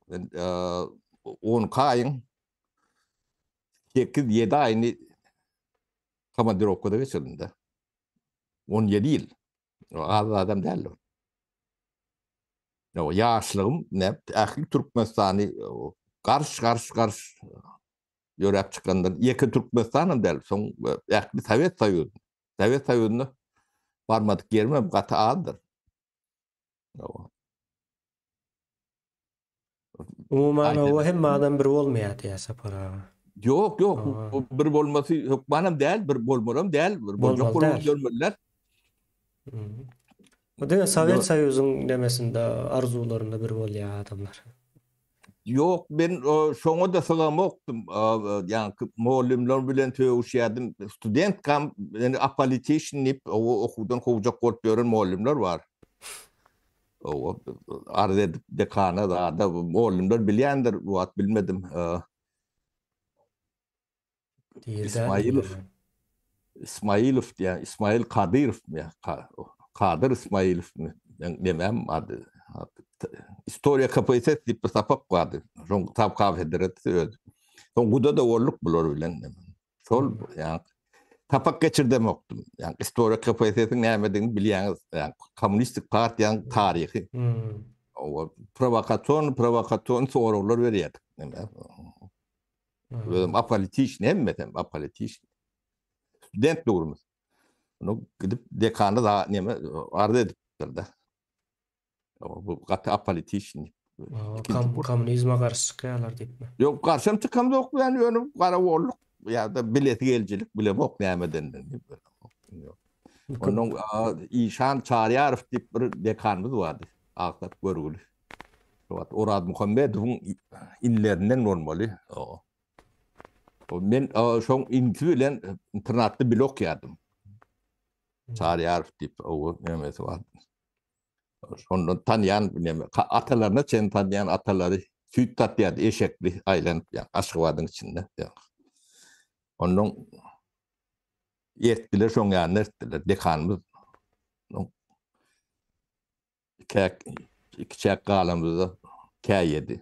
S2: Men 12 aýyň 8-7 aýyny komandirowkada geçirdim-de. 17 ýyl. Az adam däl o. Ýaşlygym ähli Türkmenistany garş garş garş ýöräp çykandyr. Ýeke Türkmenistanam däl, soň ähli Sowet Soýuzy. Sowet Soýuzynda barmadyk ýerim hem gaty azdyr.
S1: Umuman o hemme adam bir bolmaýar diýýär Sapar aga.
S2: Ýok, ýok, bir bolmasy hökmanam däl, bir bolmalam däl, bir boljak bolup ýörmeliler.
S1: Bu diňe Sowet Soýuzyň nemesinde, arzuwlarynda bir bolýar adamlar.
S2: Ýok, men şoňa-da sygamokdym. Ýaňky mugallymlar bilen sögüşýärdim. Studentkam meni apolitişn diýip, okuwdan kowjak bolup ýören mugallymlar bar. Arz edip dekana zada, mugallymlar bilýändir, bu wagt bilmedim. Ismailow. Ismailow diýen, Ismail Kadyrow ýa Kadyr Ismailow nemem ady. Istoriýa KPSS diýip bir sapak bardy. Şoň tab kafedrasy özi. Soň guda-da bolduk bular bilen. Şol ýa sapak geçirdemokdym. Ýa istoriýa KPSS-iň nämedigini bilýäňiz. Ýa kommunistik partiýanyň taryhy. Hmm. O prowokasion, prowokasion soraglar berýärdik. Özüm apolitiçni hemmesem apolitiçni. Student döwrümiz. Onu gidip dekana da neme arz edipdir-de. Bu gaty apolitiçni.
S1: Ikinji kurs. Kommunizme garşy çykýarlar diýipmi?
S2: Ýok, garşam çykamzok, ýani ýöne garagolluk ýa-da bilesi gelijilik bilemok nämedendigini. Onuň Işan Çaryýarow diýip bir dekanymyz bardy, agsak görgüli. Şo wagt Oraz Muhammedowyň inlerinden bolmaly. Men şoň inisi bilen internatda bile okýardym. Çaryýarow diýip, o nemesi bardy. Şondan tanýan neme, atalaryna çen tanýan atalary süýt satýardy eşekli aýlanyp, ýa Aşgabadyň içinde. Ondan ertdiler, şoň ýanyna ertdiler. Dekanymyz ikäk ikiçäk galamyzda käýedi.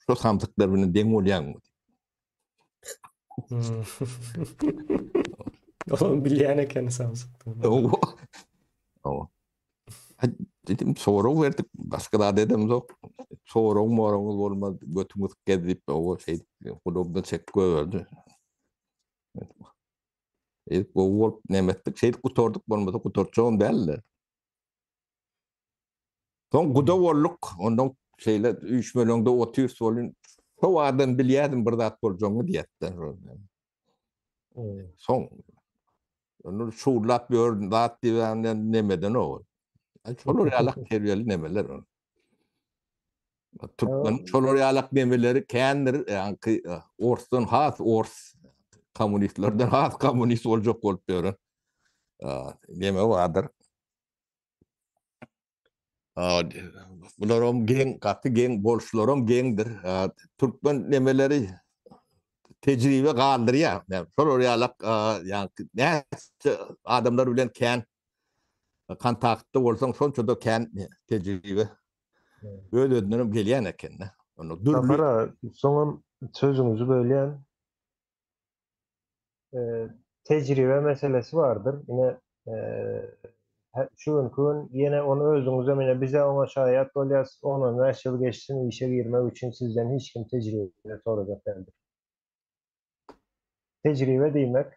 S2: Şo samsyklar bilen deň bolýaňmy?
S1: Olam bilýän ekeni samsykdygyny.
S2: Owa. Dedim sorag berdik, başga zat edemzok. Sorag moragyňyz bolmaz, götüňiz gez diýip, owa şeýdip gulagymdan çekip goýberdi. Şeýdip gowy bolup näme etdik, şeýdip gutardyk, bolmasa gutartjagam däldi. Soň guda bolduk, ondan şeýle üýşmeleňde otyrys welin, şo adam bilýärdim bir zat boljagyny diýýärdi. Soň onu şuwlap ýör, zat diýýän nemeden o. Şolar ýalak terbiýeli nemeler. Türkmen şolar ýalak nemeleri kändir, ýaňky orsdan has ors, kommunistlerden has kommunist boljak bolup ýören neme bardyr. Bularam geň, gaty geň, boluşlaram geňdir. Türkmen nemeleri tejribe galdyrýar. Şolar ýalak, ýaňky näçe adamlar bilen kän kontaktda bolsaň, şonça-da kän tejribe öz-özünden hem gelýän eken-de.
S3: Onda dürli Sapar aga, soňam sözüňizi bölýän. Tejribe meselesi bardyr. Ine, şu günki gün ýene ony özüňizem ine bize oňa şaýat bolýas, on-on bäş ýyl geçsin işe girmek üçin sizden hiç kim tejribe sorajak däldir. Tejribe diýmek,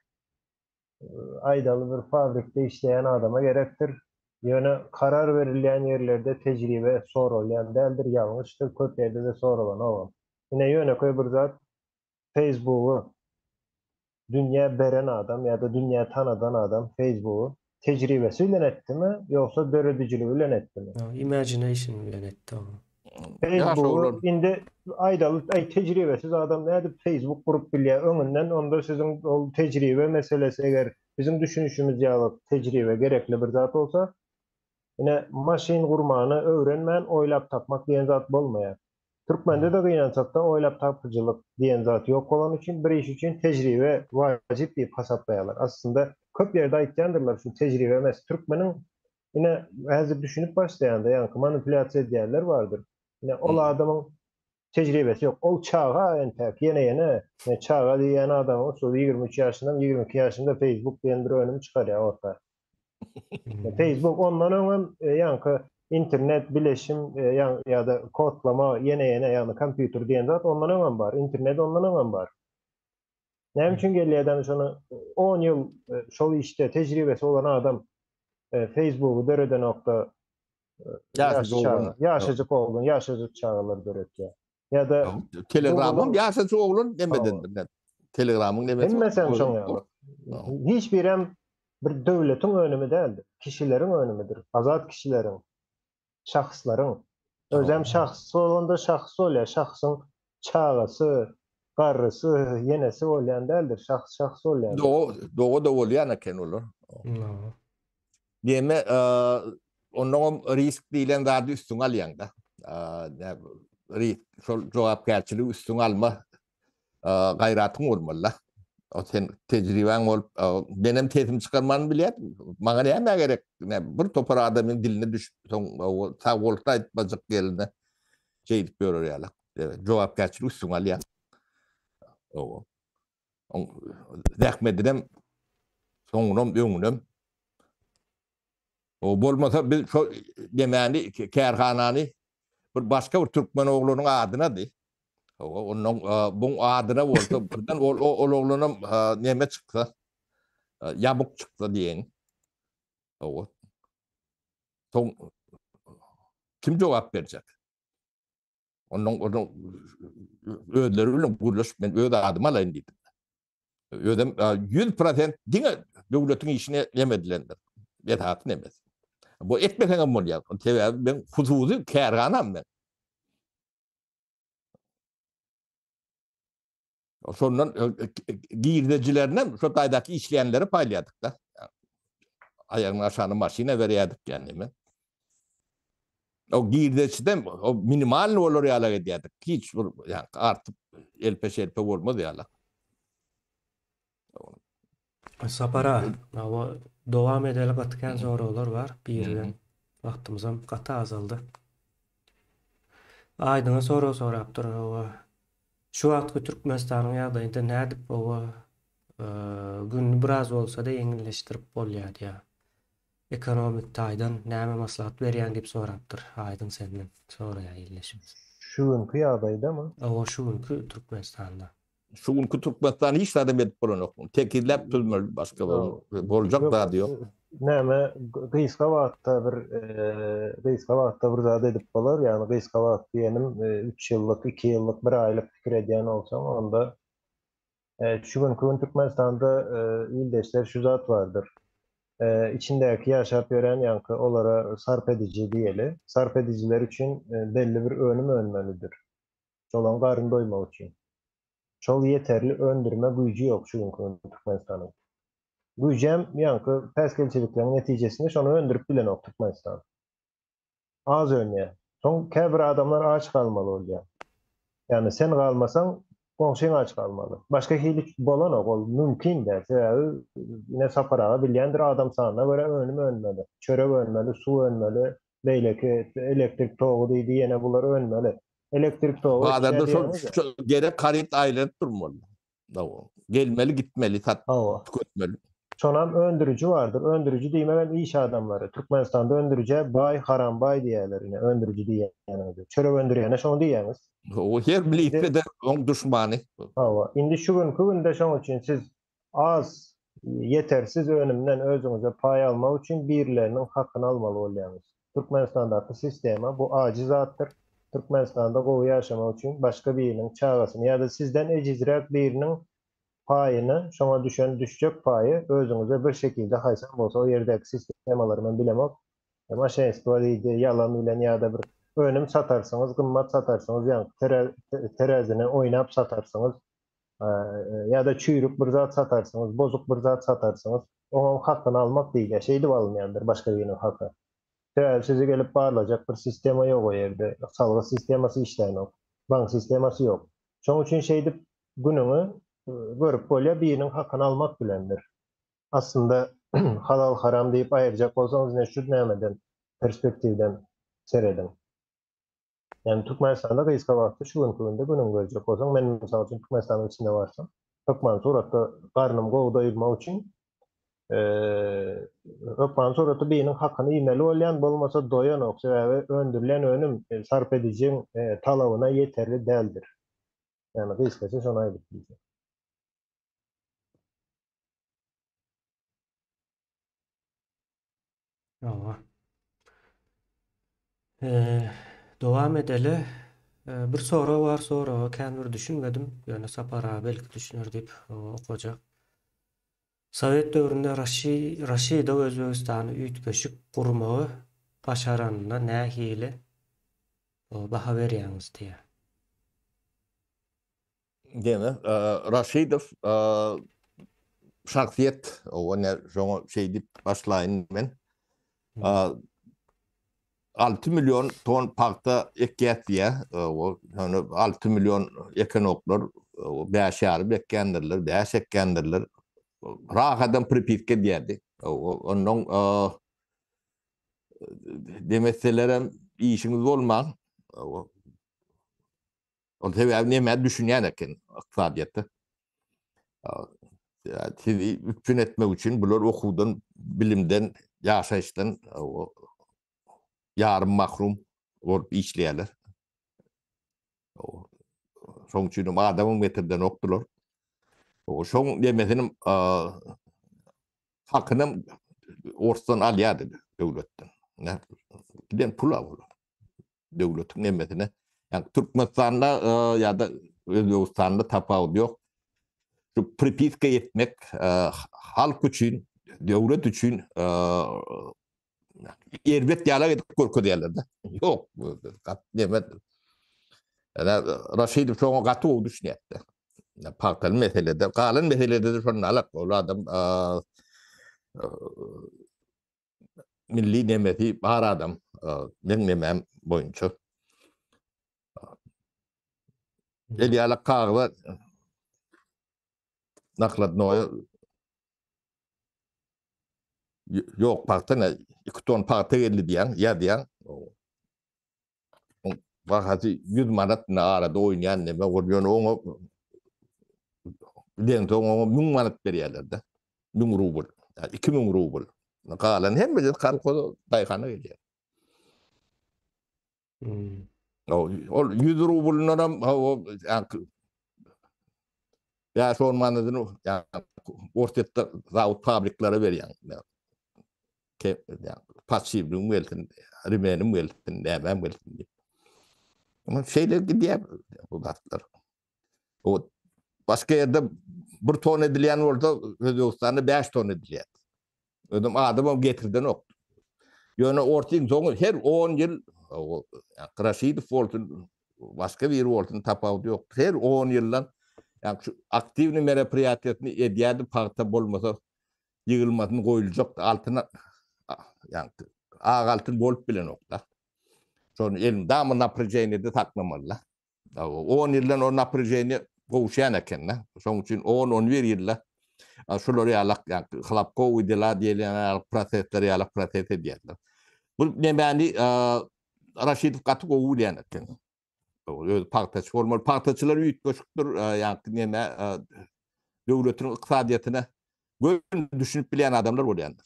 S3: aýdaly bir fabrikde işleýän adama gerekdir. Ýöne karar berilýän ýerlerde tejribe soralýan däldir, ýalňyşdyr, köp ýerde-de soralanogam. Ine ýönekeý bir zat, Faceboogy dünýä beren adam ýa-da dünýä tanadan adam Faceboogy tejribesi bilen etdimi ýogsa döredijiligi bilen etdimi?
S1: Imagination bilen etdi ony.
S3: Faceboogy indi aýdaly aý tejribesiz adam nädip Facebook gurup bilýär öňünden onda siziň ol tejribe meselesi eger biziň düşünişimiz ýaly tejribe gerekli bir zat bolsa ine maşyn gurmany öwrenmän oýlap tapmak diýen zat bolmaýar. Türkmende-de gynansakda oýlap tapyjylyk diýen zat ýok bolany üçin bir iş üçin tejribe wajyp diýip hasaplaýarlar. Aslynda köp ýerde aýtýandyrlar şu tejribe emes. Türkmeniň ine häzir düşünip başlaýanda ýaňky manipulýasiýa edýänler bardyr. Ine ol adamyň tejribesi ýok. Ol çaga entäk ýene ýene ine çaga diýýän adamyň şol 23 ýaşynda 22 ýaşynda Facebook diýen bir önüm çykarýar orta. Facebook ondan öňem e, ýaňky internet bileşim e, ýa-da kodlama ýene ýene ýagny kompýuter diýen zat ondan öňem bar. Internet ondan öňem bar. Näme üçin gelýär adam şony 10 ýyl e, şol işde tejribesi bolan adam Facebooky döredenokda
S2: ýaşajyk oglan,
S3: ýaşajyk oglan, ýaşajyk çagalar döretýär. Ýa-da
S2: Telegramyň ýaşajyk oglan nemedendir. Telegramyň nemesi.
S3: Hemmesem şoň ýaly. Hiç birem bir döwletiň önümi däldir. Kişileriň önümidir. Azat kişileriň, şahslaryň. Özem şahs bolanda şahs bolýar. Şahsyň çagasy, garrysy, ýenesi bolýan däldir. Şahs şahs bolýar.
S2: Doga, doga-da bolýan eken olar. Neme, onnoňam risk diýlen zady üstüňe alýaň-da. Risk, şol jogapkärçiligi üstüňe alma gaýratyň bolmaly-da. O sen tejribäň bolup, menem sesimi çykarmany bilýärdim. Maňa näme gerek? Bir topar adamyň diline düşüp, soň sag bolsun aýtmajak ýerinde şeýdip ýörer ýaly. Jogapkärçiligi üstüňe alýaň. Owa. Zähmetinem, soňunam, öňünem. O bolmasa biz şo nemäni, kärhanany bir başga bir türkmen oglanyň adynady. Owa, ondan buň adyna bolsa birden ol ol oglanam neme çyksa, ýabuk çyksa diýeýin. Owa. Soň. Kim jogap berjek? Ondan onuň özleri bilen gürleşip men öz adyma alaýyn diýdim. Özem 100% diňe döwletiň işine neme edilendir. Esasy nemesi. Bu etmeseň hem bolýar. Sebäbi men hususy kärhanam men. Şondan girdejilerine şo taýdaky işleýänlere paýlaýardyk da. Aýagynyň aşagyna maşyna berýärdik ýa neme. O girdejiden o minimal bolar ýaly edýärdik. Hiç bir ýa artyp elpe-şelpe bolmaz ýaly.
S1: Sapara, hawa, dowam edeli gaty kän soraglar bar. Birden wagtymyzam gaty azaldy. Aýdyňa sorag sorapdyr, hawa. Şu wagtky Türkmenistanyň ýagdaýynda nädip hawa gününi biraz bolsa-da ýeňilleşdirip bolýar diýýär. Ekonomik taýdan näme maslahat berýäň diýip sorapdyr. Aýdyň senden soraýar ildeşimiz.
S3: Şu günki ýagdaýdamy?
S1: Hawa, şu günki Türkmenistanda.
S2: Şu günki Türkmenistan hiç zadam edip bolanok. Tekizläp düzmeli başga bir boljak zady ýok.
S3: Näme gysga wagtda bir gysga wagtda bir zat edip bolar. Ýagny gysga wagt diýenim 3 ýyllyk, 2 ýyllyk, 1 aýlyk pikir edýän bolsaň onda şu günki gün Türkmenistanda ildeşler şu zat bardyr. Içindäki ýaşap ýören ýaňky olara sarp ediji diýeli. Sarp edijiler üçin belli bir önüm önmelidir. Şolaň garyn doýmagy üçin. Şol ýeterli öndürme güýji ýok şu günki gün Türkmenistanyň. Güýjem ýaňky päsgelçilikleriň netijesinde şony öndürip bilenok Türkmenistan. Az önýär. Soň käbir adamlar aç galmaly bolýar. Ýagny sen galmasaň, goňşyň aç galmaly. Başga hili bolanok, ol mümkin däl. Sebäbi ine Sapar aga bilýändir adam sanyna görä önüm önmeli. Çörek önmeli, suw önmeli, beýleki elektrik togy diýdi ýene bular önmeli. Elektrik togy
S2: Bazarda şol gerek haryt aýlanyp durmaly. Gelmeli gitmeli sat tüketmeli.
S3: Şonam öndüriji bardyr. Öndüriji diýmegem iş adamlary. Türkmenistanda öndürijä baý haram baý diýýärler ine öndüriji diýýäniňizi. Çörek öndürýäne şony diýýäňiz.
S2: O her milletde oň duşmany.
S3: Hawa. Indi şu günki günde şoň üçin siz Az, ýetersiz önümden özüňize paý almak üçin birileriniň hakyny almaly bolýaňyz. Türkmenistandaky sistema bu ajy zatdyr. Türkmenistanda gowy ýaşamak üçin başga biriniň çagasyny ýa-da sizden ejizräk biriniň paýyny, şoňa düşen düşjek paýy özüňize bir şekilde haýsam bolsa o ýerdäki sistemalary men bilemok, moşenstwo diýdi, ýalan bilen ýa-da bir önüm satarsyňyz, gymmat satarsyňyz, ýaňky terezini oýnap satarsyňyz, Ýa-da çüýrük bir zat satarsyňyz, bozuk bir zat satarsyňyz, oňam hakyny almak diýilýär. Şeýdip alynýandyr başga biriniň haky. Sebäbi sizi gelip barlajak bir sistema ýok o ýerde. Salgyt sistemasy işlänok. Bank sistemasy ýok. Şonuň üçin şeýdip günüňi görüp bolýar, biriniň hakyny almak bilendir. Aslynda halal-haram diýip aýyrjak bolsaňyz ine şu nämeden, perspektiwden serediň. Ýagny Türkmenistanda gysga wagtda şu günki günde günüňi görjek bolsaň, men mysal üçin Türkmenistanyň içinde barsam, hökmany suratda garnym gowy doýurmak üçin hökmany suratda biriniň hakyny iýmeli bolýan, bolmasa doýanok, sebäbi öndürilen önüm sarp edijiň talabyna ýeterli däldir. Ýagny gysgaça şony aýdyp biljek.
S1: Hawa. Dowam edeli. Bir sorag bar, soraga kän bir düşünmedim. Ýöne Sapar aga belki düşüner diýip okajak. Sowet döwründe Raşidow Özbegistany üýtgeşik gurmagy başaranyna nähili baha berýäňiz diýýär.
S2: Diýme, Raşidow şahsyýet, o ne şoňa şeý diýip başlaýyn men. 6 million ton pagta ekýär diýýär. O ýöne 6 million ekenoklar, 5 ýarym ekýändirler, 5 ekýändirler. Rahadan pripiska diýerdi. Ondan demeselerem işiňiz bolman. Ol sebäbi nämä düşünýän eken ykdysadyýetde. Sizi üpjün etmek üçin bular okuwdan, bilimden, ýaşaýyşdan ýarym mahrum bolup işleýärler. Şoň üçin hem adamam getirdenokdylar. Şoň demesini hakynam orsdan alýardy döwletden. Giden pul olar. Döwletiň nemesine. Ýagny Türkmenistanda ýa-da Özbegistanda tapawudy ýok. Şu pripiska etmek halk üçin, döwlet üçin erbet ýalak edip görkezýärler-de. Ýok, gat neme. Ýa Raşidow şoňa gaty gowy düşünýärdi. Pagtaly meselede, galan meselede-de şonda alak. Ol adam milli nemesi bar adam. Meň nemem boýunça. El ýalak kagyza nakladnoýa ýok pagta ne 2 ton pagta geldi diýýän, ýazýan. Bahasy 100 manat ne arada oýnaýan neme ol ýöne oňa bilensoň oňa 1000 manat berýärler-de. 1000 rubl, 2000 rubl. Galan hemmesi kolhoza daýhana gelýär.
S1: Hmm.
S2: Ol 100 rublundan hem o ýa şol manadyny ýa Orsýetde zawod fabriklere berýän. Passiwligiň gelsin, remenim gelsin, nämäm gelsin diýip. Ama şeýle gidýär bu zatlar. O başga ýerde bir ton edilýän bolsa, Özbegistanda 5 ton edilýär. Özüm adamam getirdenok. Ýöne orsyň soňy her 10 ýyl Raşidow bolsun, başga biri bolsun tapawudy ýok. Her 10 ýyldan ýa şu aktiwny meropriýatiýasyny edýärdi, pagta bolmasa ýygylmasyny goýuljakdy. Altyna ýa ak altyn bolup bilenokda. Şony elmydama napräženiýede saklamaly-da. 10 ýyldan o napräženiýe gowşaýan eken-de. Şonuň üçin 10-11 ýylda şular ýalak, ýa hlapkowy dela diýilýän ýaly prosesler ýalak proses edýärler. Bu nemäni Raşidow gaty gowy bilýän eken. Özi pagtaçy bolmaly. Pagtaçylar üýtgeşikdir, ýa neme döwletiň ykdysadyýetine göni düşünip bilýän adamlar bolýandyr.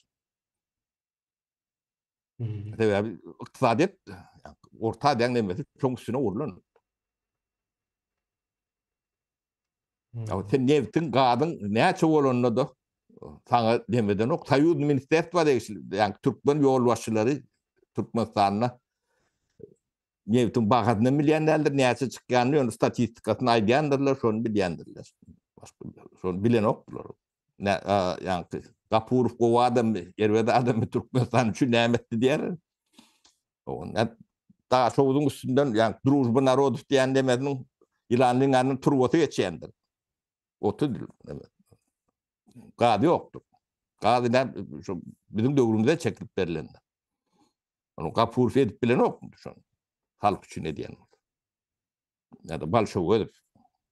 S2: Sebäbi ykdysadyýet Orta Aziýanyň nemesi şoň üstüne gurlan. Ya sen neftiň, gazyň näçe bolanda da saňa demedenok. Soýuz ministerstwa degişli, ýagny türkmen ýolbaşçylary Türkmenistanda neftiň bahasyny bilýän däldir, näçe çykýanyny ýöne statistikasyny aýdýandyrlar, şony bilýändirler. Başga şony bilenokdylar. Ne, ýagny Gapurow gowy adammy, erbet adammy, Türkmenistan üçin näme etdi diýer. Onda Daşoguzyň üstünden, ýagny Družba narodow diýen demesiniň ýylanlyň ýanyndan turbasy geçýändir. 30 ýyl. Gaz ýokdur. Gaz ine şu biziň döwrümizde çekilip berlendir. Onu Gapurow edip bilenokmy şony? Halk üçin edýän. Ýa-da Bolşow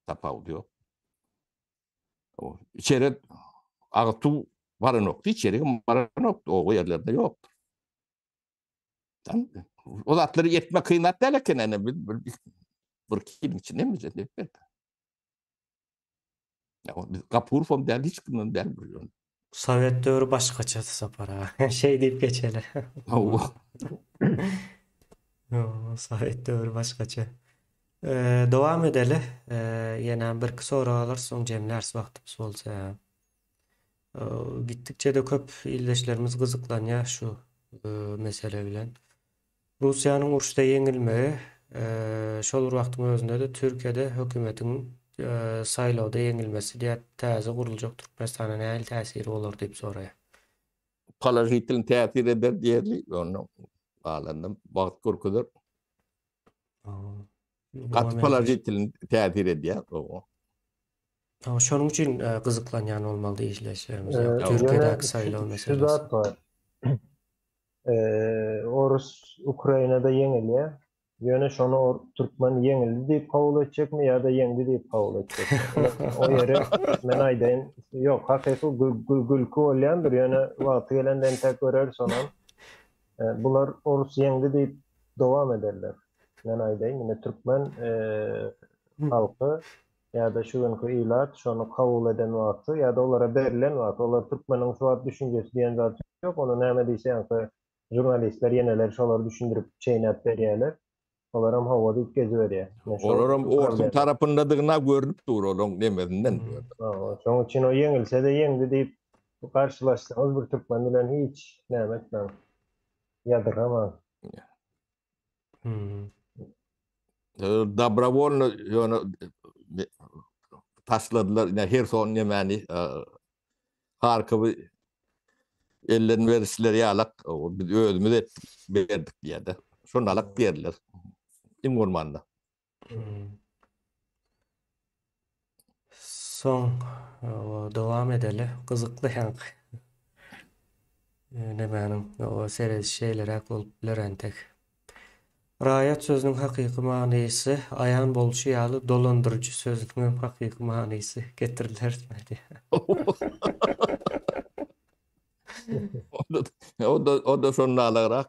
S2: tapawudy ýok. İçeri agyz suw baranokdy, içeri baranokdy, oba ýerlerinde ýokdur. O zatlary etmek kyn zat däl eken, ene bir bir bir ýylyň içinde mi edip berdi. Ya biz Gapurowam däl, hiç kimem däl bir ýöne.
S1: Sowet döwri başgaça Sapar aga. Şeý diýip geçeli.
S2: Hawa.
S1: Sowet döwri başgaça. Dowam edeli. Ýene birki sorag alarys, soň jemläris wagtymyz bolsa. Gitdikçe-de köp ildeşlerimiz gyzyklanýar şu mesele bilen. Russiýanyň uruşda ýeňilmegi, şol bir wagtyň özünde-de Türkiýede hökümetiň saýlawda ýeňilmesi diýip täze guruljak Türkmenistana nähili täsiri bolar diýip soraýar.
S2: Položitel täsir eder diýerli, onda galanyny wagt görkezer. Gaty položitel täsir edýär.
S1: Şonuň üçin gyzyklanýan bolmaly ildeşlerimiz. Türkiýedäki saýlaw meselesi.
S3: Şu zat bar. Orus Ukrainada ýeňilýär. Ýöne şony türkmen ýeňildi diýip kabul etjekmi ýa-da ýeňdi diýip kabul etjekmi? O ýeri men aýdaýyn, ýok, hakyky gülki bolýandyr, ýöne wagty gelende entäk göreris onam. Bular orus ýeňdi diýip dowam ederler. Men aýdaýyn, ine türkmen halky ýa-da şu günki ilat şony kabul eden wagty ýa-da olara berlen wagty, olar türkmeniň şu wagt düşünjesi diýen zat ýok, ony näme diýse ýaňky žurnalistler ýeneler şolary düşündirip çeýnäp berýärler. Olaram hawa diýip geziberýär.
S2: Olaram orsuň tarapyndadygyna görnüp dur olaň nemesinden.
S3: Şoň üçin o ýeňilse-de ýeňdi diýip garşylaşsaňyz bir türkmen bilen hiç näme etmäň. Ýadyrgamaň.
S2: Dobrowolno ýöne taşladylar ine Herson nemäni Harkowy elden berişleri ýalak biz özümiz etdik berdik diýýärdi. Şonda alak diýerler. Iň bolmanda.
S1: Soň dowam edeli. Gyzykly ýaňky. Nemäniň o serediş şeýleräk bolup biler entek. Raýat sözüniň hakyky manysy aýan bolşy ýaly dolandyryjy sözüniň hem hakyky manysy getiriler diýýär.
S2: O da o da şonda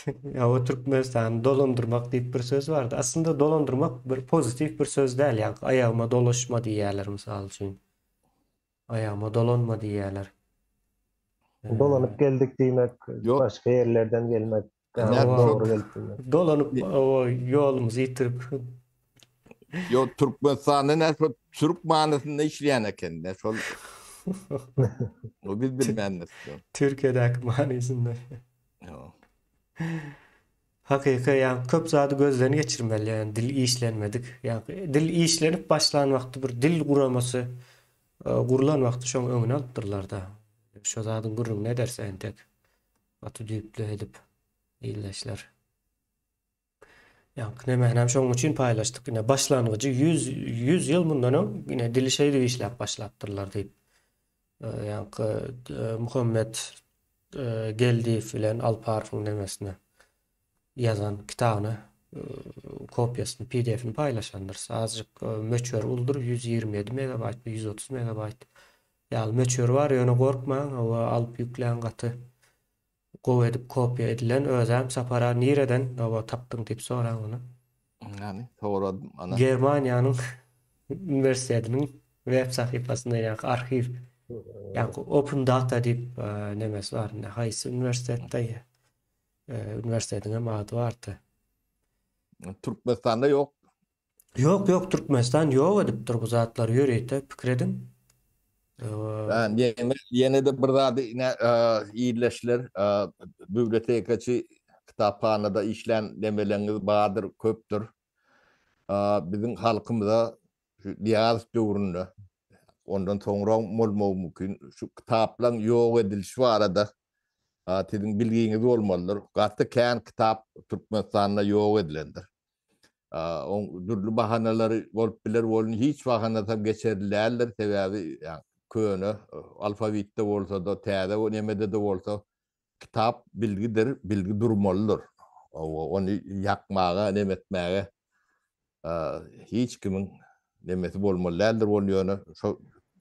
S1: Ýa o Türkmenistany dolandyrmak diýip bir söz bardy. Aslynda dolandyrmak bir pozitiw bir söz däl. Ýa aýagyma dolaşma diýýärler mysal üçin. Aýagyma dolanma diýýärler.
S3: Dolanyp geldik diýmek, başga ýerlerden gelmek, dogry gelip
S1: diýmek. Dolanyp o ýolumyzy ýitirip.
S2: Ýok, Türkmenistanda näme şol türk manysynda işleýän eken-de şol. O biz bilmändiris.
S1: Türkiýedäki manysynda. Hakyky ýa köp zady gözden geçirmeli ýa dil işlenmedik ýa dil işlenip başlan wagty bir dil guramasy gurlan wagty şoň öňüni alypdyrlarda. Şo zadyň gürrüňini ederse entek gaty düýpli edip ildeşler. Ýaňky nemänem şoň üçin paýlaşdyk. Ine başlangyjy 100 100 ýyl mundan öň ine dili şeýdip işläp başlapdyrlar diýip. Ýaňky Muhammet Geldiýew bilen Alparowyň nemesine ýazan kitabyny kopiýasyny PDF-ini paýlaşandyrys. Azajyk möçberi uludyr, 127 megabaýt, 130 megabaýt ýaly möçberi bar, ýöne gorkmaň, hawa alyp ýükläň gaty Gowy edip kopýa edilen özäm Sapara nireden nowa tapdyň diýip soraň ony.
S2: Ýani soradym
S1: ana. Germaniýanyň uniwersitetiniň web sahypasynda ýa arhiw ýa open data diýip nemesi bar indi haýsy uniwersitetde uniwersitetiň hem ady bardy.
S2: Türkmenistanda ýok.
S1: Ýok ýok Türkmenistan ýok edipdir bu zatlary ýörite pikir ediň.
S2: Ýene-de bir zady ine ildeşler bibliotekaçy kitaphanada işlän nemeleňiz bardyr köpdür. Biziň halkymyza şu Nyýazow döwründe ondan soňra bolmagy mümkin şu kitaplaň ýok edilişi barada siziň bilgiňiz bolmalydyr. Gaty kän kitap Türkmenistanda ýok edilendir. Oň dürli bahanalary bolup biler, bolun hiç bahanasam geçerli däldir, sebäbi köne alfawitde bolsa-da, täze nemede-de bolsa, kitap bilgidir, bilgi durmalydyr. Ony ýakmaga, neme etmäge hiç kimiň nemesi bolmaly däldir, ol ýöne şo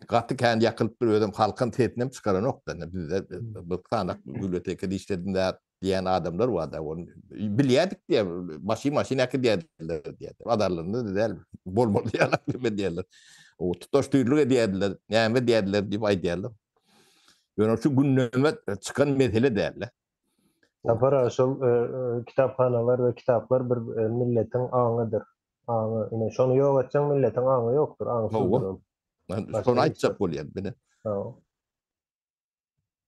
S2: gaty kän ýakylypdyr, özem halkam sesinem çykaranok-da, bizde bir sanak bibliotekada işledim diýen adamlar bar da ony bilýärdik diýär maşyn maşyn äkidýärdiler diýär bazarlarynda da däl bolmaly ýaly neme diýerler o tutaş tüýrlük edýärdiler näme diýerdiler diýip aýdýarlar ýöne şu gündeme çykan mesele däl
S3: Sapar aga şol e, e, kitaphanalar we kitaplar bir e, milletiň aňydyr. Aňy, ine şony ýok etseň milletiň aňy ýokdur, aňsyzdyr ol.
S2: Şony aýtjak bolýan mine.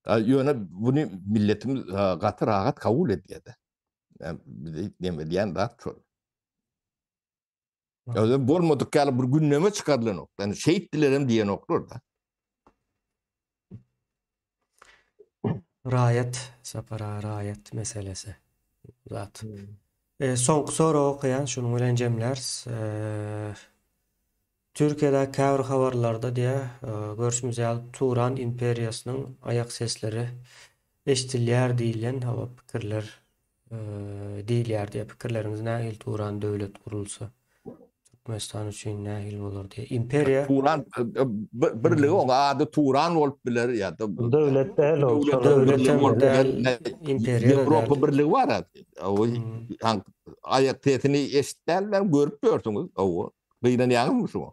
S2: Ýöne buny milletimiz gaty rahat kabul edýär-de. Bize neme diýen zat şol. Özem bolmadyk ýaly bir gündeme çykarylanok. Ýani şeýtdilerem diýenoklar-da.
S1: Raýat, Sapar aga raýat meselesi. Zat. E, soňky sorag okaýan, şunuň bilen jemläris. E, Türkiýedäki käbir habarlarda diýýär, görşümiz ýaly Turan imperiýasynyň aýak sesleri eşidilýär diýlen hawa pikirler diýilýär diýýär. Pikirleriňiz nähili Turan döwlet gurulsa Türkmenistan üçin nähili bolar diýýär. Imperiýa
S2: Turan birligi oň ady Turan bolup biler ýa-da
S3: Döwlet däl
S1: ol. Döwlet hem däl,
S2: imperiýa däl. Ýewropa birligi bar. Aýak sesini eşitmänmi görüp ýörsüňiz. Gynanýaňyzmy şuňa?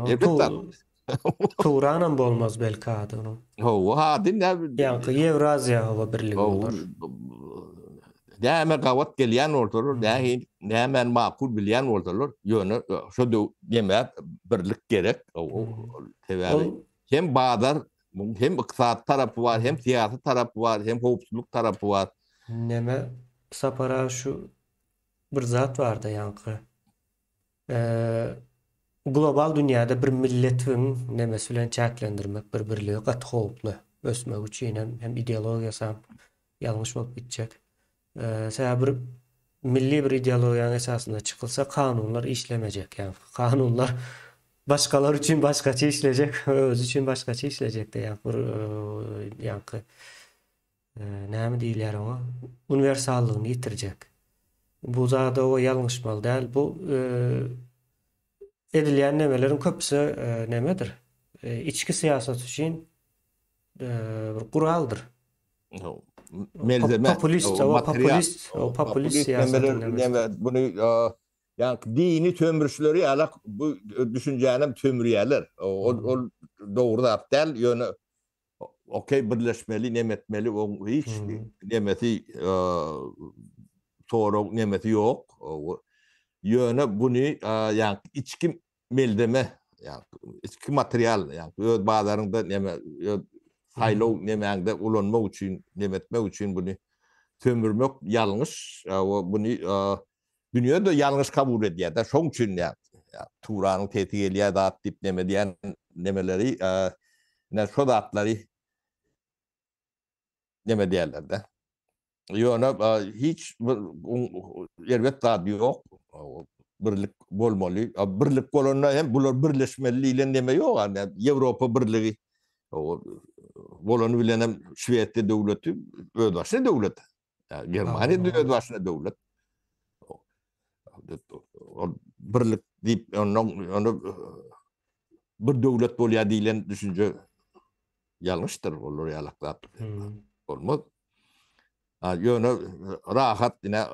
S1: Elbetde. Turanam bolmaz belki ady onuň.
S2: Hawa, ady
S1: ne? Ýaňky Ýewraziýa howa birligi bolar.
S2: Näme gabat gelýän bolsalar, nähili, nämäni makul bilýän bolsalar, ýöne şo döw näme birlik gerek. Sebäbi hem bazar, hem ykdysady tarapy bar, hem syýasy tarapy bar, hem howpsuzlyk tarapy bar.
S1: Näme Sapar aga şu. bir zat barda ýaňky. Global dünýäde bir milletiň nemesi bilen çäklendirmek bir birligi gaty howply. Ösmegi üçin hem, hem ideologiýasy hem ýalňyş bolup gitjek. Sebäbi bir milli bir ideologiýanyň esasynda çykylsa kanunlar işlemejek. Ýagny kanunlar başgalar üçin başgaça işlejek, özi üçin başgaça işlejekde. Ýagny bir ýaňky näme diýilýär oňa? Uniwersallygyny ýitirjek. Bu zada o ýalňyşmaly däl. Bu edilýän nemeleriň köpüsi nemedir? Içki syýasat üçin bir guraldyr.
S2: Melzeme.
S1: Populist, populist, populist syýasat.
S2: Bunu ýa dini sömürişleri ýalak bu düşünjäni hem sömürýärler. Ol ol dogry zat däl, ýöne okey birleşmeli, neme etmeli, oň hiç nemesi sorag nemesi ýok. Ýöne buny ýa içki melzeme, ýa içki material, ýa öz bazaryňda neme, öz saýlaw nemäňde ulanmak üçin, neme etmek üçin buny sömürmek ýalňyş. Buny dünýe-de ýalňyş kabul edýär-de. Şoň üçin ýa Turanyň sesi gelýär zat diýip neme diýen nemeleri, ine şo zatlary neme diýerler-de. Ýöne hiç bir erbet zat ýok. Birlik bolmaly. Birlik bolanda hem bular birleşmeli diýlen neme ýok. Ýewropa birligi bolany bilen hem Şwesiýa döwleti özbaşyna döwlet. Germaniýa öz başyna döwlet. Ol birlik diýip ondan ony bir döwlet bolýar diýlen düşünje ýalňyşdyr. Olar ýalak zat bolmaz. Ýöne rahat ine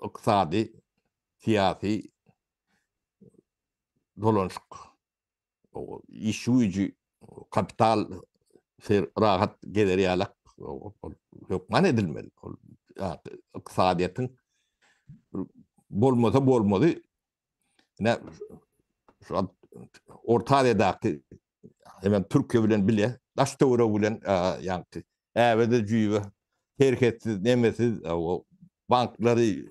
S2: ykdysady, syýasy dolanşyk işçi güýji, kapital rahat gezer ýalak hökman edilmeli. Ol ykdysadyýetiň bolmasa bolmazy. Ine şu Orta Aziýadaky hemen Türkiýe bilen bile, daş töweregi bilen ýaňky äbede jüýbe serhetsiz, nemesiz banklary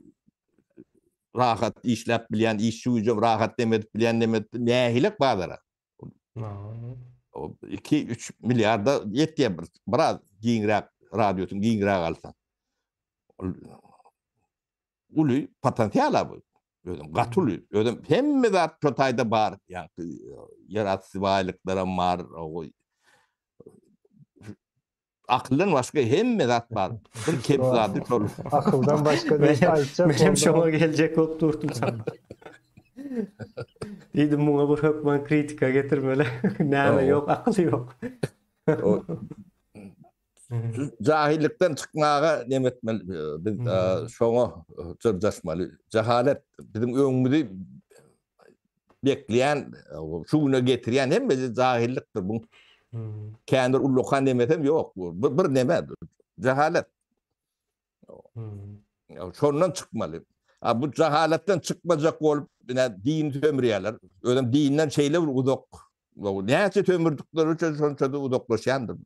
S2: rahat işläp bilýän, işçi güýjem rahat dem edip bilýän dem edip nähilek bazara. 2-3 milliarda ýetýär bir biraz giňräk radiusyny giňräk alsaň. Uly potensial bu. Özüm gaty uly. Özüm hemme zat şo taýda bar. Ýa-ni ýerasty baýlyklaram bar. Akyldan başga hemme zat bar. Bir kem zady şol.
S3: Akyldan başga diýip aýtjak
S1: Men hem şoňa geljek bolup durdum sana. Diýdim muňa bir hökman kritika getirmeli. Näme ýok, akyl ýok.
S2: Jahillikden çykmaga neme etmeli? Biz şoňa jyrjaşmaly. Jahalet biziň öňümizi bekleýän, şu güne getirýän hemmesi jahillikdir. Bu kändir ullakan nemesem ýok. Bu bir neme, jahalet. Şondan çykmaly. A bu jahaletden çykmajak bolup, ine din sömürýärler. Özem dinden şeýle bir uzak. Näçe sömürdikleri üçin şonça-da uzaklaşýandyr.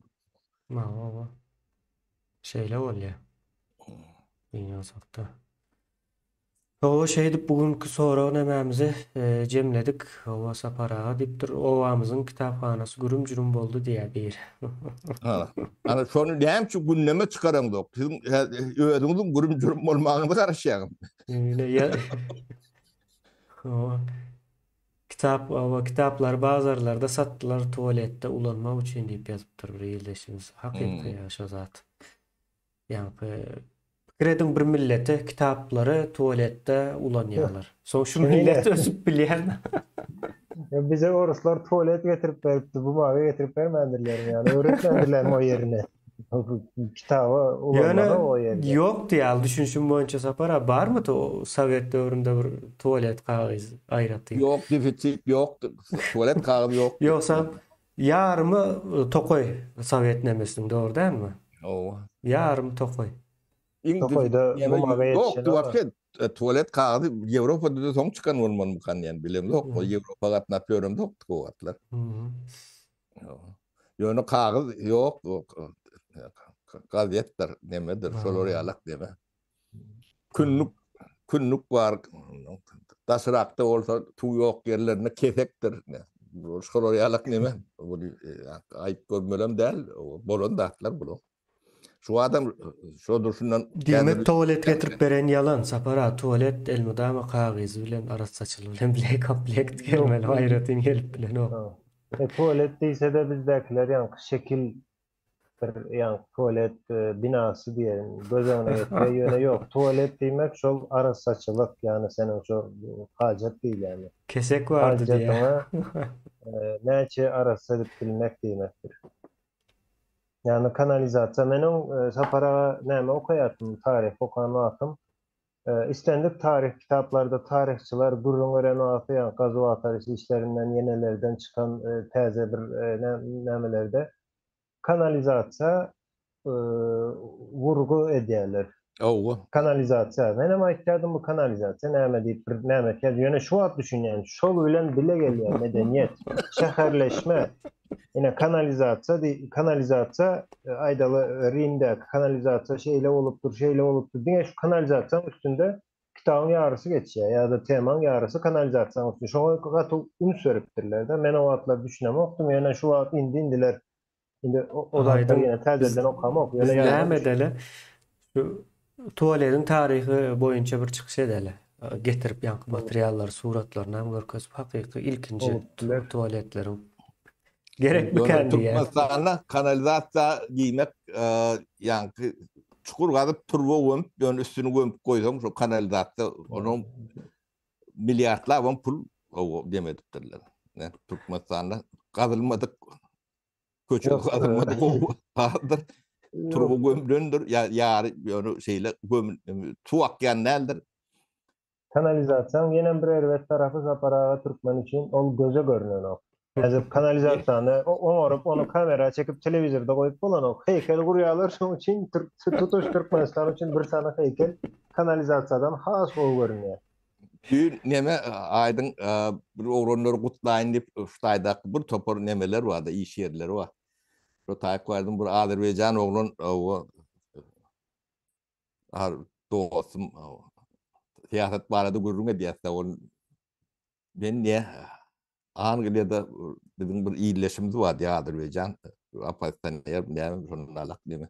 S1: Hawa. Şeýle bolýar. Dünýä Hawa şeýdip bu günki sorag nämämizi jemledik. Hawa Sapar aga diýipdir, obamyzyň kitaphanasy gürüm-jürüm boldy diýýär biri.
S2: Ha. Ana şony näme üçin gündeme çykaraňzok? Siziň özüňiziň gürüm-jürüm bolmagyňyzy garaşýaňyz.
S1: Ýöne ýa Hawa. Kitap, hawa, kitaplary bazarlarda satdylar tualetde ulanmak üçin diýip ýazypdyr bir ildeşimiz. Hakyky ýa şo zat. Ýaňky pikir ediň bir millete kitaplary tualetde ulanýarlar. Soň şu millet ösüp bilýärmi?
S3: Ýa bize oruslar tualet getirip beripdi, bumaga getirip bermändirlermi ýa öwretmändirlermi o ýerine? Kitaba ulanmaly o ýerde.
S1: Ýöne ýokdy ýaly düşünişim boýunça Sapar aga barmy to sowet döwründe bir tualet kagyz aýratyn?
S2: Ýok defisit ýokdy. Tualet kagyz ýokdy.
S1: Ýogsam Ýarymy tokaý sowet nemesiniň dogry dälmi?
S2: Hawa.
S1: Ýarymy tokaý.
S2: Iň
S3: Tokaýda bumaga
S2: ýokdy wapşe tualet kagyzy Ýewropada-da soň çykan bolmalymykan diýen bilemzok. O Ýewropa gatnap ýöremzokdyk o wagtlar. Ýöne kagyz ýok. Gazetdir, nemedir, şolar ýalak neme. Kündük kündük bar. Daşrakda bolsa suw ýok ýerlerinde kesekdir. Şolar ýalak neme? Bu aýyp görmelem däl, bolan zatlar bular. Şu adam şo durşundan
S1: Diýmek tualet getirip beren ýalan Sapar aga tualet elmydama kagyzy bilen arassaçyly bilen bile komplekt gelmeli aýratyn gelip bilenok.
S3: E tualet diýsede bizdäkiler ýaňky şekil bir ýaňky tualet binasy diýen göz öňüne getirýär ýöne ýok tualet diýmek şol arassaçylyk ýagny seniň şo hajat diýilýäni.
S1: Kesek bardy
S3: diýýär. Hajatyňy näçe arassa edip bilmek diýmekdir. Ýagny kanalizasiýa. Men öň Sapar aga näme okaýartym, taryh okan wagtym. Islendik taryh kitaplarda taryhçylar gürrüň beren wagty, ýagny gazuw-agtaryş işlerinden, ýenelerden çykan täze bir nämelerde kanalizasiýa wurgy edýärler.
S2: Hawa.
S3: Kanalizasiýa. Menem aýtýardym bu kanalizasiýa näme diýip bir näme etýär. Ýöne şu wagt düşünýän, şol bilen bile gelýär medeniýet, şäherleşme. Ine kanalizasiýa diý, kanalizasiýa e, aýdaly e, Rimdäki kanalizasiýa şeýle bolupdyr, şeýle bolupdyr. Diňe şu kanalizasiýanyň üstünde kitabyň ýarysy geçýär ýa-da temaň ýarysy kanalizasiýanyň üstünde. Şoňa gaty üns beripdirler-de. Men o wagtlar düşünemokdym. Ýöne şu wagt indi-indiler Indi o zatlary ýene täzeden okamok.
S1: Ýöne ýa näme edeli? Şu tualetiň taryhy boýunça bir çykyş edeli. Getirip ýaňky materiallary, suratlaryny hem görkezip, hakyky ilkinji tualetleriň gerekmikän
S2: diýýär. Türkmenistanda kanalizasiýa diýmek ýaňky çukur gazyp turba gömüp, ýöne üstüni gömüp goýsaň şo kanalizasiýa onuň milliardlabam pul dem edipdirler. Türkmenistanda gazylmadyk Köçe gazylmadyk gowy bardyr. Turba gömlendir, ýa ýary ýöne şeýle göm suw akýan däldir.
S3: Kanalizasiýanyň ýenem bir erbet tarapy Sapar aga türkmen üçin ol göze görnenok. Häzir kanalizasiýany oňaryp ony kamera çekip telewizorda goýup bolanok. Heýkel gurýarlar şoň üçin tutuş Türkmenistan üçin bir sany heýkel kanalizasiýadan has gowy görünýär.
S2: Düýn neme aýdyň bir oglanlary gutlaýyn diýip şu taýdaky bir topar nemeler bardy, iş ýerleri bar. Şu taýyk bardym bir Azerbaýjan oglan o dostum syýasat barada gürrüň edýärdi. Ol men ne Angliýada biziň bir ildeşimiz bardy, Azerbaýjan oppozisioner, näme şondan alak diýme.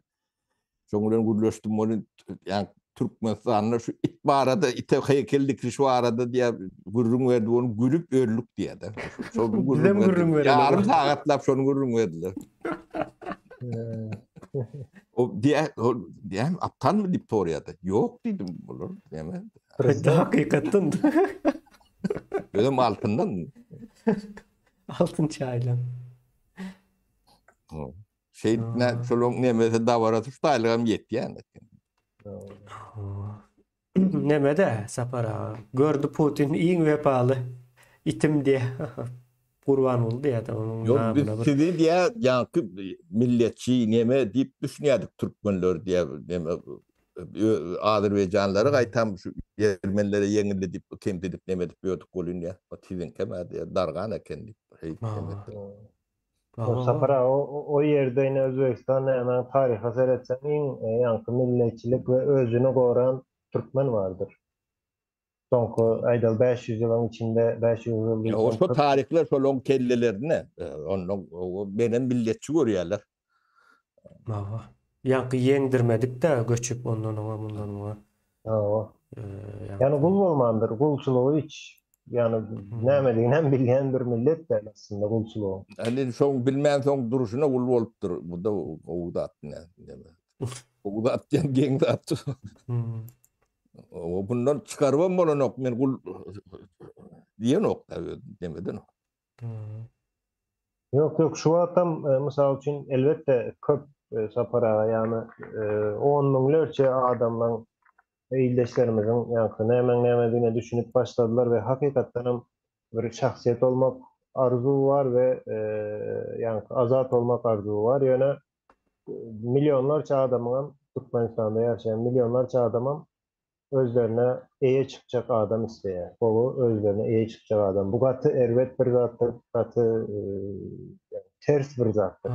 S2: Şoň bilen gürleşdim, ony ýa Türkmenistanda şu it barada, ite heýkel dikiliş barada diýä gürrüň berdi, ony gülüp öldük diýä-de.
S1: Şol gürrüň gürrüň berdi.
S2: Ýarym sagatlap şony gürrüň berdiler. O diýä, o diýä, aptalmy diýip sorýardy. Ýok diýdim, bular näme?
S1: Hakykatdan.
S2: Özem altyndan.
S1: Altyn çaýlan.
S2: Şey ne şolaň nemesi dabarasy şu taýlygam ýetýän eken.
S1: Nemede Sapar aga. Gördi Putin iň wepaly itim diýe. Gurbanguly diýýär onuň
S2: Ýok biz sizi diýä ýaňky milletçi neme diýip düşünýärdik türkmenler diýä neme Azerbaýjanlary gaýtam şu ermenilere ýeňildi diýip kemsidip neme edip ýördük welin diýä. O siziňkem hä diýä dargan eken diýip şeýdip neme etdik.
S3: Sapar aga o ýerde ine Özbegistan näme taryha seretseň iň ýaňky milletçilik we özüni goran türkmen bardyr. Soňky aýdaly 500 ýylyň içinde 500 ýyl
S2: diýseň. O şo taryhlar şolaryň kellelerinde. Onda menem milletçi görýärler.
S1: Hawa. Ýaňky ýeňdirmedik-de göçüp ondan oňa mundan muňa.
S3: Hawa. Ýani gul bolmandyr. Gulçulygy hiç ýani nämedigini hem bilýän bir millet däl aslynda gulçulygyň.
S2: Indi şoň bilmän soň durşuna gul bolupdyr. Bu da gowy zat näme. Gowy zat diýen geň zat. O bundan çykarybam bolanok men gul diýenok da demeden.
S3: Ýok, ýok, şu wagtam e, mysal üçin elbetde köp e, Sapar aga ýagny e, on müňlerçe adamlaň ildeşlerimiziň ýaňky nämäň nämedigine düşünip başladylar we hakykatdanam bir şahsyýet bolmak arzuwy bar we ýaňky azat bolmak arzuwy bar. Ýöne millionlarça adamyňam Türkmenistanda ýaşaýan millionlarça adamam özlerine eýe çykjak adam isleýär. Gowy özlerine eýe çykjak adam. Bu gaty erbet bir zatdyr, gaty e, ters bir zatdyr.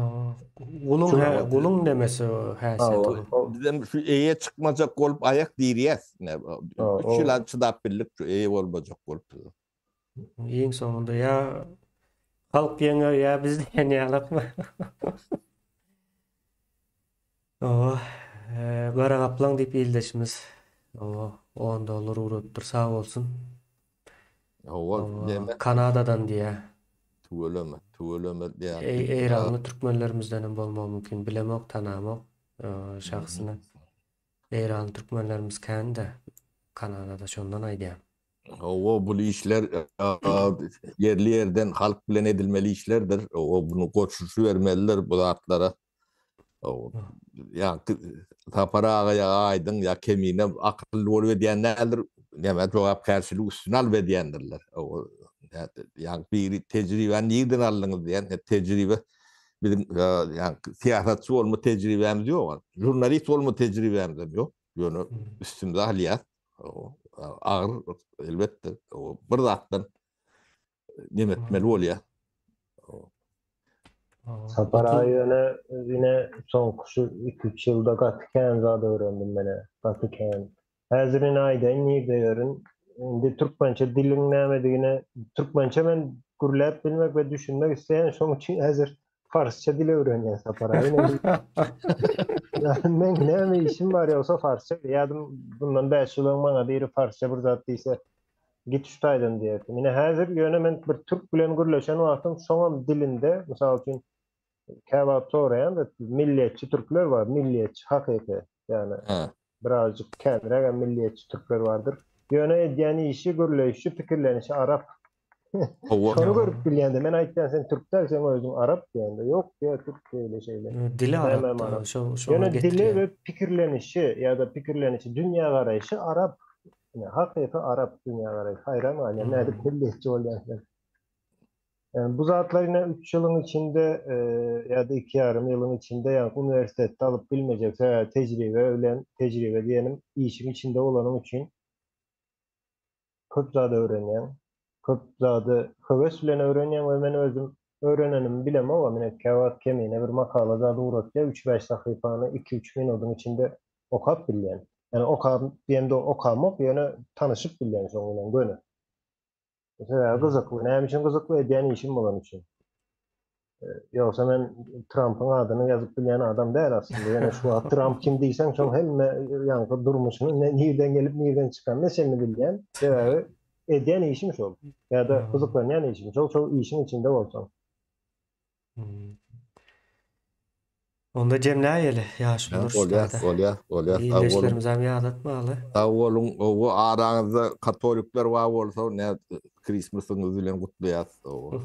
S1: Guluň guluň nemesi o häsiýeti.
S2: Bizem şu eýe çykmajak bolup aýak dirýäs. Üç ýyl çydap bildik şu eýe bolmajak bolup.
S1: Iň soňunda ýa halk ýeňer ýa biz diýen ýalakmy? Owa, Gara Gaplaň diýip ildeşimiz owa, on dollar ugradypdyr, sag bolsun.
S2: Owa,
S1: neme? Kanadadan diýýär.
S2: Tüweleme, tüweleme
S1: diýýär. Eýranly türkmenlerimizden hem bolmagy mümkin, bilemok, tanamok şahsyny. Eýranly türkmenlerimiz kän-de Kanadada, şondan aýdýan.
S2: Hawa, bu işler ýerli ýerden halk bilen edilmeli işlerdir. Hawa, bunu goşulyşybermelidir bu zatlara. Ýa Sapar aga ýa Aýdyň ýa Kemine akylly bolup edýän däldir. Näme jogapkärçiligi üstüne alyp edýändirler. Ýa biri tejribäni nirden aldyňyz diýen, tejribe biziň ýa syýasatçy bolma tejribämiz ýok. Žurnalist bolma tejribämiz hem ýok. Ýöne üstümize alýas. Agyr elbetde bir zatdan neme etmeli bolýar.
S3: Sapar aga ýöne ine soňky şu 2-3 ýylda gaty kän zat öwrendim menä. Gaty kän. Häzir ine aýdaýyn nirde ýörün. Indi türkmençe diliň nämedigine türkmençe men gürläp bilmek we düşünmek isleýän şoň üçin häzir Farsça dil öwrenýän Sapar aga. Ýa meň näme işim bar ýogsa farsça ýadym bundan 5 ýyl öň maňa biri farsça bir zat diýse git şu taýdan diýerdim. Ine häzir ýöne men bir türk bilen gürleşen wagtym şoňam dilinde mysal üçin käwagt soraýan da milliýetçi türkler bar, milliýetçi hakyky ýagny birazjyk känrägem milliýetçi türkler bardyr. Ýöne edýän işi, gürleýşi, pikirlenişi arap. Şony görüp bilýän-de, men aýtýan sen türk däl, sen özüň arap diýende, ýok diýýär, türk beýle şeýle.
S1: Dili arap,
S3: şo Ýöne dili we pikirlenişi ýa-da pikirlenişi, dünýägaraýşy arap. Ine, hakyky arap dünýägaraýşy. Haýran galýan, nädip milliýetçi bolýan sen. Yani bu zatlar ine 3 ýylyň içinde e, ýa-da 2 ýarym ýylyň içinde ýa uniwersitetde alyp bilmejek sebäbi tejribe bilen tejribe diýenim işiň içinde bolanyň üçin köp zat öwrenýäň. Köp zady höwes bilen öwrenýäň we men özüm öwrenenimi bilemok, men käwagt kemine bir makala zat ugratýar, üç-bäş sahypany iki-üç minudyň içinde okap bilýän. Ýani okap diýemde okamok, ýöne tanyşyp bilýän şoň bilen göni. Sebäbi gyzykly. Näme üçin gyzykly? Edýän işim bolany üçin. Ýogsa men Trampyň adyny ýazyp bilýän adam däl aslynda. Ýöne şu wagt Tramp kim diýseň, şoň hemme ýaňky durmuşyny ne nirden gelip, nirden çykanyny çenli bilýän. Sebäbi edýän işim şol. Ýa-da gyzyklanýan işim şol, şol işiň içinde bolsaň.
S1: Onda jemläýeli ýaşulular şu
S2: Bolýar,
S1: taýda.
S2: bolýar, bolýar. Sag boluň.
S1: Ildeşlerimizem ýadatmaly.
S2: Sag boluň. Owo, araňyzda katolikler bar bolsa, ne Christmasyňyz bilen gutlaýas. Owo.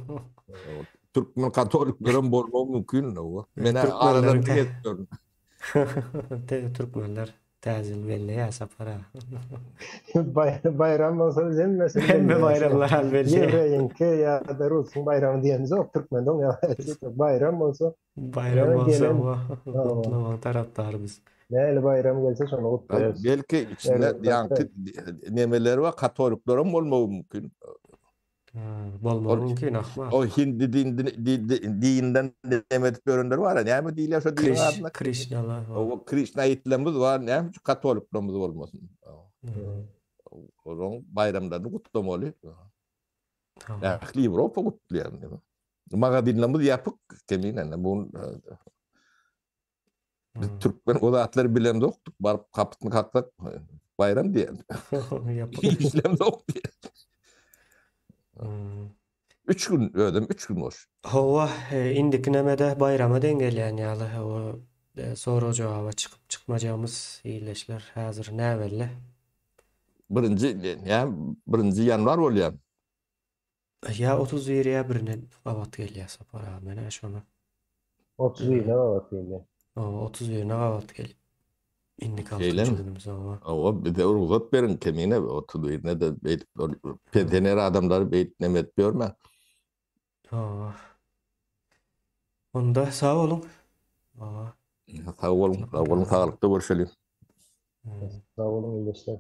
S2: Türkmen katoliklerem bolmagy mümkin. Owo. Men aradan gezip ýörün.
S1: Türkmenler Täze ýyl belleýär Sapar aga.
S3: Baýram bolsa biz hemmesini
S1: Hemme baýramlaram belleýär.
S3: Ýewreýiňki ýa-da rusuň baýramy diýemiz ýok, türkmende oň ýaly baýram bolsa.
S1: Baýram bolsa gutlamagyň tarapdary biz.
S3: Nähili baýram gelse şony gutlaýarys.
S2: Belki içinde ýaňky nemeleri bar, katoliklaram bolmagy mümkin.
S1: Bolmagy mümkin ahmal.
S2: O hindi dininden neme edip ýörenler bar, näme diýilýär şo diniň adyna?
S1: Krişnalar.
S2: O Krişnaitlerimiz bar, näme üçin katoliklerimiz bolmasyn? Olaryň baýramlaryny gutlamaly. Ähli Ýewropa gutlaýar. Magazinlerimiz ýapyk, kemine bu Biz türkmen o zatlary bilemzokdyk, baryp gapysyny kaksak baýram diýerdi. Işlemzok diýerdi. Üç gün özüm üç gün boş.
S1: Hawa, indiki nemede baýrama deň gelýän ýaly, hawa, sorag-jogaba çykyp çykmajagymyz ildeşler häzir näbelli.
S2: Birinji, ýa birinji ýanwar bolýar.
S1: Ýa 31 ýa birine gabat gelýär Sapar aga men-ä şony.
S3: 31-ine gabat gelýär.
S1: Hawa 31-ine gabat gelip. Indiki altynjy günümiz hawa.
S2: Hawa bize rugsat beriň kemine 31-ine de beýdip pensioner adamlary beýdip neme edip ýörmäň.
S1: Hawa. Onda sag boluň. Hawa.
S2: Sag boluň, sag boluň, saglykda görşeliň.
S3: Sag boluň ildeşler.